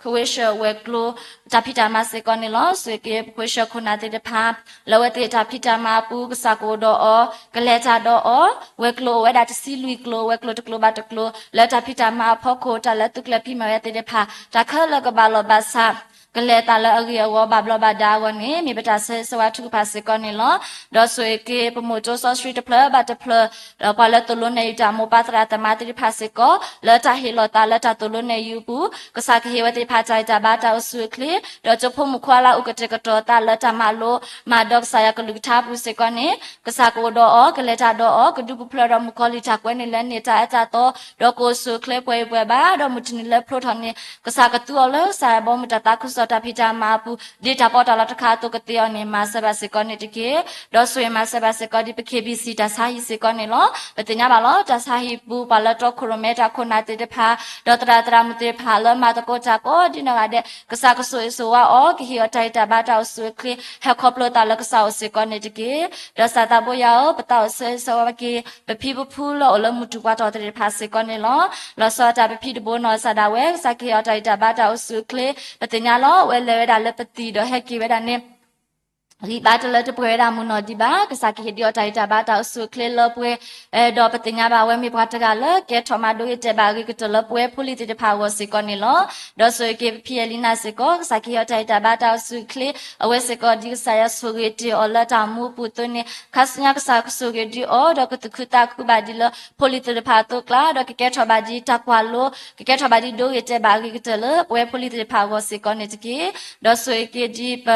ခဝ့ၡၢၣ်ဝဲၤကျိၤ တၢ်ဖံးတၢ်မၤစ့ၢ်ကီးန့ၣ်လီၤ. ဆိၣ်ဂ့ၤက့ၤပခဝ့ၣ်ၡၢၣ်ခိၣ်နၢ်သ့ၣ်တဖၣ် လၢအဝဲသ့ၣ်တၢ်ဖံးတၢ်မၤအပူၤ ကစၢ်ကအိၣ်ဒီးအီၤ ကလဲၤတၢ်ဒီးအီၤ, ဝဲၤကျိၤအိၣ်ဝဲဒၣ်တဆံလွံၢ်ကျိၤ ဝဲၤကျိၤတကျိၤဘၣ်တကျိၤ လၢတၢ်ဖံးတၢ်မၤအဖီခိၣ် တၢ်လၢသုးကျဲၤဖံးမၤဝဲသ့ၣ်တဖၣ် တၢ်ခဲလၢာ်ကဘၣ်လီၢ်ဘၣ်စး ကလဲၤတၢ်လၢအဂ့ၤအဝီဘၣ်ဘျီးဘၣ်ဒါအဂီၢ်န့ၣ် မ့ၢ်ပတၢ်ဆၢဂ့ၤဆၢဝါထုကဖၣ်စ့ၢ်ကီးန့ၣ်လီၤ. ဒီးဆိၣ်ဂ့ၤက့ၤပမိၢ်တိစီဆှံတဖျၢၣ်ဘၣ်တဖျၢၣ် ဒီးပှၤလၢသိၣ်လိနဲၣ်ယုာ်တၢ်မိၢ်ပၢ်သရၣ်သမါသ့ၣ်တဖၣ်စ့ၢ်ကီး လၢတၢ်ဟ့ၣ်လီၤသးလၢတၢ်သိၣ်လိနဲၣ်ယုာ်အပူၤ ကစၢ်ကဟ့ၣ်ဝဲသ့ၣ်တဖၣ်တၢ်ဂံၢ်တၢ်ဘါတၢ်အိၣ်ဆူၣ်အိၣ်ချ့ ဒီးကၠိဖိမုၣ်ခွါလၢအအိၣ်ကတဲာ်ကတီၤသးလၢတၢ်မၤလိ မၤဒီးကစၢ်ယွၤကလုၢ်ကထါအပူၤစ့ၢ်ကီးန့ၣ် ကစၢ်ကအိၣ်ဒီးအီၤ ကလဲၤတၢ်ဒီးအီၤ ကဒုးပူၤဖျဲးဒီးမုၣ်ကီၤလံၢ်တၢ်ကွဲးန့ၣ်လၢန့ၢ်တၢ်အၢတၢ်သီ ဒီးကအိၣ်ဆူၣ်အိၣ်ချ့ပှဲၤအံၤပှဲၤဘၣ် ဒီးမုၢ်တနံၤလၢဖျိထီၣ်န့ၣ် ကစၢ်ကသူအီၤလၢကစၢ်ယွၤဘီမုၢ်တၢ်သးခုကစီၣ်တၢ်ဖံးတၢ်မၤအပူၤ ဒ်တၢ်ပီးတၢ်လီတခါအသိးကသ့အီၤန့ၣ် မၤစၢၤဘၣ်စ့ၢ်ကီးန့ၣ်တက့ၢ်. ဒီးဆိၣ်ဂ့ၤမၤစၢၤဘၣ်စ့ၢ်ကီးဒ်ပ ခ့ဘံၣ်စံၣ် တၢ်ဆါဟံၣ်စ့ၢ်ကီးန့ၣ်လီၤ. ပသ့ၣ်ညါဘၣ်လီၤ တၢ်ဆါဟံၣ်ပူၤ ပှၤလၢတီခိၣ်ရိၣ်မဲတၢ်ခိၣ်နၢ်သ့ၣ်တဖၣ် ဒီးသရၣ်သရၣ်မုၣ်သ့ၣ်တဖၣ်လၢမၤသကိးတၢ်ကိးဒ်နီၢ်ဂၤဒဲး ကစၢ်ကဆိၣ်ဂ့ၤဆိၣ်ဝါအီၤ ကဟ့ၣ်အီၤတၢ်ဂံၢ်တၢ်ဘါတၢ်အိၣ်ဆူၣ်အိၣ်ချ့ ဟဲခီဖျိသးလၢကစၢ်အအိၣ်စ့ၢ်ကီးန့ၣ်တက့ၢ်. ဒီးကစၢ်သးဘိယွၤဧၢ ပသးအိၣ်ဆၢဂ့ၤဆၢဝါက့ၤ ပဖံပဖုလၢအအိၣ်လၢမုၢ်တူာ်ပှၤတီၢ်သ့ၣ်တဖၣ်စ့ၢ်ကီးန့ၣ်လီၤ. လီၤဆီဒၣ်တၢ်ပဖံတဘိနီၢ်ကစၢ်ဒၣ်ဝဲ ကစၢ်ကဟ့ၣ်အီၤတၢ်ဂံၢ်တၢ်ဘါတၢ်အိၣ်ဆူၣ်အိၣ်ချ့ ပသ့ၣ်ညါလီၤ အဝဲလဲၤဝဲဒၣ်လၢပသံၣ်ဒီးဟဲက့ၤဝဲဒၣ်န့ၣ် ဂံၢ်ဘါတလၢတပှဲၤဝဲဒၣ်မုၢ်နီၢ်ဒံးဘၣ် ကစၢ်ကဟ့ၣ်ဒံးအီၤတၢ်ဂံၢ်တၢ်ဘါတၢ်အိၣ်ဆူၣ်အိၣ်ချ့လၢပှဲၤ ဒီးပသ့ၣ်ညါဘၣ်အဝဲမ့ၢ်ပှၤတဂၤလၢကဲထီၣ်မၤဒိဂ့ၤတဲာ်ဘၣ်အဂ့ၤကတၢၢ်လၢပဝဲဖိလံၤသ့ၣ်တဖၣ်အဂီၢ်စ့ၢ်ကီးန့ၣ်လီၤ. ဒီးဆိၣ်ဂ့ၤက့ၤပဖံအဲၣ်လံနၢ်စ့ၢ်ကီး ကစၢ်ကဟ့ၣ်အီၤတၢ်ဂံၢ်တၢ်ဘါတၢ်အိၣ်ဆူၣ်အိၣ်ချ့ အဝဲစ့ၢ်ကီးဒ်ကစၢ်ယွၤဆိၣ်ဂ့ၤတ့ၢ်အီၤလၢတၢ်မူအပူၤအသိးန့ၣ် ခါဆူညါကစၢ်ကဆိၣ်ဂ့ၤဒံးအီၤ ဒီးကသူၣ်ခုသးခုဘၣ်ဒံးလၢဖိလံၤသ့ၣ်တဖၣ်အသိးအကျါ ဒီးကကဲထီၣ်ဘၣ်ဒ်တၢ်ကွၢ်လိ ကကဲထီၣ်ဘၣ်ဒ်ဒိဂ့ၤတဲာ်ဘၣ်အဂ့ၤကတၢၢ်လၢပဝဲဖိလံၤသ့ၣ်တဖၣ်အဂီၢ်စ့ၢ်ကီးန့ၣ်တက့ၢ်. ဒီးဆိၣ်ဂ့ၤက့ၤဒ်ပ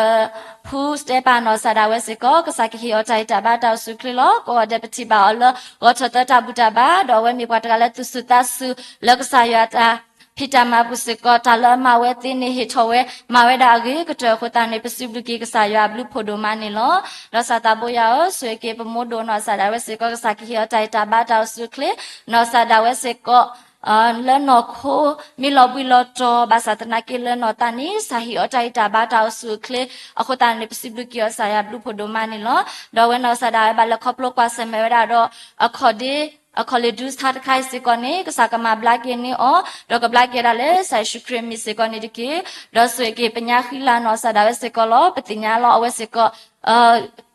ဖုစတဲပၢ်နီၢ်ကစၢ်ဒၣ်ဝဲစ့ၢ်ကီး ကစၢ်ကဟ့ၣ်အီၤတၢ်ဂံၢ်တၢ်ဘါတၢ်အိၣ်ဆူၣ်အိၣ်ချ့လီၤ. ကိးဂၤဒဲးပထံၣ်ဘၣ်အီၤလၢ ဂီၤထီၣ်သၢတၢ်ဘူၣ်တၢ်ဘါ ဒီးအဝဲမ့ၢ်ပှၤတဂၤလၢသူၣ်ဆူၣ်သးဆူၣ် လၢကစၢ်ယွၤတၢ်ဖံးတၢ်မၤပူၤစ့ၢ်ကီး တၢ်လၢအမၤဝဲသ့န့ၣ် ဟ့ၣ်ထီၣ်ဝဲ မၤဝဲဒၣ်အဂ့ၤကတၢၢ်အဃိသတးန့ၣ် ပစံးဘျုးက့ၤကစၢ်ယွၤအဘျုးဖးဒိၣ်မးန့ၣ်လီၤ. ဒီးကစၢ်သးဘိယွၤဧၢ ဆိၣ်ဂ့ၤက့ၤပမိၢ်ဒိၣ်နီၢ်ကစၢ်ဒၣ်ဝဲစ့ၢ်ကီး ကစၢ်ကဟ့ၣ်အီၤတၢ်ဂံၢ်တၢ်ဘါတၢ်အိၣ်ဆူၣ်အိၣ်ချ့ နီၢ်ကစၢ်ဒၣ်ဝဲစ့ၢ်ကီး လၢနီၢ်ခိ မ့ၢ်လီၤဘှံးလီၤတီၤ ဘၣ်ဆၣ်သနာ်က့လၢနီၢ်သးန့ၣ် ကစၢ်ဟ့ၣ်အီၤတၢ်ဂံၢ်တၢ်ဘါတၢ်အိၣ်ဆူၣ်အိၣ်ချ့ အဃိသတးန့ၣ် ပစံးဘျုးက့ၤအီၤ ကစၢ်ယွၤဘျုးဖးဒိၣ်မးန့ၣ်လီၤ. ဒီးအဝဲနီၢ်ကစၢ်ဒၣ်ဝဲဘၣ်လဲၤခီဖျိကွၢ်ဆၢၣ်မဲာ်ဝဲဒၣ်ဒီး အခီၣ်ဒ့ အခီၣ်လ့ၣ်ဒူဆါတခါအံၤစ့ၢ်ကီးန့ၣ် ကစၢ်ကမၤဘျါက့ၤန့ၢ်အီၤ ဒီးကဘျါက့ၤဒၣ်လၢကစၢ်ယ့ၣ်ၡူးခရံာ်အမံၤစ့ၢ်ကီးန့ၣ်တက့ၢ်. ဒီးဆိၣ်ဂ့ၤက့ၤပညါဃံလၤနီၢ်ကစၢ်ဒၣ်ဝဲစ့ၢ်ကီးလီၤ. ပသ့ၣ်ညါလီၤအဝဲစ့ၢ်ကီး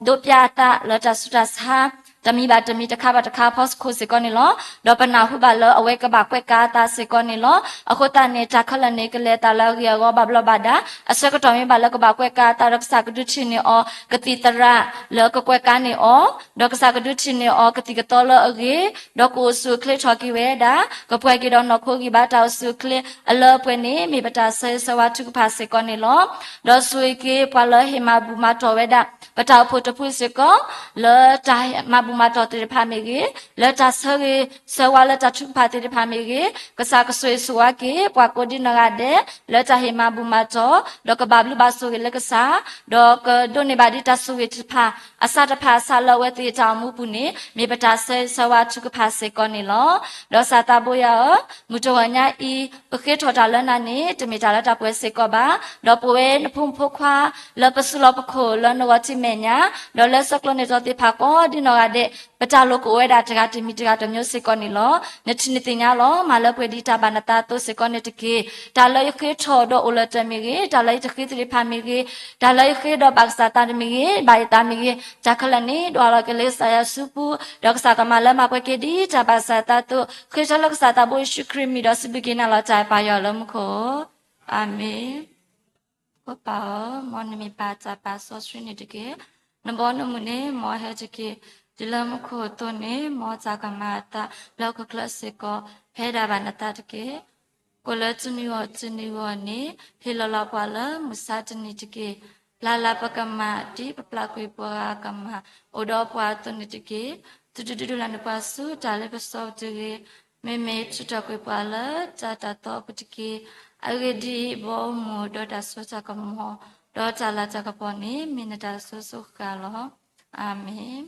ဒိးပျးအသးလၢတၢ်ဆူးတၢ်ဆါ တမံၤဘၣ်တမံၤ တခါဘၣ်တခါအဖီခိၣ်စ့ၢ်ကီးန့ၣ်လီၤ. ဒီးပနၢ်ဟူဘၣ်လၢအဝဲကဘၣ်ကွဲးကါအသးစ့ၢ်ကီးန့ၣ်လီၤ. အဃိသတးန့ၣ် တၢ်ခဲလၢာ်န့ၣ် ကလဲၤအသးလၢအဂ့ၤအဂီၢ်ဘၣ်ဘျီးဘၣ်ဒါ အဆၢကတီၢ်မ့ၢ်ဘၣ်လၢကဘၣ်ကွဲးကါအသးဒီးကစၢ်ကဒုးထံၣ်န့ၢ်အီၤ ကသံၣ်သရၣ်လၢကကွဲးကါန့ၢ်အီၤ ဒီးကစၢ်ကဒုးထံၣ်န့ၢ်အီၤကသံၣ်ကသီလၢအဂ့ၤ ဒီးကအိၣ်ဆူၣ်အိၣ်ချ့ထီၣ်က့ၤဝဲဒၣ် ကပှဲၤက့ၤဒီးနီၢ်ခိဂံၢ်ဘါတၢ်အိၣ်ဆူၣ်အိၣ်ချ့အလၢပှဲၤန့ၣ် မ့ၢ်ပတၢ်ဆၢဂ့ၤဆၢဝါထုကဖၣ်စ့ၢ်ကီးန့ၣ်လီၤ. ဒီးဆိၣ်ဂ့ၤက့ၤပှၤလၢဟ့ၣ်မၤဘူၣ်မၤတီၢ်ဝဲဒၣ် ပတၢ်အိၣ်ဖှိၣ်တဖုစ့ၢ်ကီး လၢတၢ်မၤဘူၣ်မၤတီၢ်သ့ၣ်တဖၣ်မ့ၢ်ဂ့ၤ, လၢတၢ်ဆၢဂ့ၤဆၢဝါလၢတၢ်ထုကဖၣ်သ့ၣ်တဖၣ်မ့ၢ်ဂ့ၤ, ကစၢ်ကဆိၣ်ဂ့ၤဆိၣ်ဝါက့ၤ ပှၤကိးဒ်နီၢ်ဂၤဒဲး လၢတၢ်ဟ့ၣ်မၤဘူၣ်မၤတီၢ်, ဒီးကဘၣ်ဘျုးဘၣ်ဆိၣ်ဂ့ၤလၢကစၢ်, ဒီးကဒိးန့ၢ်ဘၣ်ဒ်တၢ်ဆိၣ်ဂ့ၤတဖၣ် အစးတဖၣ်အစးလၢအဝဲသ့ၣ်တၢ်အိၣ်မူပူၤန့ၣ် မ့ၢ်ပတၢ်ဆၢဂ့ၤဆၢဝါထုကဖၣ်စ့ၢ်ကီးန့ၣ်လီၤ. ဒီးကစၢ်သးဘိယွၤဧၢ, မုၢ်တဂီၤညါအံၤ ပဃ့ထီၣ်တၢ်လၢနၤန့ၣ် တမ့ၢ်တၢ်လၢတၢ်ပှဲၤစ့ၢ်ကီးဘၣ်. ဒီးပဝဲနဖိမုၣ်ဖိခွါ လၢပစုလီၢ်ပခိၣ်လၢနဂီၢ်ထံးမဲာ်ညါ, ဒီးလၢဆဲးကျိးန့ၢ်တီၢ်သ့ၣ်တဖၣ်ကိးဒ်နီၢ်ဂၤဒဲး, ပတၢ်လိၣ်ကအိၣ်ဝဲဒၣ်တဂၤတမံၤတဂၤတမျိုးစ့ၢ်ကီးန့ၣ်လီၤ. နထံၣ်နသ့ၣ်ညါလီၤ. မၤလၢပှဲၤဒ်တၢ်ဘၣ်နသးအသိးစ့ၢ်ကီးန့ၣ်တက့ၢ်. တၢ်လၢယဃ့ထီၣ်ဒီးအိၣ်လၢတၢ်မ့ၢ်ဂ့ၤ, တၢ်လၢယတဃ့သ့ၣ်တဖၣ်မ့ၢ်ဂ့ၤ, တၢ်လၢယဃ့ဒီးဘၣ်ကစၢ်သးတမ့ၢ်ဂ့ၤ, ဘၣ်ယသးမ့ၢ်ဂ့ၤ, တၢ်ခဲလၢာ်န့ၣ် ဒွးလီၤက့ၤလၢကစၢ်ယွၤစုပူၤ, ဒီးကစၢ်ကမၤလၢမၤပှဲၤက့ၤဒ်တၢ်ဘၣ်ကစၢ်သးအသိး, ဃ့ထီၣ်လၢကစၢ်သးဘိယ့ၣ်ၡူးခရံာ်မံၤဒီးစံးဘျုးက့ၤနၤလီၤ. တၢ်အဲၣ်ပၢ်ယွၤလၢမူခိၣ်, အၤမ့ၣ်. ပၢ်ဧၢ, မ်နမ့ၢ်ပၢ်တၢ်ပာ်စီဆှံန့ၣ်တက့ၢ်. နဘီနမုၢ်န့ၣ် မ်အဟဲတက့ၢ်. တုၤလၢမူခိၣ်အသိးန့ၣ် မ်တၢ်ကမၤအသးလၢဟီၣ်ခိၣ်ချၢစ့ၢ်ကီး ဖဲဒၣ်ဘၣ်နသးတက့ၢ်. ကိၣ်လၢတနံၤဂီၢ်တနံၤဂီၢ်န့ၣ် ဟ့ၣ်လီၤလီၤပှၤလၢမုၢ်ဆါတနံၤတက့ၢ်. ပျၢ်လၢပကမၣ် ဒ်ပပျၢ်ကွံာ်ပှၤဂၤအကမၣ် အိၣ်ဒီးပှၤအသိးန့ၣ်တက့ၢ်. တဒုးဒုးဒုးလၢ်န့ၢ်ပှၤဆူတၢ်လ့ပစီပူၤတဂ့ၤ, မ့မ့ၢ်ထုးထီၣ်ကွံာ်ပှၤလၢတၢ်တၢ်သီအပူၤတက့ၢ်. အဂ့ၢ်ဒ်အံၤ, ဘီမုၢ်ဒီးတၢ်စိတၢ်ကမီၤ ဒီးတၢ်လၤတၢ်ကပီၤန့ၣ် မ့ၢ်နတၢ်ဆိၣ်ဂ့ၤဆိၣ်ဝါလီၤ. အၤမ့ၣ်.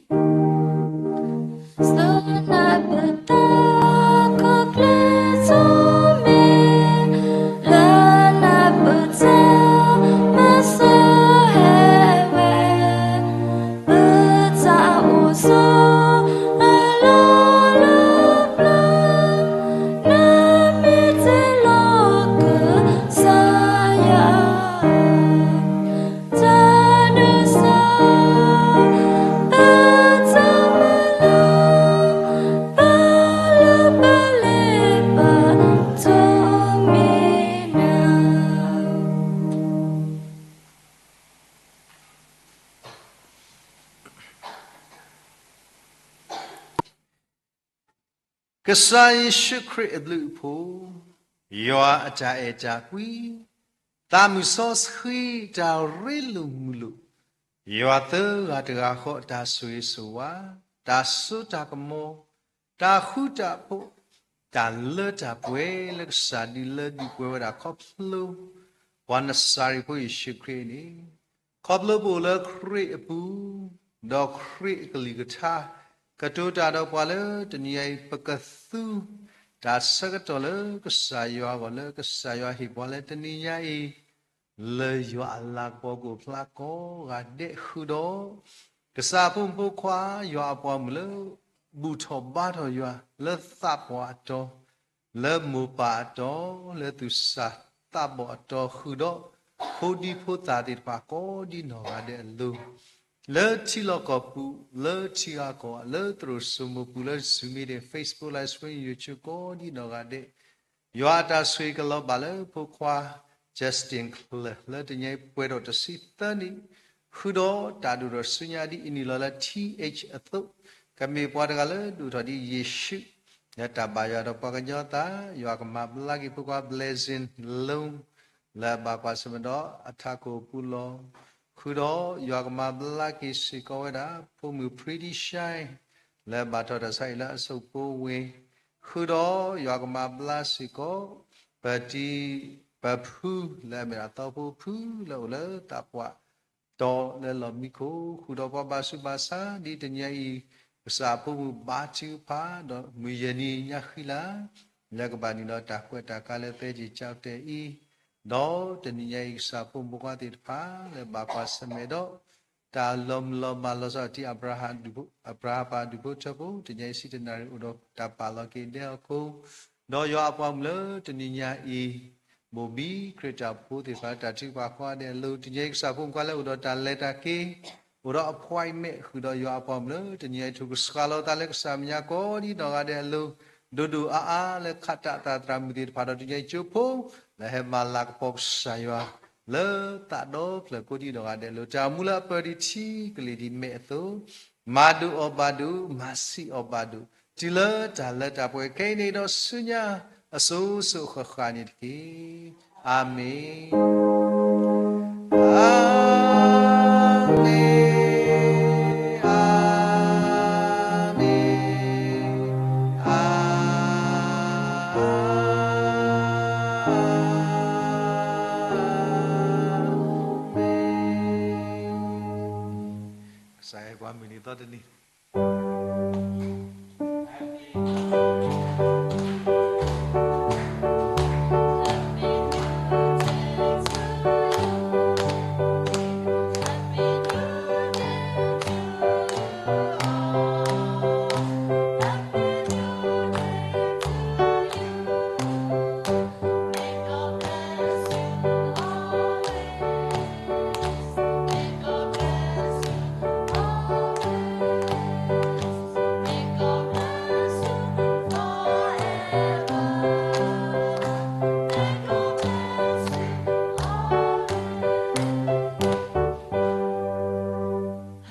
ကစၢ်ယ့ၣ်ၡူးခရံာ်အဘျုးအဖှိၣ်, ယွၤအတၢ်အဲၣ်တၢ်ကွံ, သးမုၢ်စီဆှံတၢ်ရ့လိာ်မုာ်လိာ်, ယွၤသၢဂၤတဂၤဃီအတၢ်ဆိၣ်ဂ့ၤဆိၣ်ဝါ, တၢ်စိတၢ်ကမီၤ, တၢ်ဃူတၢ်ဖိး, တၢ်လၢတၢ်ပှဲၤလၢကစၢ်ဒုးလၢဒုးပှဲၤဝဲဒၣ်ခီဖျိ ပှၤနစၤရ့းဖိယ့ၣ်ၡူးခရံာ်န့ၣ်, ခီဖျိပအိၣ်လၢခရံာ်အပူၤ, ဒီးခရံာ်အကလုၢ်ကထါ, ကတိၤတၢ်ဒီးပှၤလၢတနံၤညါအံၤ ပကသူ တၢ်ဆၢကတီၢ်လၢကစၢ်ယွၤအဂီၢ် လၢကစၢ်ယွၤဟ့ၣ်ပှၤလၢတနံၤညါအံၤ, လၢယွၤအလၤကပီၤကအိၣ်ဖျါကိးဂၤဒဲးဃုာ်ဒီး, ကစၢ်အဖိမုၣ်ဖိခွါ ယွၤအပှၤမုၣ်လၢ ဘူၣ်ထီၣ်ဘါထီၣ်ယွၤ လၢသးပှၢ်အတီၤ, လၢမိၢ်ပၢ်အတီၤ, လၢသူၣ်စၢ်သးဘီၣ်အတီၤဃုာ်ဒီး, ဖိဒံဖိသၣ်သ့ၣ်တဖၣ်ကိးဒ်နီၢ်ဂၤဒဲးအလိၤ လၢထံလီၢ်ကီၢ်ပူၤ, လၢထံဂၤကီၢ်ဂၤ, လၢသရိာ်စိမိၤပူၤ, လၢ Zoom meeting, Facebook live stream, YouTube ကိးဒ်နီၢ်ဂၤဒဲး, ယွၤအတၢ်ဆိၣ်ဂ့ၤကလီၤဘၣ်လၢဖိခွါ Justin Clare လၢတနံၤညါအံၤပှဲၤဒီးတဆံသၢနံၣ်, ဃုာ်ဒီးတၢ်ဒိၣ်ထီၣ်ဆူညါဒ်အံၤန့ၣ်လီၤ. လၢ T H အသိး, ကမ့ၢ်ပှၤတဂၤလၢဒိၣ်ထီၣ်ဒ်ယ့ၣ်ၡူး လၢတၢ်ဘၣ်ယွၤဒီးပှၤကညီအသး, ယွၤကမၤဘျါက့ၤဖိခွါ Blessing Lone လၢအဘၣ်ကွၢ်ဆၢၣ်မဲာ်ဒီးအထးခိၣ်အပူၤလီၤ. ဃုာ်ဒီးယွၤကမၤဘျါက့ၤစ့ၢ်ကီးဝဲဒၣ် ဖိမုၣ် Pretty Shine လၢဘၣ်ထီၣ်တၢ်ဆါဟံၣ်လၢအစိၣ်ဖိဝ့ၢ်, ဃုာ်ဒီးယွၤကမၤဘျါစ့ၢ်ကီး ပတံၤပဖုလၢအမ့ၢ်ဒၣ်သီဖိဖုလၢအိၣ်လၢသးပှၢ်တီၤလၢလီၢ်မံခိၣ်, ဃုာ်ဒီးပှၤဘၣ်ဆူးဘၣ်ဆါ ဒ်တနံၤညါအံၤ, ကစၢ်အဖိမုၣ်ဘါထုကဖၣ် ဒီးမုၢ်ယဲၢ်နံၤညါဃံလၤ လၢကဘၣ်နုာ်လီၤတၢ်ကွဲးတၢ်ကါလၢသဲကၠံၣ်ကၠီတဲာ်အံၤ, ဒီးတနံၤညါအံၤ ကစၢ်ဖိမုၣ်ဖိခွါသ့ၣ်တဖၣ် လၢဘၣ်ကွၢ်ဆၢၣ်မဲာ်ဒီး တၢ်လီၤမုၢ်လီၤမၢ်လီၤဆီဒၣ်တံၢ် အၤဘြၤဟၣ်ပၤဒူၣ်ဖိထၢဖိ တနံၤညါအံၤ ဆံတနၣ်ရံၣ် အိၣ်ဒီးတၢ်ပာ်လီၤက့ၤဒဲးအီၤခိၣ်, ဒီးယွၤအပှၤမုၣ်လၢတနံၤညါအံၤ ဘိၣ်ဘံခရံာ်တၢ်ဖိသ့ၣ်တဖၣ် တၢ်ထုကဖၣ်ကိးဂၤဒဲးအလိၤ တနံၤညါအံၤ ကစၢ်ဖိမုၣ်ဖိခွါလၢအိၣ်ဒီးတၢ်လဲၤတၢ်က့ၤ, အိၣ်ဒီး appointment ဃုာ်ဒီးယွၤအပှၤမုၣ်လၢတနံၤညါအံၤ ထုးကဆှၣ်လီၤသးလၢကစၢ်မဲာ်ညါကိးဒ်နီၢ်ဂၤဒဲးအလိၤ, ဒိၣ်ဒိၣ်အါအါလၢခးတၢ်သရၣ်မုၣ်သ့ၣ်တဖၣ်ဒီး တနံၤညါအံၤ ကၠိဖိ လၢဟဲမၤလၤကပီၤကစၢ်ယွၤ လၢသးဒီဖျၢၣ်ကိးဒ်နီၢ်ဂၤဒဲးအလိၤ, တၢ်အိၣ်မူလၢအပၢၢ်ဒံးထံကလ့ၢ်ဒံးမဲာ်အသိး, မၤဒိၣ်အီၣ်ဘၣ်ဒိၣ်, မၤဆံးအီၣ်ဘၣ်ဒိၣ်, တုၤလၢတၢ်လၢတၢ်ပှဲၤခဲအံၤန့ၣ်ဒီးဆူညါ အစိၤစိၤဃၣ်ဃၣ်န့ၣ်တက့ၢ်. အၤမ့ၣ်, အၤမ့ၣ်, အၤမ့ၣ်, အၤ ကစၢ်အဲၣ်ပှၤမုၢ်နံၤသီတနံၤ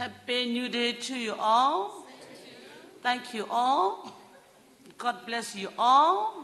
Happy New Day to you all. Thank you all. God bless you all.